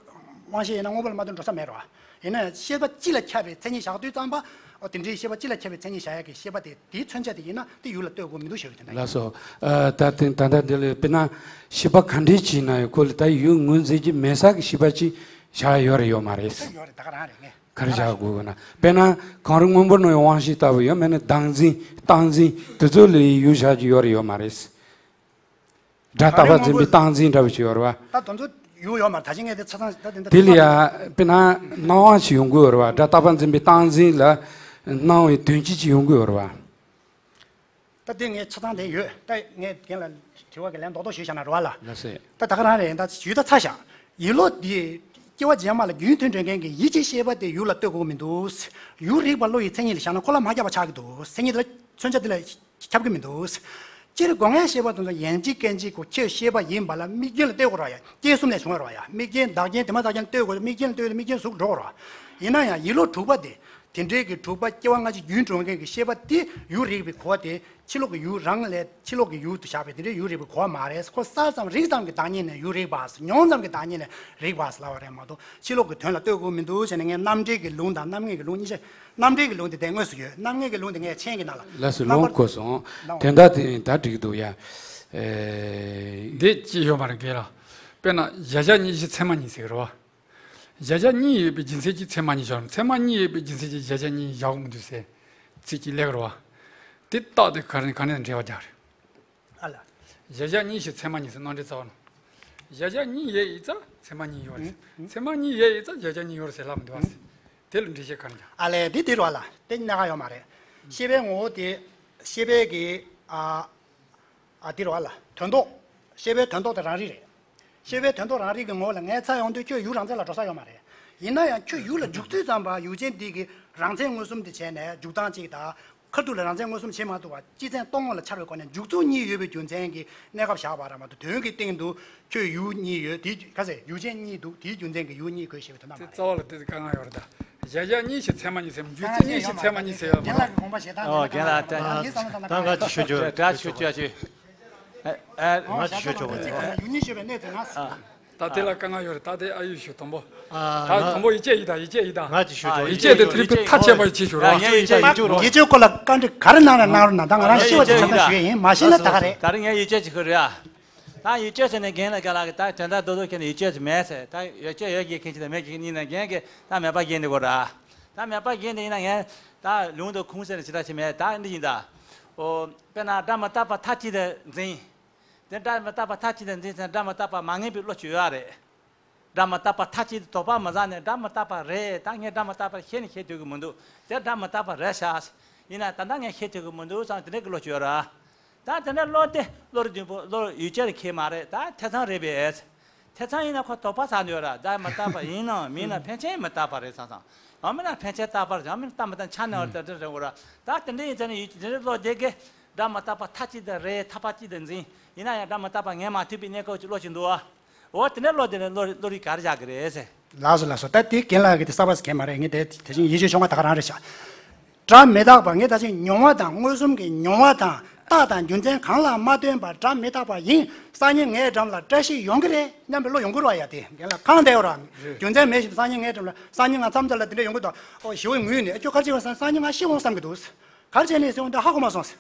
དབང་ཤེས་ཡིན་ན་སྔོན་པོ་ལ་མ་ལྟོས་འགྲོ་ས་མེད་རེད་བ། ཡིན་ན་ཡང་ཤེས་པ་སྤྱི་ལ་ཁྱབ་པའི་མཚན་ཉིད་བཞག་དུས་ཙམ་པ། ཨོ་དེ་འདྲའི་ཤེས་པ་སྤྱི་ལ་ཁྱབ་པའི་མཚན་ཉིད་བཞག་ཡག་གི་ཤེས་པ་དེ་དེའི་མཚོན་བྱ་དེ་ཡིན་ན་དེ་ཡུལ་ལ་ལྟོས་དགོས་མི་འདུག་ཞེས་པའི་དོན་དག་ཡིན། ལགས་སོ། ཨ་ད་དེ་ད་ལྟ་འདི་ལ་དཔེར་ན་ཤེས་པ་ག་འདྲའི་ཅིག་ཡིན་ན་ཡང་ཁོ་ལ་ད་ཡུལ་ངོས་འཛིན་གྱི་མེད་ས་གི་ཤེས་པ་ཅིག་བཞག་ཡོད་རེད་ཡོད་མ་རེད། ཡོད་རེད། ད་ག་རང་རེད། ངས་ག་རེ་བཞག་དགོས་ན། དཔེར་ན་གངས་རི་སྔོན་པོ་ནང་དབང་ཤེས་ལྟ་བུ་ཡོད། མེད་ན་བདག་འཛིན་རྟག་འཛིན་དེ་ཚོ་ལ་ཡུལ་བཞག་རྒྱུ་ཡོད་རེད་ཡོད་མ་རེད། སྒྲ་རྟག་པར་འཛིན་པའི་རྟག་འཛིན་འདྲ་བ་ཞིག་ཡོད་རེད་བ། ད་དེ་ཚོ་ཡུལ་ཡོད་མ་རེད། ད་ཅི་ངས་དེ་ཆ་ཚང་ད་དེ་འདྲ་དེ་ལ་ཡ་དཔེར་ན་སྣང་བ་ཞིག་ཡོང་གི་ཡོད་རེད་བ། སྒྲ་རྟག་པར་འཛིན་པའི་རྟག་འཛིན་ལ་སྣང་བའི་དོན་སྤྱི་ཅིག་ཡོང་གི་ཡོད་རེད་བ། ད་དེ་ངས་ཆ་ཚང་དེ་ཡོད། ད་ངས་རྒན་ལ་དྲི་བ་གི་ལན་རྡོག་རྡོག་ཞུས་བཞག་ན་རེད་བ་ལ། ལགས་སེ། ད་ད་ག་རང་རེད། ད་ཞུས་ད་ཚར་བཞག་ཡིད་བློ་འདི་སྐྱེ་བ་རྗེས་མ་ལ་རྒྱུན་མཐུན་འགྲོ་མཁན་གྱི་ཡིད་ཀྱི་ཤེས་པ་དེ་ཡུལ་ལ་ལྟོས་དགོས་མི་འདུག་ཡུལ་རིག་པ་བློ་ཡི་མཚན་ཉིད་ལ་བཞག་ན་ཁོ་ལ་མ་ཁྱབ་པ་ཆགས་ཀྱི་འདུག་མཚན་ཉིད་དེ་ལ་མཚོན་བྱ་དེ་ལ་ཁྱབ་ཀྱི་མི་འདུག་སྤྱིར་སྒོ་ལྔའི་ཤེས་པ་དེ་ཚོ་ཡན་གཅིག་སྐད་གཅིག་གོ་ཁྱོད་ཤེས་པ་ཡིན་པ་ལ་དམིགས་རྐྱེན་ལ་ལྟོས་དགོས་རེད་ཡ། རྐྱེན་གསུམ་ལས་བྱུང་བ་རེད་ཡ། དམིགས་རྐྱེན་བདག་རྐྱེན་དེ་མ་བདག་རྐྱེན་ལ་ལྟོས་དགོས། དམིགས་རྐྱེན་ལ་ལྟོས་ཏེ་དམིགས་རྐྱེན་ཟུག་འགྲོ་དགོས་རེད། ཡིན་ན་ཡང་ཡིད་བློ་དྲུག་པ་དེ། དེ་འདྲའི་གི་དྲུག་པ་སྐྱེ་བ་སྔ་ཕྱི་རྒྱུན་འགྲོ་མཁན་གྱི་ཤེས་པ་དེ་ཡུལ་རིག་པའི་གོ་བ་དེ་ཕྱི་ལོགས་ཀྱི་ཡུལ་རང་ལས་ཕྱི་ལོགས་ཀྱི་ཡུལ་དུ་བཞག་པའི་དེ་འདྲའི་ཡུལ་རིག་པའི་གོ་བ་མ་རེད། ཁོ་གསལ་ཙམ་རིག་ཙམ་གྱི་བདག་ཉིད་ནས་ཡུལ་རིག་པ་ཟེར། མྱོང་ཙམ་གྱི་བདག་ཉིད་ནས་རིག་པ་ཟེར་ལབ་པ་རེད་མ་གཏོགས་ཕྱི་ལོགས་ཀྱི་དོན་ལ་ལྟོས་དགོས་མི་འདུག་ཟེར་ནས། ངས་རྣམ་འགྲེལ་གྱི་ལུང་དང་རྣམ་ངེས་ཀྱི་ལུང་གཉིས་ཆ། རྣམ་འགྲེལ་གྱི་ལུང་དེ་དེ་དངོས་སུ་ཡོད། རྣམ་ངེས་ཀྱི་ལུང་དེ་ངས་མཆན་གྱི་ནང་ལ། ལགས་སོ། ལུང་གོ་སོང་། དེ་འདྲ་དེ་ད་འགྲིག་འདུག་ཡ། ཨེ། འདི་ཅི་ཡོད་མ་རེད་རྒན་ལགས། དཔེར་ན་གཞལ་བྱ་གཉིས་ཤེས་ཚད་མ་གཉིས་ཟེར་གི་རེད་བ། གཞལ་བྱ་གཉིས་ཡོད་པའི་རྒྱུ་མཚན་གྱིས་ཚད་མ་གཉིས་ཤོར། ཚད་མ་གཉིས་ཡོད་པའི་རྒྱུ་མཚན་གྱིས་གཞལ་བྱ་གཉིས་བཞག་དགོས་མི་འདུག་ཟེར་ཚིག་གཅིག་སླེབས་རེད་བ། དེ་རྟགས་དེ་ག་རེ་ག་ནས་འགྲེལ་བ་རྒྱག་རེད། ཨ་ལ། གཞལ་བྱ་གཉིས་ཤེས་ཚད་མ་གཉིས་ཟེར། རྣམ་འགྲེལ་རྩ་བ་ནས། གཞལ་བྱ་གཉིས་ཡོད་ཡིན་ཙང་ཚད་མ་གཉིས་ཡོད་རེད། ཚད་མ་གཉིས་ཡོད་ཡིན་ཙང་གཞལ་བྱ་གཉིས་ཡོད་རེད་ཟེར་ལབ་མི་འདུག་བ་ཟེར། དེ་ལ་འགྲེལ་བཤད་ག་རེ་རྒྱག་ཨ་ལས། དེ་དེ་རེད་བ་ལ། དེ་སྣ་ཁ་ཡོད་མ་རེད། ཤེས་པའི་ངོ་བོ་དེ་ཤེས་པའི་གི་ཨ། ཨ་དེ་རེད་བ་ལ། དོན་ལྡོག་ཤེས་པའི་དོན་ལྡོག་དེ་རང་རིག་རེད། ཤེས་པའི་དོན་ལྡོག་རང་རིག་གི་ངོ་བོ་ལ་ངས་ཚར་ཡོང་དུས་ཁྱོད་ཡུལ་རང་མཚན་ལ་འགྲོ་ས་ཡོད་མ་རེད། ཡིན་ན་ཡང་ཁྱོད་ཡུལ་ལ་འཇུག་དུས་ཙམ་པ་ཡུལ་ཅན་འདི་གི་རང་མཚན་མངོན་སུམ་དེ་བྱས་ནས་འཇུག་སྟངས་གཅིག་དང་། ཁ་ཐུག་ལ་རང་མཚན་མངོན་སུམ་བྱེད་མ་ཐུབ་པ་སྤྱི་མཚན་རྟོག་ངོ་ལ་འཆར་བའི་སྒོ་ནས་འཇུག་ཚུལ་གཉིས་ཡོད་པའི་རྒྱུ་མཚན་གྱིས་གནས་སྐབས་བཞག་པ་རེད་མ་གཏོགས། དོན་གྱི་སྟེང་དུ་ཁྱོད་ཡུལ་གཉིས་ཡོད། དེ་ག་ཟེ་ཡུལ་ཅན་གཉིས་འདུག་དེའི་རྒྱུ་མཚན་གྱིས་ཡུལ་གཉིས་དགོས་ཞེས་པའི་དོན་དག་མ་རེད། དེ་རྩ་བ་ལ་དེ་དཀའ་ངལ་ཡོད་རེད་ད། གཞལ་བྱ་གཉིས་ཤེས་ཚད་མ་གཉིས་ཟེར། རྒྱུ་མཚན་གཉིས་ཤེས་ཚད་མ་གཉིས་ཟེར་ཡོད་མ་རེད། རྒན་ལགས་ཀྱི་དགོངས་པ་བཞེས་སྟངས། ཨོ་རྒན་ལགས་ད། ད་ང་ཅིག་ཞུ་རྒྱུ། ད་ཅིག་ཞུ་རྒྱུ་ཅིག་ཨ། ཨ། ང་ཅིག་ཞུ་ཆོག་གི། ཡུལ་གཉིས་ཤེས་པའི་གནས་དེ་ན། ད་དེ་ལ་དཀའ་ངལ་ཡོད་རེད། ད་དེ་ཨ་ཡུལ་ཞུ་དང་པོ། ད་དང་པོ་ཡིད་ཆེས་ཡིན་ད། ཡིད་ཆེས་ཡིན་ད། ང་ཅིག་ཞུ་ཆོག་ཡིད་ཆེས་དེ་ཐུར་ཕུད་ཐག་ཆད་པ་ཡིད་ཆེས་ཞུ་རོགས། ཡིད་ཆེས་ཞུ་རོགས། ཡིད་ཆེས་སྐོར་ལ་བཀའ་འདྲི་ག་རེ་གནང་ར་གནང་རོགས་གནང་། ད་ང་རང་ཤི་བ་དེ་ཚོ་ད་ཞུ་ཡ་ཡིན། མ་ཤེས་ན་ད་ག་རེད། ད་རེས་ངས་ཡིད་ཆེས་ཅིག་ཁུར་རེད་ཨ། ད་ཡིད་དཔྱོད་ཟེར་ནས་རྒན་ལ་ག་ལ་གི་ད་དོན་དག་རྡོག་རྡོག་ཁྱེར་ནས་ཡིད་དཔྱོད་ཟེར་མེད་ཟེར། ད་ཡིད་དཔྱོད་ཡོད་ཀྱི་མཁན་ཅིག་དང་མེད་ཀྱི་མཁན་གཉིས་ནས་རྒན་གྱི་ད་མེད་པ་བརྒྱན་འདི་གོ་ར། ད་མེད་པ་བརྒྱན་འདི་ཡིན་ན་ངས་ད་ལུང་དང་ཁུངས་ཟེར་ནས་ཅི་ད་ཅི་མེད། ད་འདི་ཡིན་ད། ཨོ། དཔེར་ན་སྒྲ་མི་རྟག་པ་མཐའ་གཅིག་ཏུ་འཛིན། དེ་སྒྲ་མི་རྟག་པ་མཐའ་གཅིག་ཏུ་འཛིན་ཚེ་སྒྲ་མི་རྟག་པ་མ་ངེས་པའི་བློ་ཅིག་ཡོད་རེད། སྒྲ་མི་རྟག་པ་མཐའ་གཅིག་ཏུ་དོགས་པ་མི་ཟ་ནས་སྒྲ་མི་རྟག་པ་རེད། ད་ངས་སྒྲ་མི་རྟག་པ་ཤེས་ནས་ཤེས་ཐུབ་ཀྱི་མི་འདུག་དེ་སྒྲ་མི་རྟག་པ་རེད་ཤག་ཡིན་ན་ད་ལྟ་ངས་ཤེས་ཐུབ་ཀྱི་མི་འདུག་བསམ་དེ་འདྲ་གི་བློ་ཅིག་ཡོད་ར། ད་དེ་འདྲ་བློ་དེ་བློ་རིག་བདུན་པོ་བློ་ཡུལ་ཅན་ཁེལ་མ་རེད། ད་ཐེ་ཚོམ་རེད་པས། ཐེ་ཚོམ་ཡིན་ན་ཁོ་དོགས་པ་ཟ་འདོད་ར། སྒྲ་མི་རྟག་པ་ཡིན་ནམ་མིན་ནམ་ཕན་ཆད་མི་རྟག་པ་རེད་བསམ་བསམ། ཡང་མིན་ན་ཕན་ཆད་རྟག་པ་རེད། ཡང་མིན་ན་རྟག་མི་རྟག་ཆ་ནས་བར་དེ་འདྲ་རེད་འོ་ར། ད་དེ་འདྲ་ཡིན་ཙང་ནི་ཡུལ་དེ་འདྲ་བློ་དེ་གི་སྒྲ་མི་རྟག་པ་མཐའ་གཅིག་ཏུ་རེད། ཐག་པ་གཅིག་ཏུ་འཛིན། ཡིན་ན་ཡང་སྒྲ་མི་རྟག་པ་ངེས་མ་ཐུབ་པའི་གནས་སྐབས་ཀྱི་བློ་ཅིག་འདུག་ཨ། འོ་དེ་འདྲའི་བློ་དེ་ནི་བློ་རིག་བློ་རིག་ག་རེ་བཞག་གི་རེད་ཟེར། ལགས་སོ་ལགས་སོ། ད་དེ་རྒན་ལགས་ཀྱི་དེ་གསར་པ་ཟེར་མཁན་མ་རེད། ངས་དེ་དེ་བཞིན་ཡིད་དཔྱོད་ཆུང་བ་ད་ག་རང་རེད་ཤག་སྒྲ་མི་རྟག་པ་ངས་ད་ཅིག་མྱོང་བ་དང་མངོན་སུམ་གྱི་མྱོང་བ་དང་རྟགས་དང་རྒྱུ་མཚན་གང་ལ་མ་ལྟོས་པར་སྒྲ་མི་རྟག་པ་ཡིན། སང་ཉིན་ངའི་འགྲམ་ལ་བཀྲ་ཤིས་ཡོང་གི་རེད་སྙམ་པའི་བློ་ཡོང་གི་རེད་བ། ཡ་དེ་རྒན་ལགས་གང་བསྡད་ཡོད་ར། རྒྱུ་མཚན་མེད་བཞིན་སང་ཉིན་ངའི་འགྲམ་ལ་སང་ཉིན་ང་མཚམས་འཇོག་ལ་དེ་འདྲ་ཡོང་གི་འདུག་ཨོ་ཞི་བའི་ངུས་ནས་ཨ་ཁྱོད་ག་རེ་བྱེད་ཡོང་སང་ཉིན་ང་ཤི་འོང་བསམ་གི་འདུག་ག་རེ་བྱས་ནས་ཟེར་འོང་དུས་ཧ་གོ་མ་སོང་ཟེར།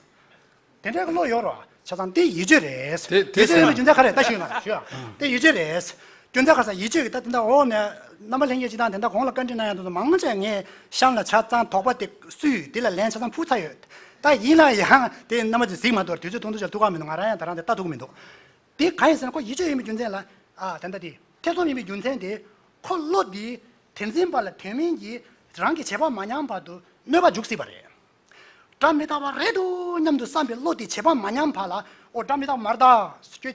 དེ་འདྲའི་བློ་ཡོད་རེད་བ། བྱས་ཙང་དེ་ཡིད་དཔྱོད་རེད། དེ་དེ་ཡིད་དཔྱོད་ཡིན་པའི་རྒྱུ་མཚན་ག་རེ་ད་ཞུས་ན་ཞུ་ཡ། དེ་ཡིད་དཔྱོད་རེད། རྒྱུ་མཚན་ག་ས་ཡིད་དཔྱོད་ཀྱི་ད་དེ་འདྲ་འོག་ནས་རྣམ་པ་ལྷན་རྒྱས་ཅིག་དང་དེ་འདྲ་གོང་ལ་བཀའ་འདྲི་གནང་ཡ་དེ་ཚོ་མང་ཆེ་ངས་གཤམ་ལ་ཆ་ཚང་དོགས་པ་དེ་སུས་དེ་ལ་ལན་ཆ་ཚང་ཕུལ་ཚར་ཡོད། ད་ཡིན་ན་ཡང་དེ་རྣམ་པ་ཚོས་གཟིགས་མ་ཐུབ་པར་དུས་ཚོད་ཐུང་ཐུང་ཞིག་ཐུག་ག་མི་འདུག་ང་རང་ཡང་ད་རང་དེ་ལྟ་ཐུབ་ཀྱི་མི་འདུག་དེ་གང་ཡིན་ཟེར་ན་ཁོ་ཡིད་དཔྱོད་ཡིན་པའི་རྒྱུ་མཚན་ལ་ཨ་ད་ལྟ་དེ་ཐེ་ཚོམ་ཡིན་པའི་རྒྱུ་མཚན་དེ་ཁོ་བློ་དེ་དེ་འཛིན་པ་ལ་དོན་མིན་གྱི་རང་གི་བྱེད་པ་མ་ཉམས་བར་དུ་གནོད་པ་འཇུག་སྲིད་པ་རེད། སྒྲ་མི་རྟག་པ་རེད་འདུག་སྙམ་དུ་བསམ་པའི་བློ་དེ་བྱེད་པ་མ་ཉམས་བར་ལ་ཨོ་སྒྲ་མི་རྟག་པ་མ་རེད་ད་ཟེར་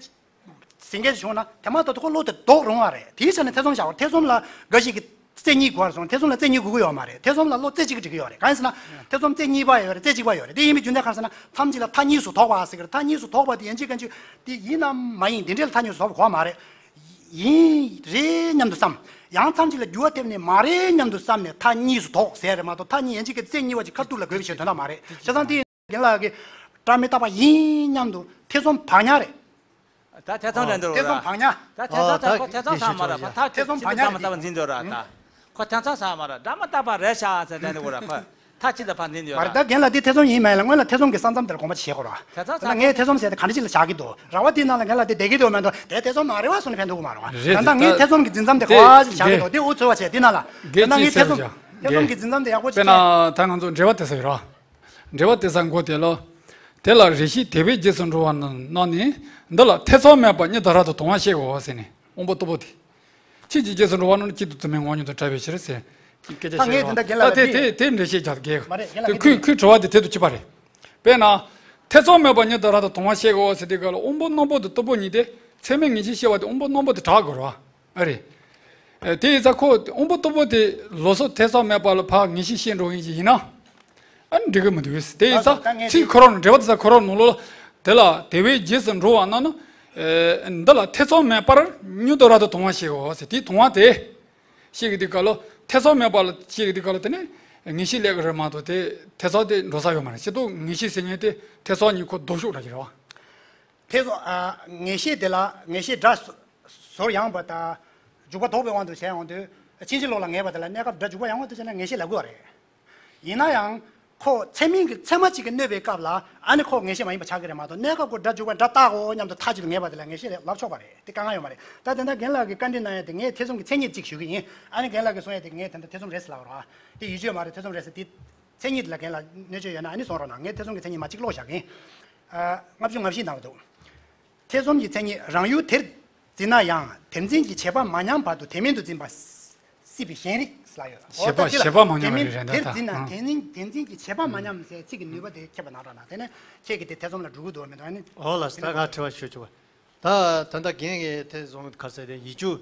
ཟིང་གེ་བྱུང་ན་དེ་མ་ཐག་ཏུ་ཁོ་བློ་དེ་ལྡོག་རུང་བ་རེད། དེའི་ཆ་ནས་ཐེ་ཚོམ་བཞག་པ་ཐེ་ཚོམ་ལ་འགའ་ཞིག་གིས་རྩེ་གཉིས་དགོས་པར་སོང་། ཐེ་ཚོམ་ལ་རྩེ་གཉིས་དགོས་ཀྱི་ཡོད་མ་རེད། ཐེ་ཚོམ་ལ་བློ་རྩེ་གཅིག་གིས་འགྲིག་གི་ཡོད་རེད། གང་ཡིན་ཟེར་ན་ཐེ་ཚོམ་རྩེ་གཉིས་པ་ཡོད་རེད། རྩེ་གཅིག་པ་ཡོད་རེད། དེ་ཡིན་པའི་རྒྱུ་མཚན་གང་ཟེར་ན་ཐམས་ཅད་ལ་མཐའ་གཉིས་སུ་དོགས་པ་ཟེར་གི་རེད། མཐའ་གཉིས་སུ་དོགས་པ་དེ་ཡན་ཆད་ཀྱང་ཅིག་དེ་ཡིན་ནམ་མ་ཡིན་དེ་འདྲའི་ལ་མཐའ་གཉིས་སུ་དོགས་པ་གོ་བ་མ་རེད། ཡིན་རེད་སྙམ་དུ་བསམ། ཡང་མཚམས་གཅིག་ལ་འགྱུར་བ་ཐེབས་ནས་མ་རེད་སྙམ་དུ་བསམ་ནས་མཐའ་གཉིས་སུ་དོགས་ཟེར་རེད་མ་གཏོགས་མཐའ་གཉིས་ཡན་ཆད་ཀྱི་རྩེ་གཉིས་པ་ཅིག་ཁ་ཐུག་ལ་དགོས་པའི་ཆེད་དོན་དག་མ་རེད། བྱས་ཙང་དེ་རྒན་ལགས་ཀྱིས་སྒྲ་མི་རྟག་པ་ཡིན་སྙམ་དུ་ཐེ་ཚོམ་བག་ཉལ་རེད། ད་ཐེ་ཚོམ་རེད་འདུག་ཐེ་ཚོམ་བག་ཉལ། ད་ཐེ་ཚོམ་ཚ་ཁོ་ཐེ་ཚོམ་ཚ་མ་རེད། ཐེ་ཚོམ་བག་ཉལ་རེད། ད་ཁོ་ཐེ་ཚོམ་ཚ་མ་རེད། སྒྲ་མི་རྟག་པ་རེད་ཤག་ཟེར་དེ་འདུག་ར་ཁོ། ཐག་གཅིག་ཏུ་ཕར་འཛིན་འདོད་ལ། མ་རེད། ད་རྒན་ལགས་འདི་ཐེ་ཚོམ་ཡིན་མིན་ལ་སྔོན་ལ་ཐེ་ཚོམ་གྱི་ས་མཚམས་དེར་དགོངས་པ་བཞེས་དགོས་ར། ཐེ་ཚོམ་ས་ད་ངས་ཐེ་ཚོམ་ཟེར་ཏེ་ག་འདྲ་ཅིག་ལ་བཞག་གི་འདུག་ར་བ་དེའི་ནང་ལ་རྒན་ལགས་དེ་བསྡད་ཀྱི་འདུག་མ་གཏོགས་དེ་ཐེ་ཚོམ་མ་རེད་བ་གསུངས་ནས་ཕན་ཐོགས་ཀྱི་མ་རེད་བ། རེད། ད་ལྟ་ངས་ཐེ་ཚོམ་གྱི་འཛིན་མཚམས་དེ་ག་བ་ཅིག་བཞག་གི་འདུག་དེ་འུ་ཚོ་བ་བྱས་དེ་ནང་ལ་ད་ལྟ་ངས་ཐེ་ཚོམ་ཐེ་ཚོམ་གྱི་འཛིན་མཚམས་དེ་ཡག་པོ་ཅིག་དཔེར་ན་ད་ང་ཚོ་འགྲེལ་པ་དེ་ས་ཡོད་ར། འགྲེལ་པ་དེ་ས་མགོ་དེ་ལ། དེ་ལ་རེ་ཞིག་དེ་བས་རྗེས་སུ་འགྲོ་བ་རྣམས་ནི་འདི་ལ་ཐེ་ཚོམ་མེད་པར་གཉིད་ལྡོག་རབ་ཏུ་དོང་བ་ཤེས་དགོས་ཟེར་ནས་དབང་པོ་སྟུག་པོ་དེ། གཅིག་གིས་རྗེས་སུ་འགྲོ་བ་རྣམས་གཅིག་ཏུ་བརྫུས་མེད་ངོ་ཉིད་དུ་བྲལ་བའི་ཕྱིར་ཟེར། སྐད་ཆ་ད་ངས་བཤད་དེ་འདྲ་རོགས། རྒན་ལགས་ད་ལ་དེ་དེ་དེ་འགྲེལ་བཤད་རྒྱག་དགོས། མ་རེད། རྒན་ལགས་དེ་ངས་ཁོས་དེ་ཁོས་དྲི་བ་དེ་དེ་དུ་གཅིག་པ་རེད། དཔེར་ན། ཐེ་ཚོམ་མེད་པར་གཉིད་ལྡོག་རབ་ཏུ་དོང་བ་ཤེས་དགོས་ཟེར་དུས་སྐབས་ལ་དབང་པོ་རྣོན་པོ་དང་སྟུག་པོ་གཉིས་དེ་ཚད་མས་ངེས་ཤེས་ཤེས་པ་དེ་དབང་པོ་རྣོན་པོ་དེ་དྲག་དགོས་རེད་བ། ཨ་རེད། ཨེ་དེ་ཡིན་ཙང་ཁོ་དབང་པོ་སྟུག་པོ་དེ་ལོགས་སུ་ཐེ་ཚོམ་མེད་པ་ལ་ཕར་ངེས་ཤེས་ཤེས་འགྲོ་མཁན་ཞིག་ཡིན་ན། ཨ་ནི་འགྲིག་གི་མི་འདུག་དེ་ཡིན་ཙང་ད་ངས་ཚིག་ཁོ་རང་འགྲེལ་པ་དེ་ཚ་ཁོ་རང་ནང་ལོགས་ལ་དེ་ལ་དེ་བས་རྗེས་སུ་འགྲོ་བ་རྣམས་ནི། ཨེ་འདི་ལ་ཐེ་ཚོམ་མེད་པར་གཉིད་ལྡོག་རབ་ཏུ་དོང་བ་ཤེས་དགོས་ཟེར་དེའི་དོང་བ་དེ། ཤེས་ཀྱི་དུས་སྐབས་ལ་ཐེ་ཚོམ་མེད་པ་ལ་ཤེས་ཀྱི་དུས་སྐབས་ལ་དེ་ནི་ངེས་ཤེས་སླེབས་ཀྱི་རེད་མ་གཏོགས་དེ་ཐེ་ཚོམ་དེ་འགྲོ་ས་ཡོད་མ་རེད། སྤྱིར་བཏང་ངེས་ཤེས་ཟེར་མཁན་དེ་ཐེ་ཚོམ་གཉིས་ཁོ་ལྡོག་ཕྱོགས་འདྲ་ཞིག་རེད་བ། ཐེ་ཚོམ་ཨ་ངེས་ཤེས་དེ་ལ་ངེས་ཤེས་སྒྲ་ཟོར་ཡངས་པ་དང་འཇུག་པ་ལྡོག་པའི་དབང་དུ་བྱས་ཡོང་དུས་ཕྱིན་ཅི་ལོག་ལ་ངེས་པ་དེ་ལ་གནས་སྐབས་སྒྲ་འཇུག་པ་ཡངས་པ་དེ་བྱས་ན་ངེས་ཤེས་ལབ་དགོས་པ་རེད། ཡིན་ན་ཡང་ཁོ་ཚད་མིན་གྱི་ཚད་མ་གཅིག་གིས་གནོད་པའི་སྐབས་ལ་ཨ་ནི་ཁོ་ངེས་ཤེས་མ་ཡིན་པ་ཆགས་ཀྱི་རེད་མ་གཏོགས་གནས་སྐབས་ཁོ་སྒྲ་འཇུག་པ་སྒྲ་རྟག་གོ་སྙམ་དུ་མཐའ་གཅིག་ཏུ་ངེས་པ་དེ་ལ་ངེས་ཤེས་ལབ་ཆོག་པ་རེད། དེ་དཀའ་ངལ་ཡོད་མ་རེད། ད་དེ་འདྲ་རྒན་ལགས་ཀྱིས་བཀའ་འདྲི་གནང་ཡ་དེ་ངས་ཐེ་ཚོམ་གྱི་མཚན་ཉིད་གཅིག་ཞུ་གི་ཡིན། ཨ་ནི་རྒན་ལགས་ཀྱིས་གསུང་ཡ་དེ་ངས་དེ་འདྲ་ཐེ་ཚོམ་རེད་ཟེར་ལབ་རོགས་ཨ། དེ་ཡིད་དཔྱོད་མ་རེད། ཐེ་ཚོམ་རེད་ཟེར་དེ། མཚན་ཉིད་དེ་ལ་རྒན་ལགས་གནོད་བྱེད་ཡོད་ན་ཨ་ནི་གསུང་རོགས་གནང་། ངས་ཐེ་ཚོམ་གྱི་མཚན་ཉིད་མ་གཅིག་ཀློག་བཞག་གི་ཡིན། ཨ། ལྔ་བཅུ་ང་བཞི་གནང་བ་འདུག་ཐེ་ཚོམ་གྱི་མཚན་ཉིད་རང་ཡུལ་དེར་འཛིན་ན་ཡང་དེར་འཛིན་གྱི་བྱེད་པ་མ་ཉམས་བར་དུ་དེ་མིན་དུ་འཛིན་པ་སྲིད་པའི་གཞན་རིག་ལ་ཡོད། བྱེད་པ་འོ་ད་དེ་ལ་བྱེད་པ་མ་དེ་ཉམས་མིན་པའི་རེད་དེར་ད་འཛིན་ན་ཨང་། དེར་འཛིན་དེར་འཛིན་གྱི་བྱེད་པ་མ་ཉམས་ཟེར་ཚིག་གི་ནུས་པ་དེ་ཁྱད་པར་གནང་རོགས་གནང་། དེ་ནས་ཁྱེད་ཀྱིས་དེ་ཐེ་ཚོམ་ལ་འགྲོ་གི་འདུག་མི་འདུག་ཨ་ནི། འོ་ལགས་སོ། ད་ང་དྲི་བ་ཞུ་ཆོག་པ། ད་ད་ལྟ་རྒན་གྱིས་དེ་བཟུང་ག་ཟེར་དེ་ཡིད་དཔྱོད།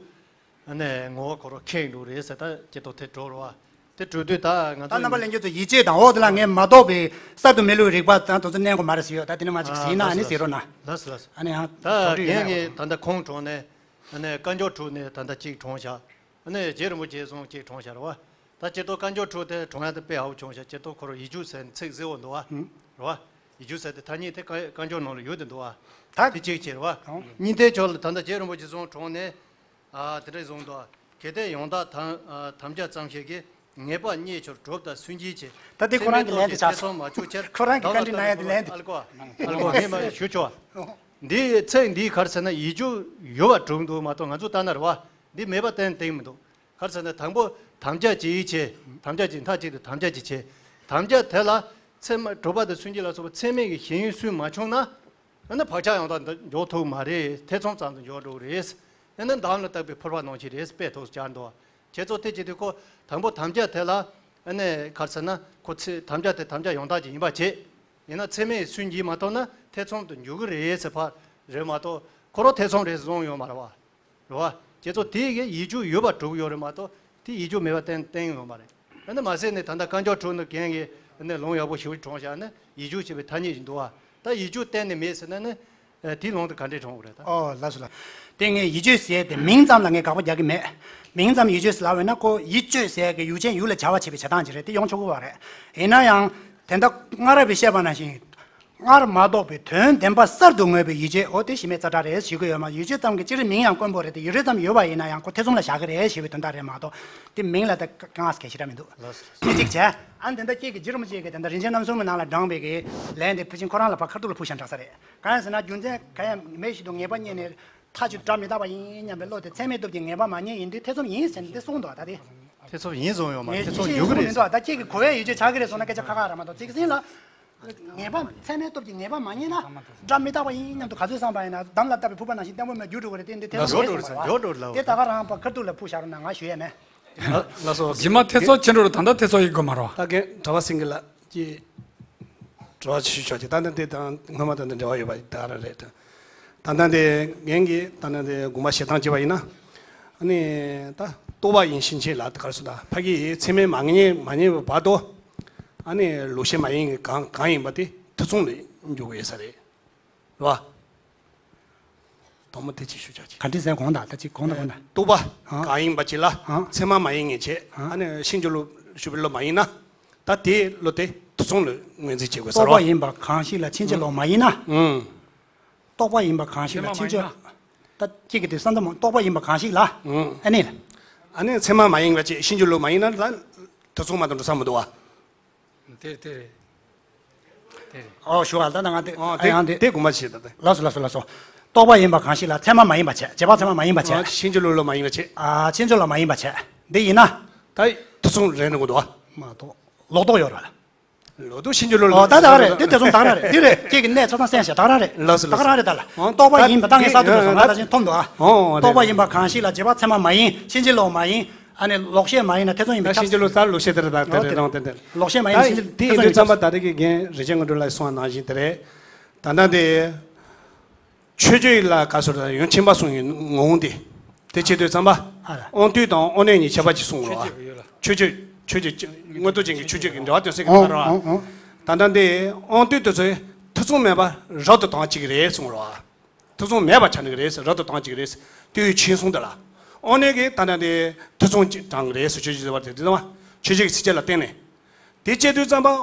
ཨ་ནི་ངོ་བོ་ཁོ་རང་ཁེངས་འགྲོ་རེད་ཟེར། ད་སྐྱེ་ཐོག་དེ་འགྲོ་རུ་བ། དེ་འགྲོ་དུས་ད་ང་ད་ཚོ་རྣམ་པ་ལྷན་རྒྱས་ཚོ་ཡིད་ཆེས་དང་འོག་དེ་ལ་ངས་མ་གཏོགས་པའི་གསར་དུ་མི་ལུས་རིག་པ་དང་དེ་ཚོ་གནས་དགོས་མ་རེད་ཟེར་ཡོད། ད་དེ་ནི་མ་ཅིག་ཟིན་ན་ཨ་ནི་ཟེར་རོགས་གནང་། ལགས་སོ་ལགས་སོ། ཨ་ནི་ཡང་ད་དོགས་འདྲི་ཡོད་ན་ངས་ད་ལྟ་ཁོང་གྲོངས་ནས་ཨ་ནི་བཀའ་འགྱུར་དྲུག་ནས་ད་ལྟ་གཅིག་གྲོངས་བཞག་ཨ་ནི་རྗེ་རིན་པོ་ཆེ་སོང་གཅིག་གྲོངས་བཞག་རེད་བ། ད་སྤྱིར་བཏང་བཀའ་འགྱུར་དྲུག་དེ་གྲོངས་ཡ་དེ་དཔེ་ཡག་པོ་བྱུང་ཤག་སྤྱིར་བཏང་ཁོ་རང་ཡིད་དཔྱོད་ཟེར་ནས་ཚིག་གཟིགས་འོང་འདུག་བ། རེད་བ། ཡིད་དཔྱོད་ཟེར་དེ་ཐ་སྙད་དེ་བཀའ་བཀའ་འགྱུར་ནང་ལ་ཡོད་དེ་འདུག་བ། ད་དེ་གཅིག་བྱས་རེད་བ། གཉིས་དེ་ཕྱོགས་ལ་ད་ལྟ་རྗེ་རིན་པོ་ཆེ་སོང་གྲོངས་ནས། ཨ་དེ་འདྲ་བཟུང་འདུག་གལ་ཏེ་ཡང་དག་དམ་ཨ་དམ་བཅའ་ཙམ་ཞིག་གིས་ངེས་པ་རྙེད་ཕྱིར་གྲུབ་དང་སུན་འབྱིན་བྱེད། ད་དེ་ཁོ་རང་གི་ལན་དེ་ཆགས་སོང་། ཁོ་རང་གི་བཀའ་འདྲི་གནང་ཡ་དེ་ལན་དེ། ཨ་ལ་གོ་ཨ་ལ་གོ་ངས་མ་ཞུ་ཆོག་ཨ། འདི་ཚིག་འདི་ག་རེ་ཟེར་ན་ཡིག་རྒྱུགས་ཡོད་པ་གྲུབ་འདུག་མ་གཏོགས། ང་ཚོ་ལྟ་ན་རེད་བ། འདི་མེད་པ་གཏན་གཏན་མི་འདུག་ག་རེ་ཟེར་ན་དང་པོ་དམ་བཅའ་ཅིག་བྱས། དམ་བཅའ་ཅིག་མཐའ་གཅིག་ཏུ་དམ་བཅའ་ཅིག་བྱས། དམ་བཅའ་དེ་ལ་ཚད་མ་གྲུབ་པ་དང་མཚན་ཉིད་ལ་སོགས་པ་ཚད་མའི་གི་ཞེན་ཡུལ་སུན་མ་བྱུང་ན། ཨ་ནི་བག་ཆགས་ཡང་དག་འཇོག་ཐུབ་མ་རེད། ཐེ་ཚོམ་ཙམ་དུ་འཇོག་འགྲོ་གི་རེད། ཨ་ནི་འདམ་ལ་བཏབ་པའི་ཕོར་པ་ནང་བཞིན་རེད། དཔེ་ཐོག་སྦྱར་འདུག་ཁྱེད་ཚོ་དེ་བྱེད་དུས་ཁོ་དང་པོ་དམ་བཅའ་དེ་ལ་ཨ་ནི་ག་རེ་ཟེར་ན་ཁོ་ཚེ་དམ་བཅའ་དེ་དམ་བཅའ་ཡང་དག་ཅིག་ཡིན་པ་བྱེད། ཡིན་ན་ཚད་མས་སུན་འབྱིན་མ་ཐུབ་ན་ཐེ་ཚོམ་དུ་འཇུག་གི་རེད་ཟེར་བ་རེད་མ་གཏོགས། ཁོ་རང་ཐེ་ཚོམ་རེད་བཟུང་ཡོད་མ་རེད་བ། རེད་བ། ཁྱེད་ཚོ་དེ་གི་ཡིག་རྒྱུགས་ཡོད་པ་གྲུབ་ཡོད་རེད་མ་གཏོགས་དེ་ཡིག་རྒྱུགས་མེད་པ་གཏན་གཏན་ཡོད་མ་རེད། ཨ་ནི་མ་ཟད་ནས་ད་ལྟ་བཀའ་འགྱུར་དྲུག་ནི་རྒན་གྱིས་ཨ་ནི་ལུང་ཡག་པོ་ཞེ་པོ་དྲངས་བཞག་ནི་ཡིག་རྒྱུགས་བྱེད་པའི་ཐ་སྙད་ཅིག་འདུག་བ། ད་ཡིག་རྒྱུགས་གཏན་ནས་མེད་ཟེར་ན་ནི་ཨ་དེའི་ལུང་དེ་ག་འདྲས་དྲངས་དགོས་རེད་ད། ཨོ་ལགས་སོ་ལགས། དེ་ངས་ཡིད་དཔྱོད་ཟེར་དེ་མིང་ཙམ་ལ་ངས་དགག་པ་རྒྱག་གི་མེད། མིང་ཙམ་ཡིད་དཔྱོད་ཟེར་ལབ་པ་ཡིན་ན་ཁོ་ཡིད་དཔྱོད་ཟེར་གི་ཡུལ་ཅན་ཡུལ་ལ་བྱ་བ་བྱེད་པའི་བྱེད་སྟངས་ཅིག་རེད། དེ་ཡོང་ཆོག་གི་བ་རེད། ཡིན་ན་ཡང་དེ་འདྲ་སྔ་རབས་པས་བཤད་པ་ནང་བཞིན། སྔར་མ་རྟོགས་པའི་དོན་བདེན་པ་གསར་དུ་མངོན་པའི་ཡིད་དཔྱོད། འོ་དེ་གཞི་མེད་རྩ་བྲལ་རེད་ཞུ་གི་ཡོད་མ། ཡིད་དཔྱོད་ཙམ་གྱི་སྤྱིར་མིང་ཡང་དཀོན་པོ་རེད་དེ། ཡིད་དཔྱོད་ཙམ་ཡོད་པ་ཡིན་ན་ཡང་ཁོ་ཐེ་ཚོམ་ལ་བཞག་གི་རེད་ཞེས་པའི་དོན་དག་རེད་མ་གཏོགས། དེ་མིང་ལ་ད་དཀའ་ངལ་གང་ཞིག་ར་མི་འདུག་དེ་གཅིག་བྱས། ཨ་ནི་དེ་འདྲ་ཁྱེད་ཀྱི་རྗེ་རིན་པོ་ཆེ་གིས་དེ་འདྲ་རིན་ཆེན་རྣམ་གསུམ་གྱི་ནང་ལ་བགྲངས་པའི་གི་ལན་དེ་ཕལ་ཆེར་ཁོ་རང་ལ་ཕར་ཁ་ཐུག་ལ་ཕུལ་བཞག་འདྲ་ས་རེད། གང་ཡིན་ཟེར་ན་རྒྱུ་མཚན་གང་ཡང་མེད་བཞིན་དུ་ངེས་པ་རྙེད་ནས་མཐའ་གཅིག་སྒྲ་མི་རྟག་པ་ཡིན་སྙམ་པའི་བློ་དེ་ཚད་མའི་སྟོབས་ཀྱིས་ངེས་པ་མ་རྙེད་ཡིན་དུས་ཐེ་ཚོམ་ཡིན་ཟེར་ནས་འདི་གསུངས་འདུག་ད་དེ། ཐེ་ཚོམ་ཡིན་བཟུང་ཡོད་མ་རེད། ངས་ཐེ་ཚོམ་ཡིད་ཆེས་འགྱུར་གྱི་ཡོད་རེད། མི་འདུག་ད་ཁྱེད་ཀྱིས་གོ་བའི་ཡིད་དཔྱོད་ཆགས་ཀྱི་རེད་གསུངས་ན་སྐད་ཆ་ཁ་ཁ་ར་མ་གཏོགས། ཚིག་ཟིན་ལ། ངེས་པ་ཚད་མའི་སྟོབས་ཀྱིས་ངེས་པ་མ་རྙེད་ན་སྒྲ་མི་རྟག་པ་ཡིན་སྙམ་དུ་ག་ཚོད་བསམ་པ་ཡིན་ན་འདམ་ལ་བཏབ་པའི་ཕུར་པ་ནང་བཞིན་བརྟན་པོ་མེད་འགྱུར་འགྲོ་གི་རེད་དེ། འདི་ཐེ་ཚོམ་ཡོད་གསུངས་པ་རེད། འགྱུར་འགྲོ་རེད་ལབ། དེ་ད་ག་རང་ཕར་ཁ་ཐུག་ལ་ཕུལ་བཞག་རོགས་གནང་། ང་ཞུ་ཡས་མེད། ལགས་སོ། རྗེས་མ་ཐེ་ཚོམ་ཆེ་འགྲོ་རུ་ད་ལྟ་ཐེ་ཚོམ་ཡོད་དགོས་མ་རེད་བ། ད་རྒན་གྲྭ་པ་སེང་གེ་ལགས་ཀྱིས་དྲི་བ་ཞུ་ཆོག་ཅིག་ད་ལྟ་འདི་དང་སྔོན་མ་དང་འདི་འབྲེལ་བ་ཡོད་པ་ད་ག་རང་རེད། ད་ལྟ་འདི་རྒན་གྱིས་ད་ལྟ་འདི་དགོངས་པ་བཞེས་སྟངས་བྱས་པ་ཡིན་ན། ཨ་ནི་ད་རྟོག་པ་ཡིན་ཕྱིན་ཆད་ལ་ད་ག་རེ་ཟེར། ད་ཕ་གི་ཚད་མས་མ་ངེས་མ་ངེས་པའི་བར་དུ། ཨ་ནི་ལོག་ཤེས་མ་ཡིན་གང་གང་ཡིན་པ་དེ་ཐེ་ཚོམ་ལ་འཇུག་གི་ཡོད་ས་རེད། རེད་བ། དང་པོ་དེ་ཅིག་ཞུ་ཆོག་ཅིག་ག་འདྲ་ཟེར་གོང་དང་ད་ཅིག་གོང་དང་གོང་དང་། རྟོག་པ་ཨ། གང་ཡིན་པ་ཅིག་ལ་ཨ། ཚད་མ་མ་ཡིན་ངེས་བྱས། ཨ། ཨ་ནི་ཕྱིན་ཅི་ལོག་ཞུགས་པའི་བློ་མ་ཡིན་ན། ད་དེའི་བློ་དེ་ཐེ་ཚོམ་ལ་ངོས་འཛིན་བྱེད་དགོས་ཟེར་བ། རྟོག་པ་ཡིན་པ་གང་ཞིག་ལ་ཕྱིན་ཅི་ལོག་མ་ཡིན་ན། ཨང་། རྟོག་པ་ཡིན་པ་གང་ཞིག་ལ་ཕྱིན་ཅི། ད་ཅིག་གི་དེ་བསམ་བློ་མ་རྟོག་པ་ཡིན་པ་གང་ཞིག་ལ། ཨང་། ཨ་ནི། ཨ་ནི་ཚད་མ་མ་ཡིན་པ་ཅིག་ཕྱིན་ཅི་ལོག་མ་ཡིན་ན་ད་ཐེ་ཚོམ་མ་གཏོགས་འགྲོ་ས་མི་འདུག་བ། དེ་དེ་རེད། དེ་རེད། ཨོ་ཞུ་བ་ད་ང་དེ་ཨོ་ཨ་ཡང་དེ་དེ་དེ་དགོངས་པ་བཞེས་ད་དེ། ལགས་སོ་ལགས་སོ་ལགས་སོ། རྟོག་པ་ཡིན་པ་གང་ཞིག་ལ་ཚད་མ་མ་ཡིན་པ་བྱས། རྗེས་དཔག་ཚད་མ་མ་ཡིན་པ་བྱས། ཨོ་ཕྱིན་ཅི་ལོག་ལ་མ་ཡིན་པ་བྱས། ཨ་ཕྱིན་ཅི་ལོག་མ་ཡིན་པ་བྱས། འདི་ཡིན་ན། ད་ཐེ་ཚོམ་རེད་འགྲོ་གི་འདུག་བ། མ་གཏོགས། ལོག་རྟོག་ཡོད་རེད། ལོག་རྟོག་ཕྱིན་ཅི་ལོག་ལ། ཨོ་ད་ད་ག་རེད། དེ་དེ་ཚོ་ད་ག་རེད། དེ་རེད། ཁྱེད་ཀྱི་གནས་ཆ་ཚང་གསན་བྱས་ད་ག་རེད། ལགས་སོ་ད་ག་རང་རེད་ད་ལ། ཨོ་རྟོག་པ་ཡིན་པ་ད་ངས་གསར་དུ་ལ་སོང་ང་ད་ཅིག་མཐོང་འདུག་ཨ། ཨོ་རྟོག་པ་ཡིན་པ་གང་ཞིག་ལ་རྗེས་དཔག་ཚད་མ་མ་ཡིན། ཕྱིན་ཅི་ལོག་མ་ཡིན། ཨ་ནི་ལོག་ཤེས་མ་ཡིན་ན་ཐེ་ཚོམ་ཡིན་པའི་ད་ཕྱིན་ཅི་ལོག་ས་ལོག་ཤེས་དེ་རེད་ད། དེ་རེད་རང་དེ་དེ། ལོག་ཤེས་མ་ཡིན་ན་ཕྱིན་ཅི་དེ་ཡིན་དུས་ཙམ་པ་ད་རེས་ཀྱི་རྒན་རིན་ཆེན་དངོས་གྲུབ་ལགས་གསུངས་པ་ནང་བཞིན་དེ་རེད། ད་ལྟ་དེ། མཆོད་བརྗོད་ལ་ག་སོ་ར་ཡོན་ཆེན་པ་གསུངས་ཡོད་ངོ་བོ་འདི། དེ་བྱེད་དུས་ཙམ་པ། ཨ་ར། དབང་དུས་དང་དབང་རྣོན་གཉིས་ཁྱད་པར་གྱིས་གསུངས་རོ། མཆོད་བརྗོད་མཆོད་བརྗོད་མངོན་རྟོགས་ཅན་གྱི་མཆོད་བརྗོད་ཀྱི་འབྲེལ་བ་དོན་གསལ་གྱི་ཨོང་ཁ་ར། ཨོང་ཨོང་། ད་ལྟ་འདི་དབང་དུས་དེ་ཚོས་ཐེ་ཚོམ་མེད་པ་རབ་ཏུ་དང་གཅིག་རེད་གསུངས་རོ། ཐེ་ཚོམ་མེད་པ་ཆགས་ནི་རེད། རབ་ཏུ་དང་གཅིག་རེད། དུས་ཆེན་གསུངས་དེ་ལ། དབང་རྣོན་གྱིས་ད་ལྟ་འདི་ཐེ་ཚོམ་གཅིག་དང་རེད་ཟེར་མཆོད་བརྗོད་ཟེར་བ་དེ་དེ་ཙམ་པ་མཆོད་བརྗོད་ཀྱི་ཚིགས་བཅད་ལ་བརྟེན་ནས། དེ་བྱེད་དུས་ཙམ་པ། དབང་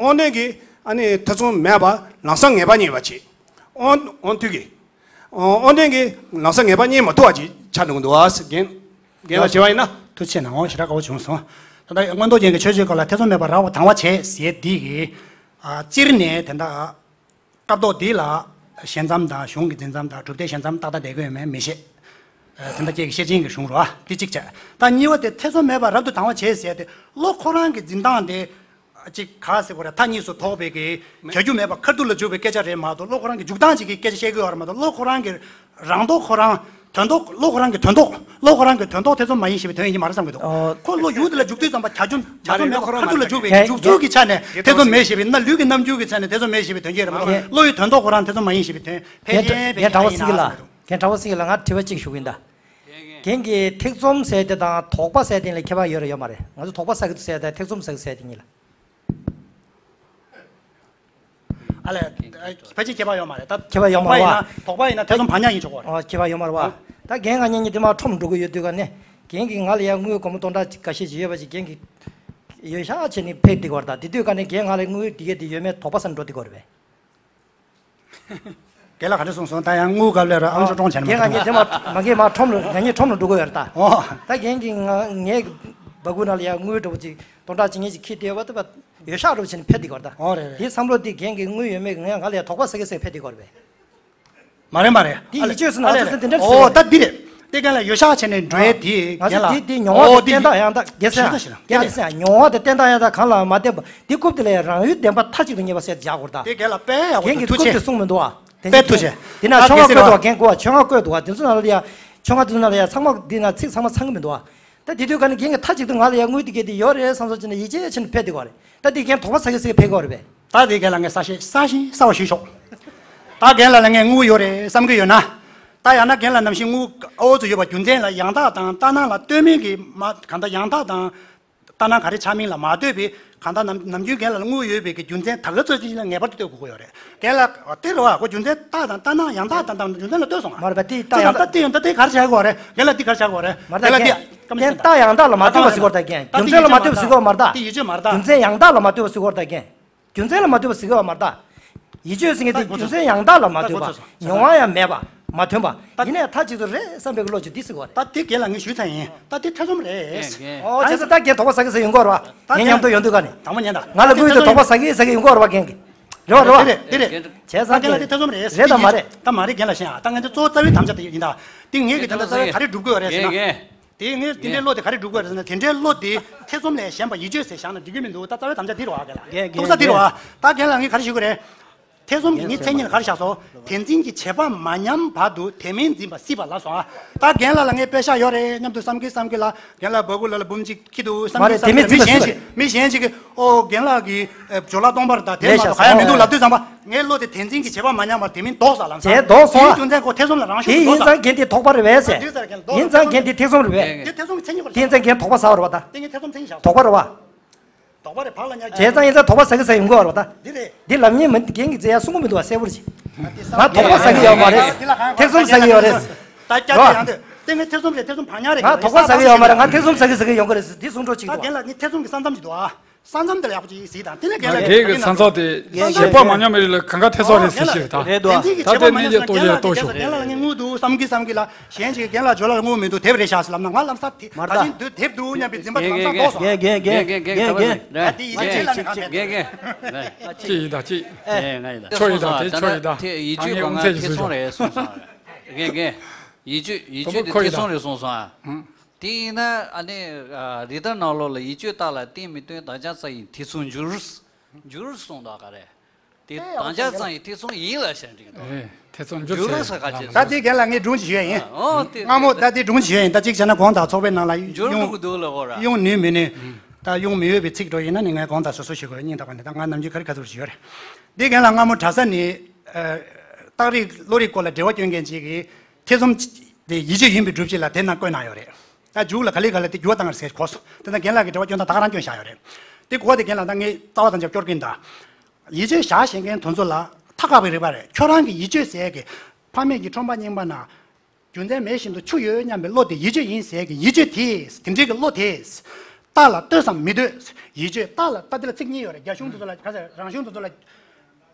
རྣོན་གྱིས་ཨ་ནི་ཐེ་ཚོམ་མེད་པར་ལམ་སང་ངེས་པ་རྙེད་པར་བྱེད། དབང་དབང་དུས་ཀྱིས། དབང་རྣོན་གྱིས་ལམ་སང་ངེས་པ་རྙེད་མ་ཐུབ་པ་ཅིག་ཆགས་འགྲོ་གི་འདུག་ཨ་ཟེར་རྒན། རྒན་ལགས་བྱས་པ་ཡིན་ན། ཐུགས་ཆེ་གནང་། འོ་ཞེ་དྲག་དགའ་བོ་བྱུང་སོང་། ད་ལྟ་མངོན་རྟོགས་ཅན་གྱི་མཆོད་བརྗོད་སྐོར་ལ་ཐེ་ཚོམ་མེད་པར་རབ་དང་བ་བྱེད་ཟེར་འདི་གི། ཨ་སྤྱིར་ནས་དེ་འདྲ། སྐབས་ཐོག་འདི་ལ་ཞལ་མཚམས་དང་གཞུང་གི་འཛིན་མཚམས་དང་གྲུབ་མཐའི་ཞལ་མཚམས་ཏག་ཏག་བསྡད་ཀྱི་ཡོད་མེད་མི་ཤེས། ཨ་དེ་འདྲ་ཅིག་གི་ཤེར་ཕྱིན་གྱི་གཞུང་རོ། ཨ་དེ་གཅིག་བྱས། ད་གཉིས་པ་དེ་ཐེ་ཚོམ་མེད་པར་རབ་ཏུ་དང་བ་བྱེད་ཟེར་ཏེ་བློ་ཁོ་རང་གི་འཛིན་སྟངས་དེ། ཅིག་ག་ཟེར་དགོས་རེད། མཐའ་གཉིས་སུ་དོགས་པའི་གི་བྱ་རྒྱུ་མེད་པ་ཁ་ཐུག་ལ་འཇུག་པའི་སྐད་ཆ་རེད་མ་གཏོགས་བློ་ཁོ་རང་གི་འཇུག་སྟངས་ཅིག་གི་སྐད་ཆ་བཤད་ཀྱི་ཡོད་རེད་མ་གཏོགས་བློ་ཁོ་རང་གི་རང་ལྡོག་ཁོ་རང་། དོན་ལྡོག་བློ་ཁོ་རང་གི་དོན་ལྡོག་བློ་ཁོ་རང་གི་དོན་ལྡོག་ཐེ་ཚོམ་མ་ཡིན་ཞེས་པའི་དོན་ཡིན་གྱི་མ་རེད་བསམ་གྱི་འདུག་ཨོ། ཁོ་བློ་ཡུལ་དེ་ལ་འཇུག་དུས་ཙམ་པ་བྱ་རྒྱུ་བྱ་རྒྱུ་མེད་པ་ཁ་ཐུག་ལ་འཇུག་པའི་གི་འཇུག་ཚུལ་གྱི་ཆ་ནས་ཐེ་ཚོམ་མེད་ཞེས་པའི་ན་ལུས་ཀྱི་རྣམ་འགྱུར་གྱི་ཆ་ནས་ཐེ་ཚོམ་མེད་ཞེས་པའི་དོན་གྱི་རེད་མ་གཏོགས་བློ་ཡི་དོན་ལྡོག་ཁོ་རང་ཐེ་ཚོམ་མ་ཡིན་ཞེས་པའི་དོན་ཕལ་ཆེར་ཕལ་ཆེར་ཡིན་ན་ཟེར་གྱི་འདུག་རྒན་གྲྭ་པ་སེང་གེ་ལགས་ང་དྲི་བ་གཅིག་ཞུ་གི་ཡིན་ད། རྒན་གྱིས་ཐེ་ཚོམ་ཟེར་དེ་དང་དོགས་པ་ཟེར་དེ་ལ་ཁྱད་པར་ཡོད་རེད་ཡོད་མ་རེད། ང་ཚོ་དོགས་པ་ཟ་གི་འདུག་ཟེར་དང་ཐེ་ཚོམ་ཟ་གི་ཟེར་དེ་གཉིས་ལ། ཨ་ལས། ཕལ་ཆེར་ཁྱད་པར་ཡོད་མ་རེད་ད། ཁྱད་པར་ཡོད་མ་རེད་བ། དོགས་པ་ཡིན་ན་ཐེ་ཚོམ་བག་ཉལ་ཡིན་ཆོག་གོ་རེད། ཨོ་ཁྱད་པར་ཡོད་མ་རེད་བ། ད་རྒན་ང་གཉིས་གཉིས་དེ་མ་ཁྲོམ་འགྲོ་གི་ཡོད་དུས་ག་ནས་རྒན་གྱིས་ང་ལ་ཡ་དངུལ་སྒོར་མོ་སྟོང་ཕྲག་གཅིག་འགའ་ཤས་ཅིག་ཡོད་པ་ཅིག་རྒན་གྱིས་ཡོད་ཤག་བྱས་ནས་ཕེབས་བསྡད་ཀྱི་ཡོད་རེད་ད། དེ་དུས་ག་ནས་རྒན་ང་ལ་དངུལ་དེ་གས་དེ་ཡོད་མེད་དོགས་པ་ཟ་ནས་འགྲོ་བསྡད་ཀྱི་ཡོད་རེད་པས། རྒན་ལགས་ག་འདྲ་གསུངས་སོང་། ད་ཡང་དངུལ་སྐབས་ལས་ར་ཨང་ཅོག་ཀྲོང་བྱས་ནས་མ་རྒན་ང་གཉིས་དེ་མ་མ་གིས་མ་ཁྲོམ་ལ་ང་གཉིས་ཁྲོམ་ལ་འགྲོ་གི་ཡོད་རེད་ད། ཨོ། ད་རྒན་གྱིས་ང་ངའི་སྦ་ཁུག་ནང་ལ་ཡ་དངུལ་འདྲ་པོ་ཅིག་སྟོང་ཕྲག་གཅིག་གཉིས་ཅིག་འཁྱེར་བསྡད་ཡོད་པ་ད་ཡོད་ཤག་འདྲ་པོ་བྱས་ནས་ཕེབས་བསྡད་ཀྱི་ཡོད་རེད་ད། ཨོ་རེད་རེད། དེའི་བསམ་བློ་དེ་རྒན་གྱིས་དངུལ་ཡོད་མེད་ང་ལ་ཡ་དོགས་པ་ཟ་གི་ཟེར་ཕེབས་བསྡད་ཀྱི་ཡོད་རེད་པས། མ་རེད་མ་རེད། འདི་ཨ་ལས། ཡིད་དཔྱོད་ཟེར་ན་ཨ་ལས་ང་ཚོ་འདི་འདྲ་ཨོ་ད་འདི་རེད། དེ་རྒན་ལགས་ཡོད་ཤག་བྱས་ནས་འགྲོ་ཡས་དེ་ང་རྒན་ཚོ་ལགས། འདི་འདི་མྱོང་བ་ཨོ་དེ་འདི་བསྟན་བདག་ཡང་དག་རྒན་ཟེར་ཡ། ཞུ་ད་ཞུ་ད་རྒན་ལགས་ཟེར་ཡ། མྱོང་བ་དེ་བསྟན་བདག་ཡང་དག་གང་ལ་མ་བརྟེན་པ་འདི་རྐུབ་དེ་ལ་ཡང་རང་ཡུལ་བདེན་པ་མཐའ་གཅིག་ཏུ་ངེས་པ་ཟེར་བཞག་དགོས་ད། དེ་རྒན་ལགས་དཔེ་ཡག་པོ་རྒན་གྱིས་ཐུགས་རྐུབ་རྗེ་དེ་གསུངས་མི་འདུག་བ། དེ་དཔེ་ཐུགས་རྗེ། དེ་ན་ཨ་ཆོ་ང་རྒན་ཟེར་བ། བཀོད་འདུག་བ། དེ་ཚོ་ནང་ལ་ཡ། ཆོ་ང་དེ་ཚོ་ནང་ལ་ཡ་ཚང་མ་འདི་ན་ཚིག་ཚང་མ་ཚང་གི་མི་འདུག་བ། ད་དེ་དུས་ཀ་ནས་རྒན་གྱིས་མཐའ་གཅིག་ཏུ་ང་ལ་ཡ་དངུལ་དེ་གས་དེ་ཡོད་རེད་བསམ་བསམ་བྱས་ནས་ཡིད་ཆེས་བྱས་ནས་ཕེབས་བསྡད་ཀྱི་ཡོད་རེད། ད་དེ་རྒན་དོགས་པ་ཟ་གི་ཟ་གི་ཕེབས་ཀྱི་ཡོད་རེད་པས། ད་དེ་རྒན་ལགས་ངས་གསལ་བཤད་གསལ་ཞིང་གསལ་བ་ཞུས་ཆོག་ད་རྒན་ལགས་ལ་ངས་དངུལ་ཡོད་རེད་བསམ་གྱི་ཡོད་ན། ད་ཡང་ན་རྒན་ལགས་ནམ་ཞིག་དངུལ་ཨོ་ཙི་ཡོད་པ་རྒྱུ་མཚན་ལ་ཡང་དག་དང་ལྟར་སྣང་ལ་ལྟོས་མིན་གྱི་མ་གང་ལྟར་ཡང་དག་དང་ལྟར་སྣང་ག་རེ་ཆགས་མིན་ལ་མ་ལྟོས་པའི་གང་ལྟར་ནམ་ནམ་རྒྱུན་རྒན་ལགས་ལ་དངུལ་ཡོད་པའི་གི་རྒྱུ་མཚན་ད་ག་ཚོད་ཅིག་ལ་ངེས་པར་དུ་ལྟོས་དགོས་ཀྱི་ཡོད་རེད། རྒན་ལགས་དེ་རེད་བ། ཁོ་རྒྱུ་མཚན་ལྟ་དང་ལྟར་སྣང་ཡང་དག་དང་དང་རྒྱུ་མཚན་ལ་ལྟོས་སོང་ང་། མ་རེད་པ། དེ་ལྟ་ཡང་དག་ད་དེ་ཡང་ད་དེ་ག་རེ་བྱ་དགོས་རེད། རྒན་ལགས་འདི་ག་རེ་བྱ་དགོས་རེད། རྒན་ལགས་འདི་ཀམ་ནས་ལྟ་ཡང་དག་ལ་མ་ལྟོས་པ་ཟེར་གྱི་ཡོད་རེད་ད་རྒན། རྒྱུ་མཚན་ལ་མ་ལྟོས་པ་ཟེར་གྱི་ཡོད་མ་རེད་ད། དེ་ཡིད་ཆེས་མ་རེད་ད། རྒྱུ་མཚན་ཡང་དག་ལ་མ་ལྟོས་པ་ཟེར་གྱི་ཡོད་རེད་ད་རྒན། རྒྱུ་མཚན་ལ་མ་ལྟོས་པ་ཟེར་གྱི་ཡོད་མ་རེད་ད། ཡིད་དཔྱོད་ཟེར་མཁན་དེ་རྒྱུ་མཚན་ཡང་དག་ལ་མ་ལྟོས་པ། མྱོང་བ་ཡང་མེད་པ། མ་ཐོན་པ། ཡིན་ནའི་མཐའ་གཅིག་ཏུ་རེད་བསམ་པའི་བློ་ཅིག་འདི་ཟེར་གྱི་ཡོད་རེད། ད་དེ་རྒན་ལགས་ངས་ཞུས་ཚར་ཡིན། ད་དེ་ཐེ་ཚོམ་རེད། ཨོ་བྱས་ཙང་ད་རྒན་དོགས་པ་ཟ་གི་ཟ་གི་ཡོང་གི་ཡོད་རེད་བ། ད་ངའི་མཉམ་དུ་ཡོང་དུས་ཀ་ནས། དང་པོ་ཉན་ད། ང་ལ་དངུལ་དེ་དོགས་པ་ཟ་གི་ཟ་གི་ཡོང་གི་ཡོད་རེད་བ་རྒན་གྱིས། རེད་བ་རེད་བ། དེ་རེད་དེ་རེད། བྱས་ཙང་ད་རྒན་ལགས་དེ་ཐེ་ཚོམ་རེད། རེད་དང་མ་རེད། ད་མ་རེད་རྒན་ལགས་ཤེས་ཨ། ད་ང་ཚོ་གཙོ་བོ་རྩ་བའི་དམ་བཅའ་དེ་ཡིན་ད། དེ་ངས་ཀྱི་དེ་འདྲ་རྩ་བའི་ག་རེ་སྒྲུབ་དགོས་རེད་ཟེར་ན། དེ་ངས་དེ་འདྲའི་བློ་དེ་ག་རེ་སྒྲུབ་དགོས་རེད་ཟེར་ན། དེ་འདྲའི་བློ་དེ་ཐེ་ཚོམ་ལས་གཞན་པ་ཡིད་དཔྱོད་ཟེར་བཞག་ན་འགྲིག་གི་མི་འདུག་ད་རྩ་བའི་དམ་བཅའ་འདི་རེད་བ་རྒན་ལགས། རྒན་ཐུག་ས་འདི་རེད་བ། ད་རྒན་ལགས་ངས་ག་རེ་ཞུ་དགོས་རེད། ཐེ་ཚོམ་གྱིས་ངའི་མཚན་ཉིད་ལ་ག་རེ་བཞག་སོང་། དེ་འཛིན་གྱི་བྱེད་པ་མ་ཉམས་བར་དུ་དེ་མིན་འཛིན་པ་སྲིད་པ་ལ་སོགས། ད་རྒན་ལགས་ལ་ངས་དཔེ་ཤག་ཡོད་རེད་སྙམ་དུ་བསམ་གི་བསམ་གི་ལ། རྒན་ལགས་སྦ་ཁུག་ལ་ལ་འབུམ་གཅིག་འཁྱེར་འདུག་བསམ་མ་གི་རེད། དེ་བསམ་མིན་གི་ལ། མི་འཛིན་པ་གཞན་ཞིག་མི་གཞན་ཞིག་གིས་ཨོ་རྒན་ལགས་ཀྱི་ཨེ་ཇོ་ལགས་སྟོང་པ་རེད་ད། དེ་མ་གཏོགས་ག་ཡང་མི་འདུག་ལབ་དུས་ཙམ་པ། ངའི་བློ་དེ་དེ་འཛིན་གྱི་བྱེད་པ་མ་ཉམས་པར་དེ་མིན་ལྡོག་ས་ལམ་སང་། དེ་ལྡོག་སོང་། དེའི་རྒྱུ་མཚན་ཁོ་ཐེ་ཚོམ་ལ་རང་བཞིན་དེ་དུ་ཡིན་ལྡོག་ས། ཙང་རྒན་དེ་དོགས་པ་རེད་བས་ཟེར། ཡིན་ཙང་རྒན་དེ་ཐེ་ཚོམ་རེད་བས། དེ་ཐེ་ཚོམ་གྱི་མཚན་ཉིད་ཁོ་ལ། དེ་ཡིན་ཙང་རྒན་དོགས་པ་ཟ་བ་རེད་བ་ད། དེ་ངས་ཐེ་ཚོམ་མཚན་ཉིད་བཞག་དོགས་པ་རེད་བ། དོགས་པ་རེད་བག་ལ་ཉལ་བྱས་ཙང་ཡིན་ཙང་དོགས་པ་ཟ་གི་ཟ་ཡོང་གི་ཡོད་རེད་བ་ད། འདི་རེད། འདི་ལབ་མཁན་མི་རྒན་གྱིས་བྱས་ཡ་གསུང་གི་མི་འདུག་བ་གསལ་པོར་བྱས། ང་དོགས་པ་ཟ་གི་ཡོད་མ་རེད། ཐེ་ཚོམ་ཟ་གི་ཡོད་རེད། ད་སྐྱ་རེད་ཡང་དེ། དེ་ངས་ཐེ་ཚོམ་རེད་ཐེ་ཚོམ་བག་ཉལ་རེད། ང་དོགས་པ་ཟ་གི་ཡོད་མ་རེད། ང་ཐེ་ཚོམ་ཟ་གི་ཟ་གི་ཡོང་གི་རེད་ཟེར་འདི་གསུང་རོགས་གཅིག་ད་རྒན་ལགས་ངས་ཐེ་ཚོམ་གྱི་ས་མཚམས་ཅིག་འདུག་ཨ། ས་མཚམས་དེ་ལ་ཡག་པོ་ཅིག་གཟིགས་དང་དེ་ལས་རྒན་ལགས་རྒན་གྱི་ས་མཚམས་དེ་བྱེད་པ་མ་ཉམས་པའི་རིགས་ལ་གང་ག་ཐེ་ཚོམ་རེད་ཟེར་ཞིག་ད། རེད་འདུག་ད་དེ་ནས་ཡ་ལྟོ་ཡ་ལྟོ་ཤོག་རྒན་ལགས་ངས་དངུལ་འདུག་བསམ་གི་བསམ་གི་ལ་གཞན་ཅིག་རྒན་ལགས་ཇོ་ལགས་དངུལ་མི་འདུག་དེབ་རེད་ཤག་ཟེར་ལབ་ན་ང་ལམ་སང་དེ་ད་ཕར་ལ་ཕྱིན་དུས་དེབ་འདུག་སྙམ་པའི་འཛིན་པ་ལམ་སང་རྟོགས་སོང་། རྒན་རྒན་རྒན་རྒན་རྒན་རྒན་རྒན་རྒན་ད་དེ་ཡིད་ཆེས་ལ་ནི་གང་ཐད་རྒན་རྒན་ཅིག་ཡིན་ད་ཅིག་ཨེ་ང་ཡིན་ད་ཆོ་ཡིན་ད་དེ་ཆོ་ཡིན་ད་ད་ངས་དབང་ཚད་ཀྱི་བཟོས་ཤོག་རྒན་རྒན་ཡིད་དཔྱོད་ཡིད་དཔྱོད་དེ་ཐེ་ཚོམ་རེད་གསུངས་སོང་ཨ། དེ་ཡིན་ན་ཨ་ནི་རི་དྭགས་ནང་ལོགས་ལ་ཡིད་དཔྱོད་རྟགས་ལ་བརྟེན་མི་བརྟེན་དམ་བཅའ་རྩ་ཡི་ཐེ་ཚོམ་འགྱུར། འགྱུར་གསུངས་འདུག་ག་རེ། དེ་དམ་བཅའ་རྩ་ཡི་ཐེ་ཚོམ་ཡིན་ལབ་བཤད་འགྲིག་འདུག་རེད་ཐེ་ཚོམ་འགྱུར་འགྱུར་ཟེར་ཟེར་ག་ཅེ་ད་དེ་རྒན་ལགས་ངས་སྒྲུང་ཞིག་ཞུ་ཡ་ཡིན། ཨོ་དེ་སྔ་མོ་ད་དེ་སྒྲུང་ཞིག་ཞུ་ཡ་ཡིན། ད་གཅིག་བྱས་ན་གོང་དང་ཚོགས་པའི་ནང་ལ་འགྱུར་ཡོང་འགྲོ་གི་འདུག་ལབ་གོ་ར། ཡོང་ནུས་མི་ནུས། ད་ཡོང་མི་འོས་པའི་ཚིག་འགྲོ་ཡིན་ན་ནི་ངས་གོང་དང་སོ་སོ་ཞུ་དགོས་སྙིང་ཐག་པ་ནས་ད་ང་ནམ་རྒྱུན་ག་རེ་ག་ཚོད་ཞུ་ཡ་རེད། དེ་རྒན་ལགས་སྔ་མོ་གྲྭ་ས་ནས་རྟགས་རིགས་བློ་རིག་སྐོར་ལ་འགྲེལ་བ་སྐྱོན་མཁན་ཅིག་གིས། ཐེ་ཚོམ་དེ་ཡིད་དཔྱོད་ཡིན་པའི་སྒྲུབ་བྱེད་ལ་དེ་ནང་བཀོད་གནང་ཡོད་རེད། ད་མཇུག་ལ་ག་ལེ་ག་ལེ་དེ་འགྱུར་བ་བཏང་ཡོད་རེད་ཟེར་གོ་སོང་། དེ་ནས་རྒན་ལགས་ཀྱིས་འགྲེལ་བ་སྐྱོན་སྟངས་ད་ག་རང་སྐྱོན་བཞག་ཡོད་རེད། དེ་གོ་བ་དེ་རྒན་ལགས་ད་ངས་རྩ་བ་དང་རྒྱབ་སྐྱོར་གྱིན་གདའ། ཡིད་དཔྱོད་བཞག་ཤེས་མཁན་དེ་ཚོ་ལ་མཐའ་བཀག་པའི་རིག་པ་རེད། ཁྱོད་རང་གི་ཡིད་དཔྱོད་ཟེར་གི་ཕ་མེས་ཀྱི་ཁྲོན་པ་རྙིང་པ་ན་རྒྱུ་མཚན་མེད་བཞིན་དུ་ཆུ་ཡོད་སྙམ་པའི་བློ་དེ་ཡིད་དཔྱོད་ཡིན་ཟེར་གི་ཡིད་དཔྱོད་དེ་དེ་འདྲའི་གི་བློ་དེ་རྟགས་ལ་ལྟོས་སམ་མི་ལྟོས། ཡིད་དཔྱོད་རྟགས་ལ་ད་དེ་ལ་ཚིག་གཉིས་ཡོད་རེད། རྒྱ་གཞུང་དེ་ཚོ་ལ་ག་ཟེར་རང་གཞུང་དེ་ཚོ་ལ།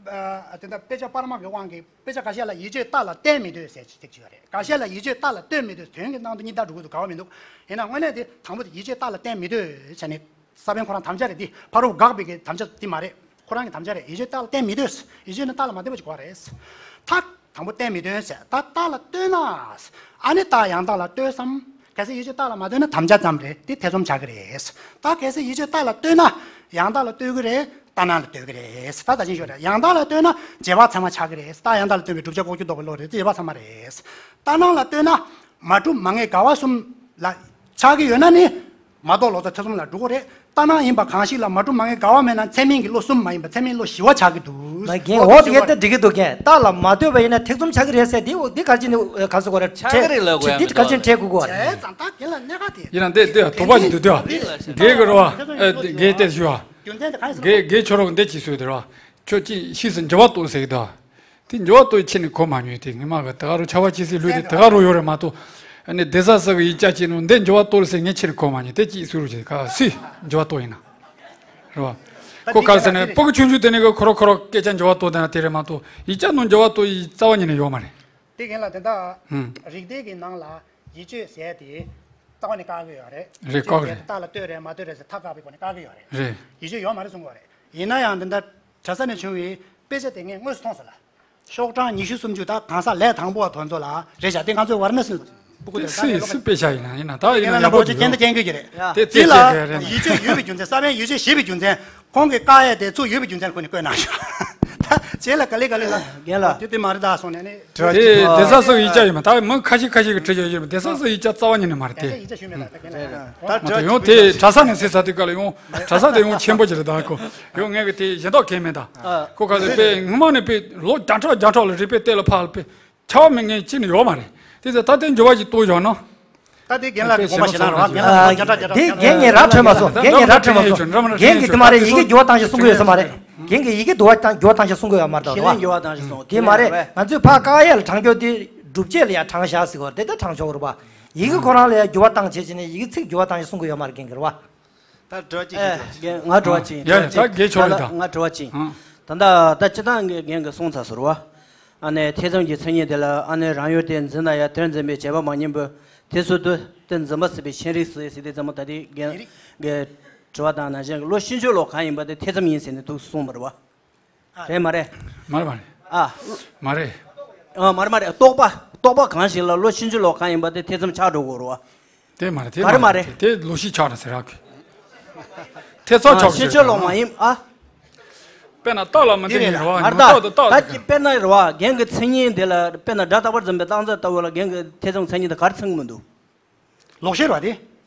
ཨ་དེ་འདྲ་དཔེ་ཆ་པར་མ་གི་དབང་གིས་དཔེ་ཆ་འགའ་ཤས་ལ་ཡིད་དཔྱོད་རྟགས་ལ་བརྟེན་མི་འདོད་ཟེར་ཅིག་ཅིག་ཡོད་རེད། འགའ་ཤས་ལ་ཡིད་དཔྱོད་རྟགས་ལ་ལྟོས་མི་འདོད། དོན་གྱི་ནང་དུ་གཉིས་ལྟར་འགྲོ་གི་འདུག་ག་བ་མི་འདུག་ཡིན་ན་དངོས་གནས་དེ་དང་པོ་དེ་ཡིད་དཔྱོད་རྟགས་ལ་བརྟེན་མི་འདོད་བྱས་ནས་ས་བོན་ཁོ་རང་དམ་བཅའ་རེད། དེ་ཕ་རོལ་དགག་པའི་གི་དམ་བཅའ་དེ་མ་རེད། ཁོ་རང་གི་དམ་བཅའ་རེད། ཡིད་དཔྱོད་རྟགས་ལ་བརྟེན་མི་འདོད། ཡིད་དཔྱོད་ནི་རྟགས་ལ་མ་ལྟོས་པ་ཅིག་གོ་རེད། ད་དང་པོ་བརྟེན་མི་འདོད་ཟེར། ད་རྟགས་ལ་ལྟོས་ན། ཨ་ནི་རྟགས་ཡང་དག་ལ་ལྟོས་སམ། གལ་སྲིད་ཡིད་དཔྱོད་རྟགས་ལ་མ་ལྟོས་ན་དམ་བཅའ་ཙམ་རེད། དེ་ཐེ་ཚོམ་ཆགས་ཀྱི་རེད། ད་གལ་སྲིད་ཡིད་དཔྱོད་རྟགས་ལ་ལྟོས་ན་ཡང་དག་ལ་ལྟོས་ཀྱི་རེད། ལྟར་སྣང་ལ་ལྟོས་ཀྱི་རེད། ད་ད་ཅིང་ཤོད་རེད། ཡང་དག་ལ་ལྟོས་ན་རྗེས་དཔག་ཚད་མ་ཆགས་ཀྱི་རེད། ད་ཡང་དག་ལ་ལྟོས་པའི་བསྒྲུབ་བྱ་ལྐོག་གྱུར་ལྡོག་པའི་བློ་རེད། རྗེས་དཔག་ཚད་མ་རེད། ལྟར་སྣང་ལ་ལྟོས་ན་མ་གྲུབ་མ་ངེས་འགལ་བ་གསུམ་ལ་ཆགས་ཀྱི་ཡོད་ན་ནི་མ་རྟོགས་ལོག་ལྟ་ཐེ་ཚོམ་ལ་འགྲོ་གི་རེད། ལྟར་སྣང་ཡིན་པ་གང་ཞིག་ལ་མ་གྲུབ་མ་ངེས་འགལ་བ་མེད་ན་ཚད་མིན་གྱི་བློ་གསུམ་མ་ཡིན་པ་ཚད་མིན་བློ་བཞི་བ་ཆགས་ཀྱི་འདུག་མ་རྒན་འོ་དེ་གལ་ཏེ་འགྲིག་གི་འདུག་རྒན། རྟགས་ལ་མ་ལྟོས་པ་ཡིན་ན་ཐེ་ཚོམ་ཆགས་ཀྱི་རེད་ཟེར་དེ་འོ་དེ་ག་ཅི་ནི་ག་ཚོད་གོ་རེད། ཆགས་ཀྱི་རེད་ལབ་དགོས་ཡ་དེ་མ་གཏོགས་ད་དེ་ལ་གནད་འགག་དེ། ཡིན་ན་འདི་འདི་དོགས་པ་ཞིག་འདུག་དེ་དགེ་གི་རེད་བ། དགེ་དེ་ཞུ་བ། དགེ་དགེ་ཁྱོད་རང་འདི་ཅིག་ཟོས་དེ་རེད་བ། ཁྱོད་ཅིག་ཤིས་སུ་འགྱུར་བ་གཏོང་ཟེར་གི་འདུག་དེ་འགྱུར་བ་གཏོང་ཕྱིན་ནས་གོ་མ་མྱོང་དེ་ངས་མ་གི་དེ་ག་རུ་ཆར་པ་ཅི་སྲིད་ལུས་དེ་དེ་ག་རུ་ཡོད་རེད་མ་གཏོགས། ཨ་ནི་བདེ་ས་ས་གི་ཡིག་ཆ་ཅིག་ནང་འདི་འགྱུར་བ་གཏོང་ཟེར་ངས་ཕྱིན་ནས་གོ་མ་མྱོང་དེ་ཅིག་ཟོས་རུ་ཅིག་ག་སུས་འགྱུར་བ་གཏོང་ཡིན་ན། རེད་བ། ཁོ་ག་ཟེར་ནས་སྤུ་གུ་ཆུང་ཆུང་དེ་ནས་གི་ཁོ་རང་ཁོ་རང་སྐད་ཆ་འགྱུར་བ་གཏོང་དེ་ན་དེ་རེད་མ་གཏོགས་ཡིག་ཆ་ནང་འགྱུར་བ་གཏོང་ཡི་རྩ་བ་ཉིད་ནས་ཡོད་མ་རེད། དེ་རྒན་ལགས་དེ་འདྲ། ཧུམ། རིག་སྡེ་གི་ནང་ལ་ཡིད་དཔྱོད་ཟེར་དེ་རྩ་བ་ནས་བཀག་གི་ཡོད་རེད། རེད། བཀག་རེད། རྟགས་ལ་ལྟོས་རེད་མ་ལྟོས་རེད་ཟེར་མཐའ་བཀག་པའི་སྒོ་ནས་བཀག་གི་ཡོད་རེད། རེད། ཡིད་དཔྱོད་ཡོད་མ་རེད་གསུང་གི་ཡོད་རེད། ཡིན་ན་ཡང་དེ་འདྲ་གྲྭ་ས་ནས་བྱུང་བའི་དཔེ་ཆ་དེ་ངས་དངོས་སུ་མཐོང་སོང་ལ། ཤོག་གྲངས་ཉི་ཤུ་སུམ་ཅུ་ད་གང་ཟག་ལས་དང་པོ་བ་དེ་ཚོ་ལ་རེད་བཞག་དེ་ང་ཚོའི་ཝར་ན་སི་སྤུ་གུ་དེ་དེ་ད་སུས་ལོ་སུས་དཔེ་བཞག་ཡིན་ན་ཡིན་ན་ད་ཡིན་ན་ཡང་པོ་ཅིག་རྐྱེན་འདི་རྐྱེན་གྱི་རེད། དེ་དེ་རྩེད་ལ་ཆེ་གི་རེད། ཡིད་ཆེས་ཡོད་པའི་རྒྱུ་མཚན་ས་བོན་ཡིད་ཆེས་ཞེས་པའི་རྒྱུ་མཚན་ཁོང་གིས་བཀག་ཡས་དེ་ཚུར་ཡོད་པའི་རྒྱུ་མཚན་ཁོ་ནས་བཀོད་གནང་ཤག་ད་རྗེས་ལ་ག་ལེ་ག་ལེ་ལ་རྒན་ལགས། དེ་དེ་མ་རེད་ད་སོང་ནས་ནི། དེ་སྡེ་ས་སོགས་ཡིག་ཆ་ཡོད་མ་ད་མི་ཁ་ཤས་ཁ་ཤས་ཀྱི་བྲིས་ཡོད་ཡོད་སྡེ་ས་སོགས་ཡིག་ཆ་རྩ་བ་ཉིད་ནས་མ་རེད་དེ། ཡིག་ཆ་ཞུས་མེད་ད་ད་ག་ལེ་ད་མ་གཏོགས་ཡང་དེ་གྲྭ་ས་ནས་ཟེར་ས་དེ་ག་ལ་ཡང་གྲྭ་ས་དེ་ཡང་ཆེན་པོ་ཅིག་རེད་ད་ཁོ་ཡང་ངས་གི་དེ་གཞན་དག་གས་མེད་ད། ཁོ་ག་ཚོད་དཔེ་སྔོན་མ་ནས་དཔེ་ལོ་བརྒྱ་ཕྲག་བརྒྱ་ཕྲག་ལ་རིག་པའི་གཏེར་ལ་ཕར་དཔེ་ཆགས་མེད་ངས་ཅི་ནས་ཡོད་མ་རེད། དེ་ཚོ་ད་ལྟའི་འགྱུར་བ་ཞིག་གཏོང་བཞག་ན། ད་དེ་རྒན་ལགས་ཀྱི་དགོངས་པ་ཞེ་དྲག་རེད་བ། རྒན་ལགས་དགོངས་པ་བརྒྱ་ཕྲག་བརྒྱ་ཕྲག་དེ་རྒན་ངས་ར་འཕྲོད་མ་སོང་། རྒན་ངས་ར་འཕྲོད་མ་སོང་། རྒན་གྱིས་དེ་མ་རེད་ཡི་གེ་འགྱུར་བ་བཏང་ཞིག་གསུང་གི་ཡོད་ས་མ་རེད། རྒན་གྱིས་ཡི་གེ་འགྱུར་བ་བཏང་འགྱུར་བ་བཏང་ཞིག་གསུང་གི་ཡོད་མ་རེད་ད་ཁས་ལེན་རེད་བ། འགྱུར་བ་བཏང་ཞིག་གསུང་དེ་མ་རེད། ང་ཚོས་ཕར་བཀག་ཡས་ལ་དྲངས་སྐྱོར་དེ་སྒྲུབ་བྱེད་ལ་ཡང་དྲངས་བཞག་ཟེར་གི་རེད་དེ་དྲངས་ཆོག་གི་རེད་བ། ཡི་གེ་ཁོ་རང་ལ་ཡང་འགྱུར་བ་བཏང་བྱས་བྱས་ནས་ཡི་གེ་ཚིག་འགྱུར་བ་བཏང་ཞིག་གསུང་གི་ཡོད་མ་རེད་རྒན་གྱིས་རེད་བ། ད་དྲི་བ་གཅིག་ཨེ། ཞུ་རྒན་ང་དྲི་བ་གཅིག་ཡ་ཡ་ད་རྒན་ཆོག་རེད་ད། ང་དྲི་བ་གཅིག་ཨང་། ད་ད་ད་སྤྱིར་བཏང་གི་རྒན་གྱིས་གསུངས་ཚར་སོང་བ། ཨ་ནི་ཐེ་ཚོམ་གྱི་མཚན་ཉིད་དེ་ལ་ཨ་ནི་རང་ཡུལ་དེ་འཛིན་ན་ཡང་དེར་འཛིན་པའི་བྱེད་པ་མ་ཡིན་པས་དེ་ཚུལ་དུ་དེ་འཛིན་པ་སྲིད་པའི་ཤེས་རིག་ཟེར་ཟེར་དེ་ཙམ་ད་དེ་རྒན་གྱིས་དྲི་བ་དང་ནང་བཞིན་གྱི་བློ་ཕྱིན་ཅི་ལོག་གང་ཡིན་པ་དེ་ཐེ་ཚོམ་ཡིན་ཟེར་ནས་འདུག་གསུངས་པ་རེད་བ། རེད་མ་རེད། མ་རེད་མ་རེད། ཨ། མ་རེད། ཨ་མ་རེད་མ་རེད་རྟོག་པ་རྟོག་པ་གང་ཞིག་ལ་བློ་ཕྱིན་ཅི་ལོག་གང་ཡིན་པ་དེ་ཐེ་ཚོམ་ཆགས་འགྲོ་གི་རེད་བ། དེ་མ་རེད་དེ་ག་རེ་མ་མ་རེད་རེད། དེ་ལོ་ཤི་ཆགས་ར་ཟེར་རག་གི། ཐེ་ཚོམ་ཨ་ཆགས་ཕྱིན་ཅི་ཟེར་ལོག་ར། མ་ཡིན་ཨ། དཔེར་ན་རྟགས་ལ་མི་འདི་འདི་ཉིད་རེད་རེད་བ་མ་ཉིད་རྟགས་དང་རྟགས་ད་དེ་ཀྱི་དཔེར་ན་རེད་བ་རྒན་གྱི་མཚན་ཉིད་འདི་ལ་དཔེར་ན་སྒྲ་རྟག་པར་འཛིན་པའི་རྟགས་མཚན་ལྟ་བུ་ལ་རྒན་གྱི་ཐེ་ཚོམ་མཚན་ཉིད་དེ་ག་རེ་མཚོན་གྱི་མི་འདུག་ལོག་ཤེས་རེད་བ་དེ།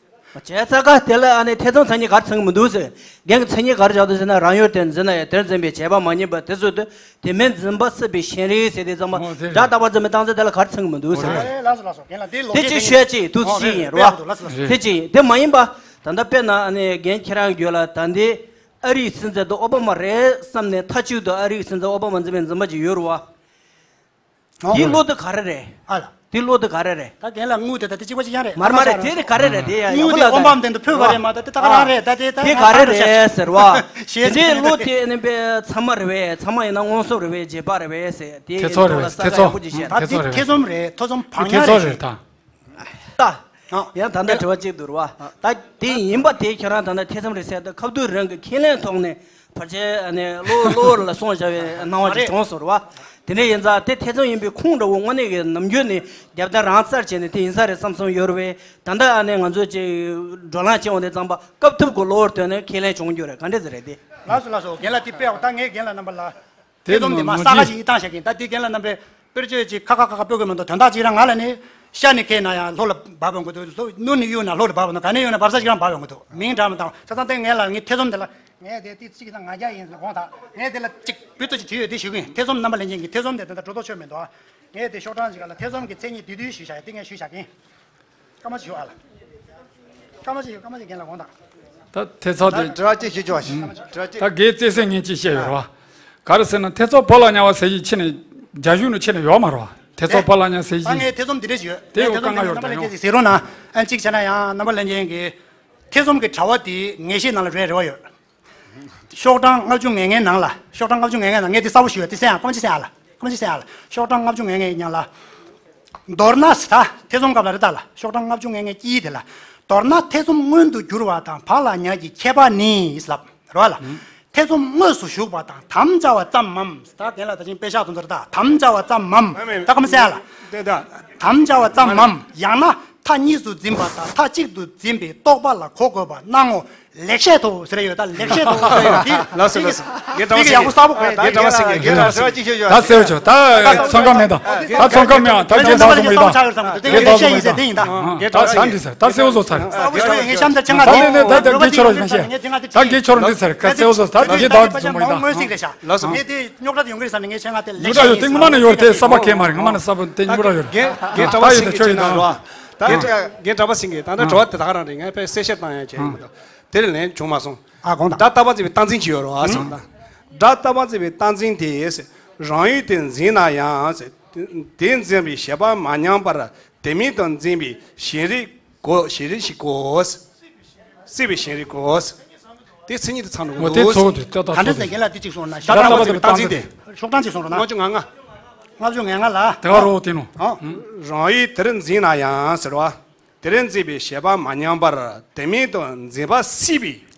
བྱས་ཙང་ཀ་དེ་ལ་ཨ་ནི་ཐེ་ཚོམ་མཚན་ཉིད་ག་རེ་མཚོན་གྱི་མི་འདུག་ཟེར། རྒན་གྱི་མཚན་ཉིད་ག་རེ་བཞག་འདུག་ཟེར་ན་རང་ཡུལ་དེར་འཛིན་ན་ཡང་དེར་འཛིན་པའི་བྱེད་པ་མ་ཡིན་པ་དེ་ཚུལ་དུ་དེ་མིན་འཛིན་པ་སྲིད་པའི་ཤེས་རིག་ཟེར་དེ་ཙམ་པ་ཨོ་དེ་རེད། སྒྲ་རྟག་པར་འཛིན་པའི་རྟགས་མཚན་དེ་ལ་ག་རེ་མཚོན་གྱི་མི་འདུག་ཟེར། ཨོ་རེད། ལགས་སོ་ལགས་སོ་རྒན་ལགས་དེ་ལོག་དེ་ཤེས་ཅིག་ཤོད་ཅིག་ཏུ་ཅིག་ཡིན་རོ། ལགས་སོ་ལགས་སོ། དེ་ཅིག་དེ་མ་ཡིན་པ། ད་ལྟ་དཔེར་ན་ཨ་ནི་རྒན་ཁྱེད་རང་རྒྱུད་ལ་ད་འདི་ཨ་རིའི་སྲིད་འཛིན་དེ་ཨོ་བྷ་མ་རེད་བསམ་ནས་མཐའ་གཅིག་ཏུ་ཨ་རིའི་སྲིད་འཛིན་ཨོ་བྷ་མ་འཛིན་པའི་འཛིན་པ་ཅིག་ཡོད་རེད་བ། དེའི་བློ་དེ་ག་རེ་རེད། ཨ་ལ། དེའི་བློ་དེ་ག་རེ་རེད། ད་རྒན་ལགས་དངུལ་དེ་ད་དེ་གཅིག་པ་གཅིག་རྐྱང་རེད། མ་རེད་མ་རེད་དེ་ནི་ག་རེ་རེད་དེ་ཡང་དངུལ་ཡག་པོ་དེ་ལ་ཨོ་བྷ་མ་དེ་འདི་ཕུལ་བ་རེད་མ་ད་དེ་ད་ག་རང་རེད་ད་དེ་ད་དེ་ག་རེ་ཨ་འགྲོ་ཤག་རེད་ཟེར་བ། ཞེས་དེ་ནས་ཟེར་བློ་དེ་ནི་པའི་ཚང་མ་རེད་བས་ཚང་མ་ཡིན་ན་མངོན་སུམ་རེད་བས་རྗེས་དཔག་རེད་བས་ཟེར་དེ་ཐེ་ཚོམ་རེད་ཐོག་ལ་ས་ཐེ་ཀ་ཡག་ཚོམ་པོ་ཅིག་བཤད། ད་ཐེ་དེ་ཚོམ་རེད་ཐེ་ཚོམ་རེད་ད། ཐེ་ཚོམ་བག་ཉལ་ཐེ་ཚོམ་རེད་རེད་ད། ད། ཡང་ད་ལྟ་དྲི་བ་གཅིག་འདུག་ར་བ། ད་དེ་ཡིན་པ་དེ་ཁྱེད་རང་ད་ལྟ་ཐེ་ཚོམ་རེད་ཟེར་ད་ཁ་བསྡུར་རང་གི་ཁས་ལེན་ཐོག་ནས་ཕལ་ཆེར་ནས་གློ་གློ་བུར་ལ་སོང་བཞག་པའི་སྣང་བ་ཅིག་བྱུང་སོང་ར་བ། དེ་འདྲ་ཡིན་ཙང་དེ་ཐེ་ཚོམ་ཡིན་པའི་ཁུངས་འདྲ་བོ་དངོས་གནས་ཀྱི་ནམ་རྒྱུན་ནས་རྒྱབ་རྟེན་རང་རྩར་བྱས་ནས་དེ་ཡིན་ས་རེད་བསམ་སོང་ཡོད་རེད་བས། ད་ལྟ་ཨ་ནེ་ང་ཚོ་ཅིག་བགྲོ་གླེང་བྱེད་འོང་དེ་ཙམ་པ་སྐབས་ཐུབ་ཀྱི་གློ་བུར་ཐོན་ནས་ཁས་ལེན་བྱུང་རྒྱུ་རེད་ག་འདྲས་ཟེར་རེད་དེ། ལགས་སོ་ལགས་སོ་རྒན་ལགས་དེ་དཔེ་ཡག་ད་ངས་རྒན་ལགས་རྣམ་པ་ལ། དེ་ཐེ་ཚོམ་དེ་མ་ནོར་ས་ག་གྱིས་ཞིག་བཏང་བཞག་གིན་ད་དེ་རྒན་ལགས་རྣམ་པས་དཔེར་བརྗོད་ཅིག་ཁ་ཁ་ཁ་ཁ་སྤོ་དགོས་མི་འདུག་དོན་དག་ཅིག་རང་ང་ལ་ནི་ཤ་ནི་ཁའི་ནང་ཡང་ལྷོ་ལ་འབབ་ཡོང་གི་འདུག་ལྷོ་ནུབ་ནས་གཡུག་ན་ལྷོ་ལ་འབབ་ཡོང་འདུག་ག་ནས་གཡུག་ན་འབབ་ས་ཞིག་རང་འབབ་ཡོང་གི་འདུག་མིང་འདྲ་མི་འདྲ་ཆ་ཚང་དེ་ངས་ལ་ངའི་ཐེ་ཚོམ་དེ་ལ་ངས་དེ་ཏི་ཚིག་ན་ང་རྒྱ་ཡིན་ཟེར་དགོངས་དག་ངས་དེ་ལ་ཅིག་བུ་ཏོ་ཅིག་བྲིས་ཡོད་དེ་ཞུ་གིན་ཐེ་ཚོམ་རྣམ་པ་ལྷན་རྒྱས་ཀྱི་ཐེ་ཚོམ་དེ་དོན་དག་གྲོས་ཐོག་ཆོད་མི་འདུག་ངས་དེ་ཤོག་གྲངས་ཅིག་ག་ལ་ཐེ་ཚོམ་གྱི་མཚན་ཉིད་བསྡུས་བསྡུས་ཞུས་བཞག་ཡ་དེ་ངས་ཞུས་བཞག་གིན། སྐར་མ་ཅིག་ཞུ་ཨ་ལ། སྐར་མ་ཅིག་ཞུ་སྐར་མ་ཅིག་རྒན་ལ་དགོངས་དག་ད་ཐེ་ཚོམ་དེ། དྲི་བ་ཅིག་ཞུ་ཆོག་ཨ་ཞིག་དྲི་བ་ཅིག་ད་རྒན་རྩེ་སེང་ངས་ཅིག་བཤད་ཡོད་རེད་བ། ག་རེ་ཟེར་ན་ཐེ་ཚོམ་བོད་ལ་ཉལ་བ་ཟེར་ཡིག་ཕྱི་ནས་རྒྱ་གཞུང་ནས་ཕྱི་ནས་ཡོད་མ་རེད་བ། ཐེ་ཚོམ་བོད་ལ་ཉལ་ཟེར་ཡིག་ད་ངས་ཐེ་ཚོམ་འདི་འདྲ་ཞིག་ཡོད། དེ་ཡོད་དཀའ་ངལ་ཡོད་དེ་ཡོང་། ཟེར་རོགས་གནང་ཨ་གཅིག་བྱས་ན་ཡང་རྣམ་པ་ལྷན་རྒྱས་ཀྱི་ཐེ་ཚོམ་གྱི་དྲ་བ་དེ་ངེས་ཤེས་ནང་ལ་རེད་རེ་བ་ཡོད། ཤོག་གྲངས་ལྔ་བཅུ་ང་ལྔའི་ནང་ལ་ཤོག་གྲངས་ལྔ་བཅུ་ང་ལྔའི་ནང་ངས་འདི་གསལ་པོ་ཞུ་བ་འདི་གསན་ཨ་སྐར་མ་གཅིག་གསན་ཨ་ལ་སྐར་མ་གཅིག་གསན་ཨ་ལ་ཤོག་གྲངས་ལྔ་བཅུ་ང་ལྔའི་ནང་ལ། མདོར་ན་ཟེར་ད་ཐེ་ཚོམ་སྐབས་ལ་རེད་ད་ལ་ཤོག་གྲངས་ལྔ་བཅུ་ང་ལྔའི་དཀྱིལ་དེ་ལ། མདོར་ན་ཐེ་ཚོམ་མངོན་དུ་གྱུར་བ་དང་བག་ལ་ཉལ་གྱི་ཁྱད་པར་ནི་ལབ་རེད་བ་ལ། ཐེ་ཚོམ་དངོས་སུ་ཞུགས་པ་དང་དམ་བཅའ་བ་ཙམ་མམ་ད་རྒན་ལགས་ད་ཅིང་དཔེ་ཤག་དུ་འདོར་ད་དམ་བཅའ་བ་ཙམ་མམ་ད་སྐར་མ་གསན་ཨ་ལ། དེ་ད། དམ་བཅའ་བ་ཙམ་མམ་ཡང་ན་མཐའ་གཉིས་སུ་འཛིན་པ་དང་མཐའ་གཅིག་ཏུ་འཛིན་པའི་རྟོག་པ་ལ་གོ་དགོས་པ་སྣང་ངོ་། ལེགས་བཤད་དོ་ཟེར་ཡོད་ད་ལེགས་བཤད་དོ་ཟེར་ཡོད་དེ། ལགས་སོ་ལགས་སོ། རྒན་གྲྭ་པ་སེང་གེ་ཡག་པོ་གསལ་པོ་གོ་ཡ་ད་རྒན་གྲྭ་པ་སེང་གེ་རྒན་གྲྭ་པ་སེང་གེ་ཞུ་ཞུ་ད། ད་གསལ་བོ་ཆོག་ད་ཚོང་ཁང་མེད་ད། ད་ཚོང་ཁང་མེད་ད་རྒན་གྲྭ་པ་སེང་གེ་ད། རྒན་གྲྭ་པ་སེང་གེ་ད། ད་འདི་ཟེར་ད་གསལ་བོ་ཆོག་ད། ད་རྒན་ཆོག་རང་འདི་ཟེར་ག་གསལ་བོ་ཆོག་ད་རྒན་གྲྭ་པ་སེང་གེ་ད། ལགས་སོ། ངས་དེ་རྙོག་དྲ་ཡོང་གི་རེད་ཟེར་ནས་ངས་ཆེད་མངགས་དེ་ལེགས་བཤད་ཡིན་ཟེར་ནས། ཉོ་གྲ་ཡོད་དེ་ངོ་མ་ནས་ཡོད་དེ་ས་པ་ཁེ་མ་རེད་ངོ་མ་ནས་ས་པ་དེ་ཉོ་གྲ་ཡོད་རེད། རྒན་གྲྭ་པ་སེང་གེ་ཡིན་ན་རོ། ད་རྒན་གྲྭ་པ་སེང་གེ་ད་ལྟ་དྲི་བ་དེ་ད་ག་རང་རེད་ངས་དཔེ་གསལ་བཤད་བཏང་ཡ་བྱས་ཡིན་མ་གཏོགས་དེ་ལས་ལན་བྱུང་མ་སོང་། ཨ་དགོངས་དག་སྒྲ་རྟག་པར་འཛིན་པའི་རྟག་འཛིན་ཅིག་ཡོད་རོ་ཨ་སོང་ད། སྒྲ་རྟག་པར་འཛིན་པའི་རྟག་འཛིན་དེ། རང་ཡུལ་དེ་འཛིན་ན་ཡང་། དེ་འཛིན་པའི་ཤེས་པ་མ་ཉམས་པར་དེ་མིན་དུ་འཛིན་པའི་ཞེན་རིག་གོ་ཞེན་རིག་ཞིག་གོ། སྲིད་པའི་ཞེན་རིག་གོ། དེ་མཚན་ཉིད་དུ་ཚང་འགྲོ་གི་འདུག་འོ་དེ་ཚོ་དེ་ལྟ་ད་ག་འདྲ་ཚོ་ཟེར་དེ། རྒན་ལགས་དེ་གཅིག་གསུངས་ན་ཤོག་གྲངས་པ་ཚོ་གི་རྟག་འཛིན་དེ། ཤོག་གྲངས་གཅིག་གསུངས་རོགས་གནང་། ལྔ་བཅུ་ང་ལྔ། ལྔ་བཅུ་ང་ལྔ་ལ། དེ་ག་རོ་དེ་ནོ། ཨོ། རང་ཡུལ་དེར་འཛིན་ན་ཡང་ཟེར་བ། དེར་འཛིན་པའི་ཤེས་པ་མ་ཉམས་པར་དེ་མིན་དུ་འཛིན་པ་སྲིད་པའི་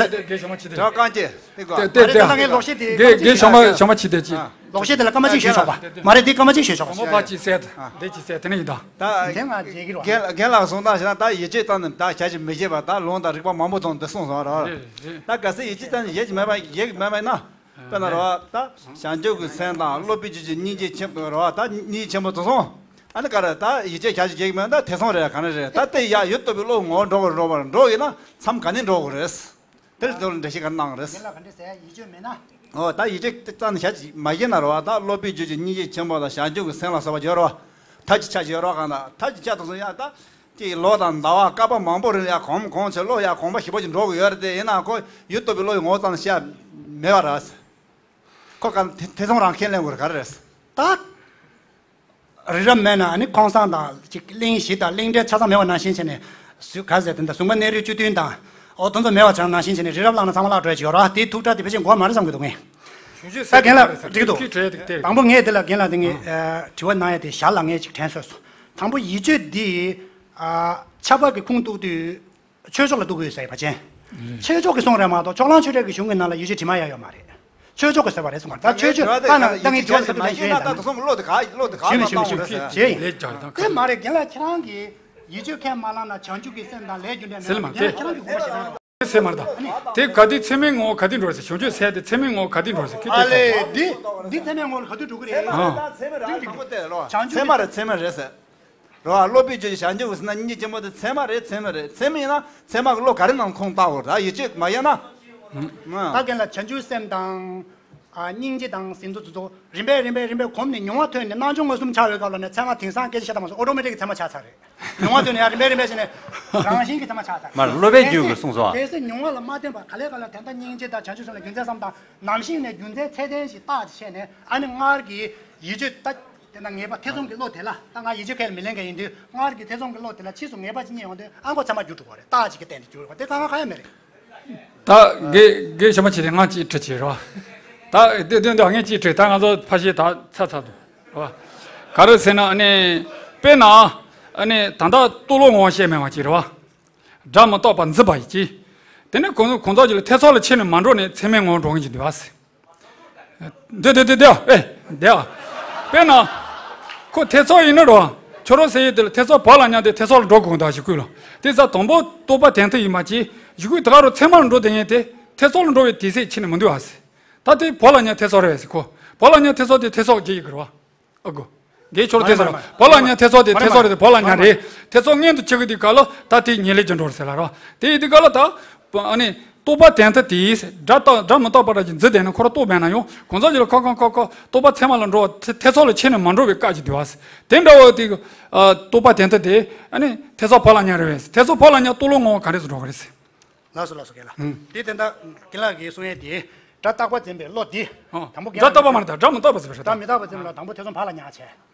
ས། དེ་དགེ་བཤེས་མ་བྱེད་དེ། དྲ་རྐང་རྗེས་དེ་གོ། དེ་དེ་ད་ལྟ་ངས་ལོག་བཤད་དེ་དགེ་དགེ་བཤེས་མ་བཤེས་མ་བྱེད་དེ་ཅི། ལོག་བཤད་དེ་ལ་སྐར་མ་གཅིག་ཞུས་ཆོག་པ། མ་རེད་དེ་སྐར་མ་གཅིག་ཞུས་ཆོག་པ། མ་བ་ཅི་ཟེར། དེ་ཅི་ཟེར་དེ་ནི་ཡིན་ད། ད་དེ་ང་རྗེས་ཀྱི་རོགས། རྒན་རྒན་ལགས་གསུང་སྟངས་བྱས་ན་ད་ཡིད་ཆེས་ཙམ་ནས་ད་བྱ་ཞིག་མི་ཤེས་པ་ད་ལུང་དང་རིགས་པ་མང་པོ་དང་འདི་གསུངས་སོང་རོགས། རེད་རེད། ད་གལ་སྲིད་ཡིད་ཆེས་ཙམ་ནས་ཡེ་ཞིག་མེད་པ་ཡེ་ཞིག་མེད་པ་ཡིན་ན། དཔེར་ན་རོགས་ད་བྱང་ཆུབ་ཀྱི་སེམས་དང་སློབ་དཔོན་ཆོས་ཀྱི་སྙིང་རྗེ་ཆེན་པོ་རོགས་ད་སྙིང་རྗེ་ཆེན་པོ་དེ་གསུངས། ཨ་ནི་ག་རེ་ད་ཡིད་ཆེས་བྱ་ཞིག་ཡེ་ཞིག་མེད་ན་ད་དེ་གསུངས་རེད་ག་ནི་རེད་ད་དེ་ཡ་ཡུལ་སྟོབས་པའི་བློ་ངོ་འགྲོ་དགོས་རོགས་པར་འགྲོ་ཡིན་ན་མཚམས་ག་ནས་འགྲོ་དགོས་རེད། དེར་དེ་ལ་འགྲེལ་བཤད་ག་གནང་རེད། རྒན་ལགས་ག་འདྲ་ཟེར་ཡིད་ཆེས་མེད་ན། ཨོ་ད་ཡིད་ཆེས་ཙམ་བྱ་མ་བྱེད་ན་རོ། ད་སློབ་དཔོན་ཆོས་ཀྱི་སྙིང་རྗེ་ཆེན་པོ་དང་བྱང་ཆུབ་ཀྱི་སེམས་ལ་སོགས་པ་ཡོད་རོ། ཐབས་ཀྱི་ཆ་ཡོད་རོ་གང་ལ་ཐབས་ཀྱི་ཆ་དུ་སོང་ཡ་ད། ཅིག་ལོ་དང་ཟླ་བ་བསྐལ་པ་མང་པོ་རིང་ཡ་གོམས་གོམས་བྱས་བློ་ཡ་གོམས་པ་ཞིབ་པོ་ཅིག་འགྲོ་དགོས་ཡོད་རེད་དེ་ཡིན་ན་ཁོ་ཡུལ་སྟོབས་པའི་བློ་ཡི་ངོ་བོ་ཙམ་བཤད་མེད་པ་རེད། ཁོ་ག་ཐེ་ཐེ་ཚོམ་རང་ཁས་ལེན་དགོས་རེད་ག་རེ་རེད། ད། རི་རབ་མེད་ན་ཨ་ནི་ཁོང་སང་དང་ཅིག་གླིང་བཞི་དང་གླིང་ཕྲན་ཆ་ཚང་མེད་པ་ནང་བཞིན་བྱས་ནས་སུ་ག་ཟེར་དེ་འདྲ་གཟུངས་པ་གནས་རིའི་བཅུད་བསྡུས་དང་ཨོ་དེ་ཚོ་མེད་པ་བྱས་ནང་བཞིན་བྱས་ནས་རི་རབ་བརླག་ན་ཚང་མ་བརླག་འགྲོ་ཡ་ཅིག་ཡོད་ར། དེའི་ཐུགས་ཁྲལ་དེ་ཕལ་ཆེར་འགོར་མ་རེད་བསམ་གི་འདུག་ངས། ད་རྒན་ལགས་འགྲིག་གི་འདུག་ཁྱི་བྲོས་འདུག་སྟེ། དང་པོ་ངས་དེ་ལ་རྒན་ལགས་དེ་ངས་ཨ་དྲི་བ་གནང་ཡ་དེ་ཞར་ལ་ངས་ཅིག་དྲན་སོས་སོང་། དང་པོ་ཡིད་དཔྱོད་འདི་ཨ་ཆབ་འབངས་ཀྱི་ཁུངས་གཏུགས་དུས། ཆོས་ཕྱོགས་ལ་གཏུག་དགོས་ཟེར་བ་ཅན། ཆོས་ཕྱོགས་ཀྱི་གསུང་རེད་མ་གཏོགས་ཕྱོགས་གླང་ཆོས་གྲགས་ཀྱི་གཞུང་གི་ནང་ལ་ཡིད་དཔྱོད་དྲི་མ་ཡ་ཡོད་མ་རེད། ཆོས་ཕྱོགས་ཀྱི་ཟེར་བ་རེད་གསུངས་པ་རེད། ད་ཆོས་ཕྱོགས་ད་ན་ད་ངས་དྲི་བ་ལ་ཁ་ཐུག་ལན་ཞུ་ཡ་ཡིན་ད། ཞུ་མི་ཞུ་མི་ཞུ་ཞུ་ཡིན། ལས་སྦྱར་དང་དེ་མ་རེད། རྒན་ལགས་ཁྱེད་རང་གིས་ཡིད་དཔྱོད་ཁས་མ་བླངས་ན་བྱང་ཆུབ་ཀྱི་སེམས་དང་ལས་རྒྱུ་འབྲས་ཟེར་མ་མེད་པ་རྒན་ལགས་ཁྱེད་རང་གི་དགོངས་པ་ཞིག་གནང་། ཟེར་མ་རེད་ད། དེ་ག་དུས་ཚད་མའི་ངོ་བོ་ག་དུས་འགྲོ་ཟེར་བྱང་ཆུབ་ཟེར་དེ་ཚད་མའི་ངོ་བོ་ག་དུས་འགྲོ་ཟེར་ཁྱེད་ཨ་ལྟོས་ལེ་ཤོག་འདི་འདི་ཚད་མའི་ངོ་བོ་ལ་ག་དུས་འགྲོ་གི་རེད། ཚད་མ་རེད་ཚད་མ་རེད་ཟེར། རོ་ཨ་སློབ་དཔོན་ཆོས་ཀྱི་བྱང་ཆུབ་ཀྱི། རོ་ཨ་སློབ་དཔོན་ཆོས་ཀྱི་བྱང་ཆུབ་ཀྱི་ཟེར་ན་སྙིང་རྗེ་ཆེན་པོ་དེ་ཚད་མ་རེད་ཚད་མ་རེད། ཚད་མ་ཡིན་ན་ཚད་མ་གི་བློ་ག་རེ་ནང་ཁོང་བཏགས་དགོས་རེད་ད་ཡིད་དཔྱོད་མ་ཡིན་ན། ད་རྒན་ལགས་བྱང་ཆུབ་སེམས་དང་། ཨ་སྙིང་རྗེ་དང་ཟིན་ཐོ་དེ་ཚོ་རིམ་པས་རིམ་པས་རིམ་པས་གོམས་ནས་མྱོང་བ་ཐོན་ནས་སྣང་ཆུང་མངོན་སུམ་འཆར་བའི་སྐབས་ལ་ནས་ཚད་མ་དེང་སང་སྐད་ཆ་བཤད་སྟངས་མ་སོང་ཨོ་ཊོ་མེ་ཊིག་གི་ཚད་མ་ཆགས་ཚར་རེད། མྱོང་བ་ཐོན་ནས་ཡང་རིམ་པས་རིམ་པས་བྱས་ནས་རང་བཞིན་གྱི་ཚད་མ་ཆགས་ཚར། མར་སློབ་དཔོན་རྒྱུད་ཀྱིས་གསུངས་སོང་། གལ་སྲིད་མྱོང་བ་ལ་མ་བརྟེན་པར་ག་ལེ་ག་ལེ་དེ་ལྟར་སྙིང་རྗེ་དང་བྱང་ཆུབ་སེམས་ལ་རྒྱུ་མཚན་བསམ་དང་ནམ་ཞིག་ནས་རྒྱུ་མཚན་ཚད་ལྡན་ཞིག་བཏགས་བྱས་ནས་ཨ་ནི་སྔར་གྱི་ཡིད་དཔྱོད་ལྟ། དེ་ན་ངེས་པ་ཐེ་ཚོམ་གྱི་བློ་དེ་ལ་ད་ང་ཡིད་དཔྱོད་ཁས་མི་ལེན་མཁན་ཡིན་དུས་སྔར་གྱི་ཐེ་ཚོམ་གྱི་བློ་དེ་ལ་ཕྱིས་སུ་ངེས་པ་ཅིག་རྙེད་ཡོང་དུས་ཨ་མགོ་ཚད་མ་བསྒྱུར་འགྲོ་དགོས་རེད་རྟགས་ཅིག་གི་སྟེང་དུ་བསྒྱུར་དགོས་དེ་གང་གང་གང་ཡང་མེད་རེད། ད་དགེ་དགེ་བཤེས་མ་བྱེད་དེ་ང་གཅིག་དྲི་བྱེད་རོགས། ད་དེ་དོན་དུ་ངས་གཅིག་དྲི་ད་ང་ཚོ་ཕ་ཤི་ད་ཚ་ཚ་འདུག་རོགས། ག་རེ་ཟེར་ན་ཨ་ནི་དཔེར་ན་ཨ་ནི་ད་ལྟ་ཏོ་ལོ་ངོ་བཤད་མེད་བ་ཅིག་རོགས། སྒྲ་མི་རྟག་པ་འཛིན་པ་ཡིས་ཀྱི། དེ་ནས་གོང་གོང་ཚོགས་ཀྱི་ལ་ཐེ་ཚོམ་ལ་ཕྱིན་ནས་མ་འགྲོ་ནས་ཚད་མའི་ངོ་བོ་འགྲོ་མཁན་ཅིག་འདུག་བ། འདི་འདི་འདི་འདི་ཨེ་འདི་ཨ། དཔེར་ན། ཁོ་ཐེ་ཚོམ་ཡིན་ན་རོ། ཁྱོད་རང་ཟེར་ཡས་དེ་ལ་ཐེ་ཚོམ་བག་ལ་ཉལ་ཏེ་ཐེ་ཚོམ་ལ་འགྲོ་དགོས་འདུག་ཞིག་ཀུན་ལ། དེ་ཙ་དང་པོ་རྟོག་པ་དོན་དམ་ཡིན་པ་ཅི། ཞིག་ཀུན་ད་ག་རུ་ཚད་མ་ལ་འགྲོ་དེ་ངས་དེ་ཐེ་ཚོམ་ལ་འགྲོ་བའི་དུས་ཚོད་ཕྱིན་ནས་མི་འདུག་ཨ་ཟེར། ད་དེ་བག་ལ་ཉལ་ཐེ་ཚོམ་རེད་ཟེར་ཁོ། བག་ལ་ཉལ་ཐེ་ཚོམ་དེ་ཐེ་ཚོམ་གྱི་ཡི་གི་རེད་བ། ཨ་གོ། དགེ་ཆོར་ཐེ་ཚོམ་རེད། བག་ལ་ཉལ་ཐེ་ཚོམ་དེ་ཐེ་ཚོམ་རེད་དེ་བག་ལ་ཉལ་རེད། ཐེ་ཚོམ་མངོན་དུ་བྱེད་ཀྱི་དུས་སྐབས་ལ་ད་དེ་ཉེར་ལེན་གྱི་འགྲོ་རེད་ཟེར་ལ་རོ། དེ་ཡི་དུས་སྐབས་ལ་ད། ཨ་ནི། རྟོག་པ་དོན་དམ་དེས་སྒྲ་རྟག་སྒྲ་མི་རྟག་པ་རང་གི་འཛིན་དེ་ནི་ཁོ་རང་རྟོགས་མེད་ན་ཡང་གང་ཟག་གི་ལ་ཁ་ཁ་ཁ་ཁ་རྟོག་པ་ཚད་མ་ལ་འགྲོ་བ་ཐེ་ཚོམ་ལ་ཕྱིན་ནས་མ་འགྲོ་བའི་སྐབས་ཀྱི་དུས་བ། དེ་འདྲ་བ་དེ། རྟོག་པ་དོན་དམ་དེ་ཨ་ནི་ཐེ་ཚོམ་བག་ལ་ཉལ་རེད་བས། ཐེ་ཚོམ་བག་ལ་ཉལ་རྟོགས་ལོ་ངོ་བོ་ག་འདྲས་སུ་འགྲོ་གི་རེད། ལགས་སོ་ལགས་སོ་རྒན་ལགས། ཨང་། དེ་དེ་འདྲ་རྒན་ལགས་ཀྱིས་གསུང་ཡས་དེ། སྒྲ་རྟག་པར་འཛིན་པའི་བློ་དེ། ཨང་། དང་པོ་རྒན་ལགས་སྒྲ་རྟག་པ་མ་རེད་ད་སྒྲ་མི་རྟག་པ་ཟེར་བ་རེད། སྒྲ་མི་རྟག་པ་འཛིན་པ་ལ་དང་པོ་ཐེ་ཚོམ་བག་ལ་ཉལ་བྱས།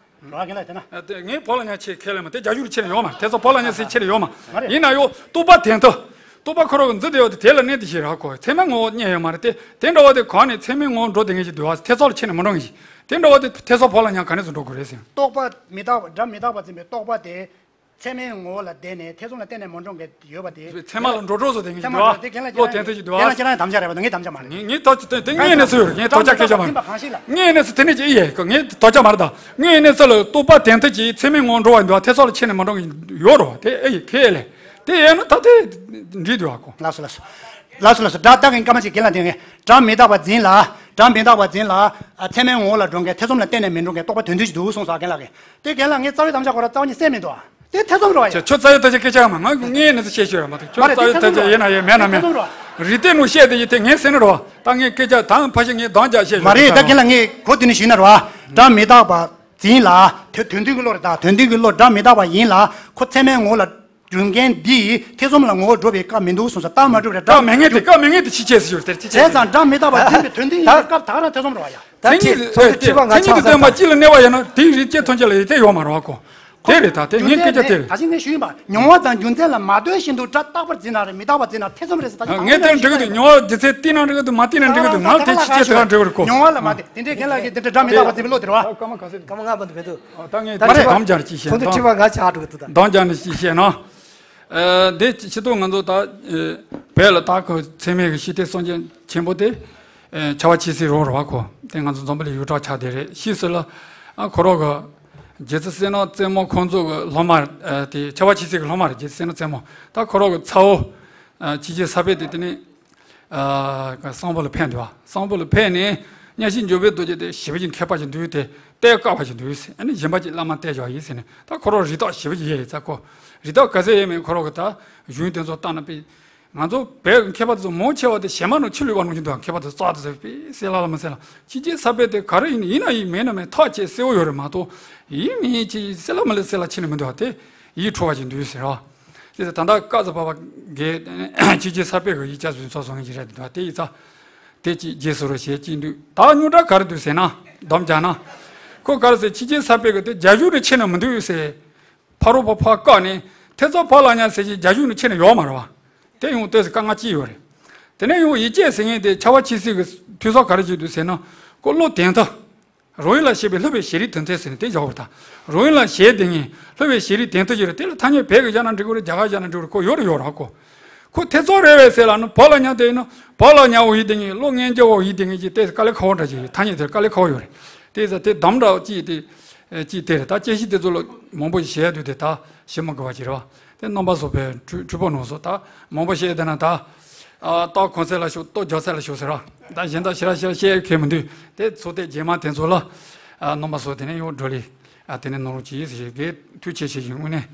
རོ་རྒན་ལགས་དེ་ན། ཨ་དེ་ངས་བག་ལ་ཉལ་ཆེད་ཁས་ལེན་མ་དེ་རྒྱ་གཞུང་རུ་ཆེ་ནས་ཡོད་མ་རེད། ཐེ་ཚོམ་བག་ལ་ཉལ་ཟེར་ཆེ་ནས་ཡོད་མ་མ་རེད། ཡིན་ན་ཡང་རྟོག་པ་དོན་དམ། རྟོག་པ་ཁོ་རང་གི་འཛིན་དེ་ཡོད་དེ་དེ་ལ་གནས་དེ་ཞིག་རག་གོ། ཚད་མའི་ངོ་བོ་རྙེད་ཡོད་མ་རེད་དེ། དེ་འདྲ་བ་དེ་གང་ནས་ཚད་མའི་ངོ་བོ་འགྲོ་དེ་ངེས་ཀྱི་འདུག་བ། ཐེ་ཚོམ་ལ་ཕྱིན་ནས་མ་འགྲོ་ངེས་ཀྱི། དེ་འདྲ་བ་དེ་ཐེ་ཚོམ་བག་ལ་ཉལ་ག་ནས་སུ་འགྲོ་དགོས་རེད་ཟེར། རྟོག་པ་མི་རྟག་པ་སྒྲ་མི་རྟག་པ་འཛིན་པའི་རྟོག་པ་དེ། ཚད་མའི་ངོ་བོ་ལ་བརྟེན་ནས་ཐེ་ཚོམ་ལ་གཏན་ནས་མ་འགྲོ་མཁན་ཡོད་པ་དེ། ཚད་མ་ལ་འགྲོ་གྲོགས་སུ་དེ་ངེས་ཀྱི་འདུག་བ། བློ་དེ་ཐེ་ཚོམ་གྱི་འདུག་བ། ཁྱེད་རང་ཁྱེད་རང་དམ་བཅའ་རེད་པ་ངས་དམ་བཅའ་མ་རེད། ངས་ངས་ཐོ་ཅི་དེ་དེ་ངས་ནས་སུ་ཡོད་ངས་ཐོ་ཅག་སྐད་ཆ་མ་རེད། ངས་ནས་སུ་དེ་ནས་ཅི་ཡེ་ངས་ཐོ་ཅག་མ་རེད་ད། ངས་ནས་སུ་ལ་རྟོག་པ་དོན་དམ་གྱི་ཚད་མའི་ངོ་བོ་འགྲོ་བ་འདུག་བ། ཐེ་ཚོམ་ལ་ཕྱིན་ནས་མ་འགྲོ་མཁན་ཡོད་རོ། དེ་ཨེ་ཡི་ཁེ་ལེ། དེ་ཡིན་ན་ད་དེ་འགྲིག་འདུག་ཨ་ཁོ། ལགས་སོ་ལགས་སོ། ལགས་སོ་ལགས་སོ། སྒྲ་རྟག་གི་སྐར་མ་གཅིག་རྒན་ལགས་དེ་ངས་སྒྲ་མི་རྟག་པ་འཛིན་ལ། སྒྲ་མི་རྟག་པ་འཛིན་ལ། ཨ་ཚད་མའི་ངོ་བོ་ལ་འགྲོ་མཁན་ཐེ་ཚོམ་ལ་གཏན་ནས་མི་འགྲོ་མཁན་རྟོག་པ་དོན་དམ་ཞིག་འདུག་གསུངས་སོ་རྒན་ལགས་ཀྱིས། དེ་རྒན་ལགས་ངས་རྩ་བའི་དམ་བཅའ་ཁོ་ར་རྩ་བ་ཉིད་གསལ་མི་འདུག་ཨ། དེ་ཐེ་ཚོམ་རོ་ཡ། ཁྱོད་ཁྱོད་རྩ་བའི་དམ་བཅའ་སྐད་ཆ་མ་ང་ངས་ནས་བཤད་ཤོད་ར་མ་ཐུབ་ཁྱོད་མ་རེད་རྩ་བའི་དེ་ཐེ་དམ་ཚོམ་བཅའ་རོ། ཡིན་ན་ཡོད་མེད་ན་མེད། ཐེ་ཚོམ་རོ། རི་ལྟའི་ནང་བཤད་དེ་ཡིན་དེ་ངས་ཟེར་ནི་རོ། ད་ངས་སྐད་ཆ་དང་ཕ་ཤི་ངས་གདོང་རྒྱག་བཤད་ཤོད་མ་རེད་ད་རོ། རྒན་ལགས་ངས་གོ་དེ་ནས་ཞུས་ན་རོ། སྒྲ་མི་རྟག་པ། འཛིན་ལ། དོན་དོན་དུས་ཀྱི་བློ་རེད་ད། དོན་དུས་ཀྱི་བློ་སྒྲ་མི་རྟག་པ་ཡིན་ལ། ཁོ་ཚད་མའི་ངོ་བོ་ལ་སྒྲུབ་མཁན་འདིས་ཐེ་ཚོམ་ལ་ངོ་བོ་སྒྲུབ་པའི་སྐབས་མི་འདུག་གསུངས་སོ། རྟགས་མ་གྲུབ་རེད་སྒྲ་སྐབས་མི་ངན་དེ་སྐབས་མི་ངན་དེ་ཕྱི་བྱས་སུ་ཡོད་དེར་ཕྱི་བྱས་བྱས་ཙང་སྒྲ་མི་རྟག་པ་འཛིན་པའི་དོན་དུ་ཡིན་པའི་སྐབས་ད་ག་རང་ཐེ་ཚོམ་རེད་བ་ཡ། མཚན་ཉིད་དེ་མཚན་ཉིད་དེ་ལྟོས་པ་ང་ཆགས་ས་དང་། མཚན་ཉིད་དེ་སྟོན་པ་གཅིག་ལ་གནས་པ་ཡིན་ན་དེའི་རིགས་སྐྱེ་ཐོན་ཅན་ལ་ཡིད་དེ་ཡོད་མ་རེད་བ་ཁོ། དེ་རེད་ད་དེ་ངའི་སྐད་ཆ་དེ་རེད། ད་ཅི་ངས་ཞུས་ཡིན་པ་མྱོང་བ་དང་རྒྱུ་མཚན་ལ་མ་ལྟོས་བཞིན་དུ་སྒྲ་རྟག་པར་འཛིན་ན་རེད་མི་རྟག་པར་འཛིན་ན་ཐེ་ཚོམ་རེད་ཟེར་ད་ཅི་ངས་དེར་འགྲིག་གི་འདུག་མྱོང་བ་རྒྱུ་མཚན་བསྟན་ན་འགྲིག་གི་འདུག་ང་དེ་ཕྱི་བྱས་ཐོན་འགྲིག་གི་རེད་ཁོ། མྱོང་བ་ལ་མ་དེ་དེ་འདྲའི་རྒན་ལགས་ཀྱིས་དེ་འདྲ་སྒྲ་མི་རྟག་པར་འཛིན་པའི་བློ་དེ་རེད་བ། སྐར་མ་ག་ཚོད་འདུག་སྐར་མ་ལྔ་པ་འདུག་བས་འདུག་ད་ངས་མ་དེ་རེད། གདམ་རྒྱག་ཅིག་བཤད་ཚོང་དུ་ཁྲི་པ་ང་ཆ་ཨ་འགྲོ་གི་འདུག་ད། གདམ་རྒྱག་ནས་ཅིག་བཤད་ན། ཨ་འདི་ཕྱི་ཐོག་ང་ཚོ་ད་ཨ་བོད་ལ་ད་ཁོ་ཚད་མེད་ཀྱི་ཤེས་ལྡན་སངས་རྒྱས་ཆེན་པོ་དེ་ཨ་ཕྱྭ་པ་ཆོས་སྲིད་རོང་རོ་བ་ཁོ་དེ་ང་ཚོ་འཛམ་བུ་གླིང་ཡུལ་གྲགས་ཆགས་བསྡད་རེད། ཕྱིས་སུ་ལ་ཨ་ཁོ་རང་གི་རྗེ་བཙུན་བསོད་ནམས་རྩེ་མོ་ཁོང་ཚོ་གི་སློབ་མ་ཨ་དེ་ཕྱྭ་པ་ཆོས་སྲིད་ཀྱི་སློབ་མ་རེད། རྗེ་བཙུན་བསོད་ནམས་རྩེ་མོ་ད་ཁོ་རང་གི་ཚ་བོ་ཨ་ཆོས་རྗེ་ས་པཎ་དེ་དེ་ནས་ཨ་གསང་ཕུ་ལ་ཕེབས་འདུག་བ། གསང་ཕུ་ལ་ཕེབས་ནས་གཉའ་ཤིང་འཇམ་དཔལ་རྡོ་རྗེ་དེ་ཞེ་པོ་ཅིག་མཁས་པ་ཅིག་འདུག་དེ་གཏད་དཀའ་བ་ཅིག་འདུག་ཟེར། ཨ་ནི་གཞན་པ་ཅིག་བླ་མ་གཏད་བཞག་ཡིན་ཟེར་ནས་ད་ཁོ་རང་རིགས་རྟགས་ཞེ་པོ་ཅིག་ཡོད་ཡིན་ཙང་ཁོ་རིགས་རྟགས་ག་ཚད་ཡོད་མེད་ཁོ་རང་གི་ད་གཞུང་དེ་ཚོ་བལྟས་ན་དཔེ་ང་ཚོ་བོད་ཀྱི་མཁས་པ་དེ་ཚོ་མང་ཆེ་བ་དེ་ཞལ་མ་ནང་ཆུ་བླུགས་པ་ནང་བཞིན་འདུག་མཁས་པ་དེ་རྩ་དེ་ཚོ་དཔེ་གསལ་ལ་ལ་མ་གསལ་ལ་ཕྱི་རྒྱལ་ས་པཎ་དེ་ག་རེ་ཡིན་ཡིན་ན་ཡིན་མིན་ན་མིན་ཐག་བཅད་གསལ་བོ་ཡོད་རེད་མ་གཏོགས་ཡིན་མིན་ཅིག་གསལ་ལ་མ་ལ་གསལ་ལ་ཕྱིན་ནས་མི་འདུག་བ་དེ་ཡིད་འཕྲོག་པ་ཅིག་འདུག་ཟེར་བ། དེ་ཚོ་ད་ལྟ་བཀའ་ཟུར་པ་བ་གའི་ཕྱི་རྒྱལ་ས་པཎ་གི་ཡིག་ཆ་བཟོས་ཚོགས་སོང་ཡིན་གྱི་རེད་འདུག་བ་དེ་ཡིག་ཚ། དེ་གཅིག་རྗེས་སུ་རུ་ཞེས་གཅིག་འདུག་ད་རྙོག་དྲ་ག་རེ་འདུག་ཟེར་ན། སྡོམ་རྒྱག་ན། ཁོ་ག་རེ་ཟེར་ཕྱི་རྒྱལ་ས་པཎ་གི་དེ་རྒྱ་གཞུང་ནས་ཁྱེར་ནས་མི་འདུག་ཟེར། ཕ་རོལ་པོ་ཕར་བཀག་ནས་ཐེ་ཚོམ་བག་ལ་ཉལ་ཟེར་གྱི་རྒྱ་གཞུང་ནས་ཁྱེར་ནས་ཡོད་མ་རེད་བ། དེ་ཡང་ལྟོས་ཟེར་དཀའ་ངལ་ཅི་ཡོད་རེད། དེ་ནས་ཡང་ཡིག་བརྒྱས་ཟེར་མཁན་དེ་ཕྱྭ་པ་ཆོས་སྲིད་ཀྱི་འཐུས་ཚབ་ག་རེ་བྱེད་འདུག་ཟེར་ན། ཁོ་བློ་དོན་དག་རང་ཡུལ་ལ་བྱེད་པའི་སློབ་པའི་བྱེད་རིགས་དོན་མཐུན་ཟེར་ནས་དེ་བཞག་པ་དང་། རང་ཡུལ་ལ་བྱེད་དེ་ངས་སློབ་པའི་བྱེད་རིགས་དོན་མཐུན་ཞིག་རེད། དེ་ལ་ཐ་སྙད་བོད་ཀྱི་བཞག་ན་འགྲིག་གི་རེད། རྒྱ་གར་བཞག་ན་འགྲིག་གི་རེད། ཁོ་ཡོད་རེད་ཡོད་རེད་ཁོ། ཁོ་ཐེ་ཚོམ་རེད་བས་ཟེར་ལ་ནི་བག་ལ་ཉལ་དེ་ཡིན་ན་བག་ལ་ཉལ་བ་ཡིན་དེ་ངས་བློ་ངན་སྐྱོ་བ་ཡིན་དེ་ངས་ཀྱི་ཏོག་ཙམ་དཀའ་ལས་ཁག་པོ་འདྲ་ཞིག་ཡོད། ཐ་སྙད་དེར་དཀའ་ལས་ཁག་པོ་ཡོད་རེད། དེ་ཡིན་ཙང་དེ་གདམ་འདྲ་ཅིག་དེ་ཅིག་དེ་རེད། ད་དཔྱད་གཞི་དེ་ཚོ་ལ་མང་པོ་ཞིག་བྱས་དུས་དེ་ད་ཞིབ་མ་དགོས་པ་ཅིག་རེད་བ། དེ་རྣམ་པ་ཚོ་བས་འཁྲུལ་འཁྲུལ་པོ་ནང་སོ་ད་མང་པོ་བཤད་བསྡད་ན་ད། ཨ་རྟགས་གོང་ཚད་ལ་ཞུགས་རྟོགས་རྒྱག་ཚད་ལ་ཞུགས་ཟེར་ར། ད་གཞན་དག་ཞེ་དྲག་ཞེ་དྲག་བཤད་ཡ་གལ་མི་འདུག་དེ་ཚོ་དེ་རྗེས་མ་དེ་ཚོ་ལ་ཨ་རྣམ་པ་ཚོ་དེ་ནས་ཡོང་འགྲོ་ལི་ཨ་དེ་ནས་ནོར་ལུག་ཅི་ཡིན་ཟེར་གི་ཐུགས་རྗེ་ཆེ་ཞིག་དངོས་གནས་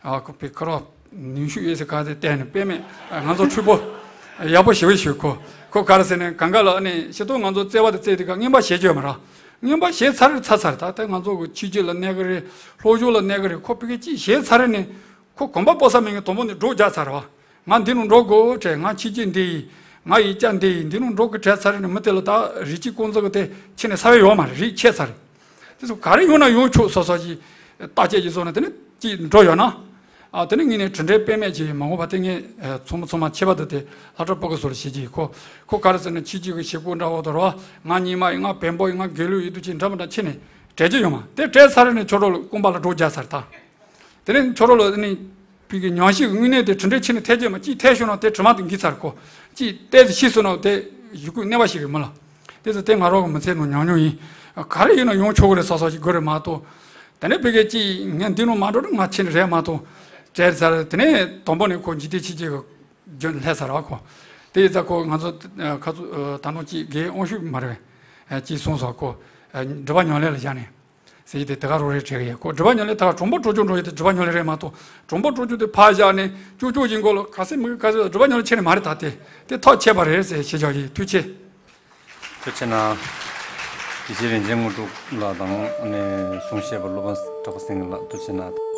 ཨ་ཁོ་པའི་ཁ་རོག་ནུས་ཤུགས་ཡོད་ཟེར་ག་དེ་བལྟས་ནས་དཔེ་མེད་ང་ཚོ་འཁྲུལ་པོ་ཡག་པོ་ཞེ་པོ་ཞིག་ཁོ་ཁོ་ག་རེ་ཟེར་ནས་གང་ག་ལ་ཨ་ནི་ཤི་ཏོ་ང་ཚོ་བརྩེ་བ་དེ་བརྩེ་དེ་ག་རྔན་པ་བཞེས་རྒྱུ་ཡོད་མ་ར། རྔན་པ་བཞེས་ཚར་རེད་ཚར་ཚར་ད་ལྟ་ང་ཚོ་གི་ཆོས་བརྒྱུད་ལ་གནས་གི་རེད། ལྷོ་ཕྱོགས་ལ་གནས་གི་རེད། ཁོ་ཕ་གི་ཅིག་བཞེས་ཚར་རེད་ནས། ཁོ་གོམ་པ་སྤོ་ས་མེད་ངས་དང་པོ་ནས་སྒྲོག་རྒྱག་ཚར་བ། ང་འདི་ནང་འགྲོ་དགོས་དྲན། ང་ཕྱི་རྒྱལ་འདི་ཡིན། ང་ཡིག་ཆ་འདི་ཡིན། འདི་ནང་འགྲོ་དགོས་དྲན་ཚར་ནས་མི་དེ་ལ་ད་རིགས་གཅིག་ཀུན་རྫོབ་ཀྱི་དེ་ཕྱི་ནས་ས་བོན་ཡོད་མ་རེད། རིགས་ཆད་ཚར་རེད། དེ་ཚོ་ག་རེ་ཡོང་ན་ཡོང་ཆོག་སོ་སོ་ཅིག་བརྟག་དཔྱད་ཀྱི་བཟོ་ནས་དེ་ནས་ཅིག་འགྲོ་ཡོང་ན། ཨ་དེ་ནས་ངས་ནས་གྲུབ་འབྲས་དཔེ་མེད་ཅིག་མ་འོངས་པ་དེ་ངས་ཚང་མ་ཚང་མ་ཁྱད་པར་དུ་དེ་ལྷ་གྲྭ་ཕྲུ་གུ་ཚོ་ལ་བྱེད་ཀྱི་ཁོ་ཁོ་ག་རེ་ཟེར་ན་ཕྱི་རྒྱལ་གྱི་བྱེད་སྒོ་འདྲ་བོ་དང་རོ། ང་རྙིང་མ་ཡིན། ང་བོན་པོ་ཡིན། ང་དགེ་ལུགས་ཡིན་དུས་ཅིག་འདྲ་མི་འདྲ་ཕྱི་ནས་བྲལ་གྱི་ཡོང་བ་དེ་བྲལ་ཚར་ནས་ཁྱོད་རོ་ལ་རྐང་པ་ལ་སྒྲོག་རྒྱག་ཚར་ད། དེ་ནས་ཁྱོད་རོ་ལ་ནི། བོད་ཀྱི་ཉམས་ཞིབ་ཀྱི་དངོས་གནས་དེ་དྲི་འདྲ་ཕྱིན་ནས་ཐལ་རྒྱུ་མ་གཅིག་ཐལ་ཤོར་ན་དེ་དྲི་མ་དེ་འགོས་ཚར་གོ། གཅིག་ཏོག་ཙམ་ཤི་སོང་ན་དེ་ཡི་གུ་གནོད་པ་ཞིག་རེད་མོ་ལ། དེ་ཚོ་དེ་ང་རང་གི་མི་ཚེ་ནང་ཉམས་མྱོང་ཡིན། ག་རེ་ཡིན་ན་ཡོང་ཆོག་གི་རེད་བསམ་བསམ་ཞིག་དགོས་རེད་མ་གཏོགས། དེ་ནས་བོད་ཀྱི་གཅིག་ངས་འདི་ནང་མ་འགྲོ་ན་ང་ཕྱིན་རེད་མ་གཏོགས། བྲལ་ཚར། དེ་ནས་དང་པོ་ནས་ཁོ་འཇིག་རྟེན་ཕྱི་རྒྱལ་གྱི་རྒྱུན་སླེབས་ཚར་བ་ཁོ། དེ་ཡིན་ཙང་ཁོ་ང་ཚོ་ཁ་ཚོ་ད་ནང་གཅིག་དགེ་དབང་ཕྱུག་མ་རེད་པས། གཅིག་གསུངས་སོང་ཁོ། སྒྲིབ་པ་ཉམས་ལེན་ལ་བཞག་ནས། ཟེར་གྱི་དེ་དེ་ག་རོགས་རེད་དྲན་གི་ཡོད། ཁོ་སྒྲིབ་པ་ཉམས་ལེན་དེ་ག་གྲོང་པ་སྤྲོ་སྐྱོད་འགྲོ་ཡི་དེ་སྒྲིབ་པ་ཉམས་ལེན་རེད་མ་གཏོགས། གྲོང་པ་སྤྲོ་སྐྱོད་དེ་ཕར་བཞག་ནས་ཅོག་ཅོག་ཡིན་དགོས་ལ་ག་སེ་མི་ག་སེ་སྒྲིབ་པ་ཉམས་ལེན་ཆེ་ནས་མ་རེད། ད་དེ་དེ་ཐག་ཆད་པ་རེད་ཟེར་ཞེས་བྱ་ཡི་ཐུགས་ཆེ། ཐུགས་ཆེ་ན། དགེ་བཤེས་རིན་ཆེན་དངོས་གྲུབ་ལགས་དང་ཨ་ནི་གསུང་བཤད་པ་སློབ་དཔོན་གྲགས་པ་སེང་གེ་ལགས་ཐུགས་ཆེ་ན།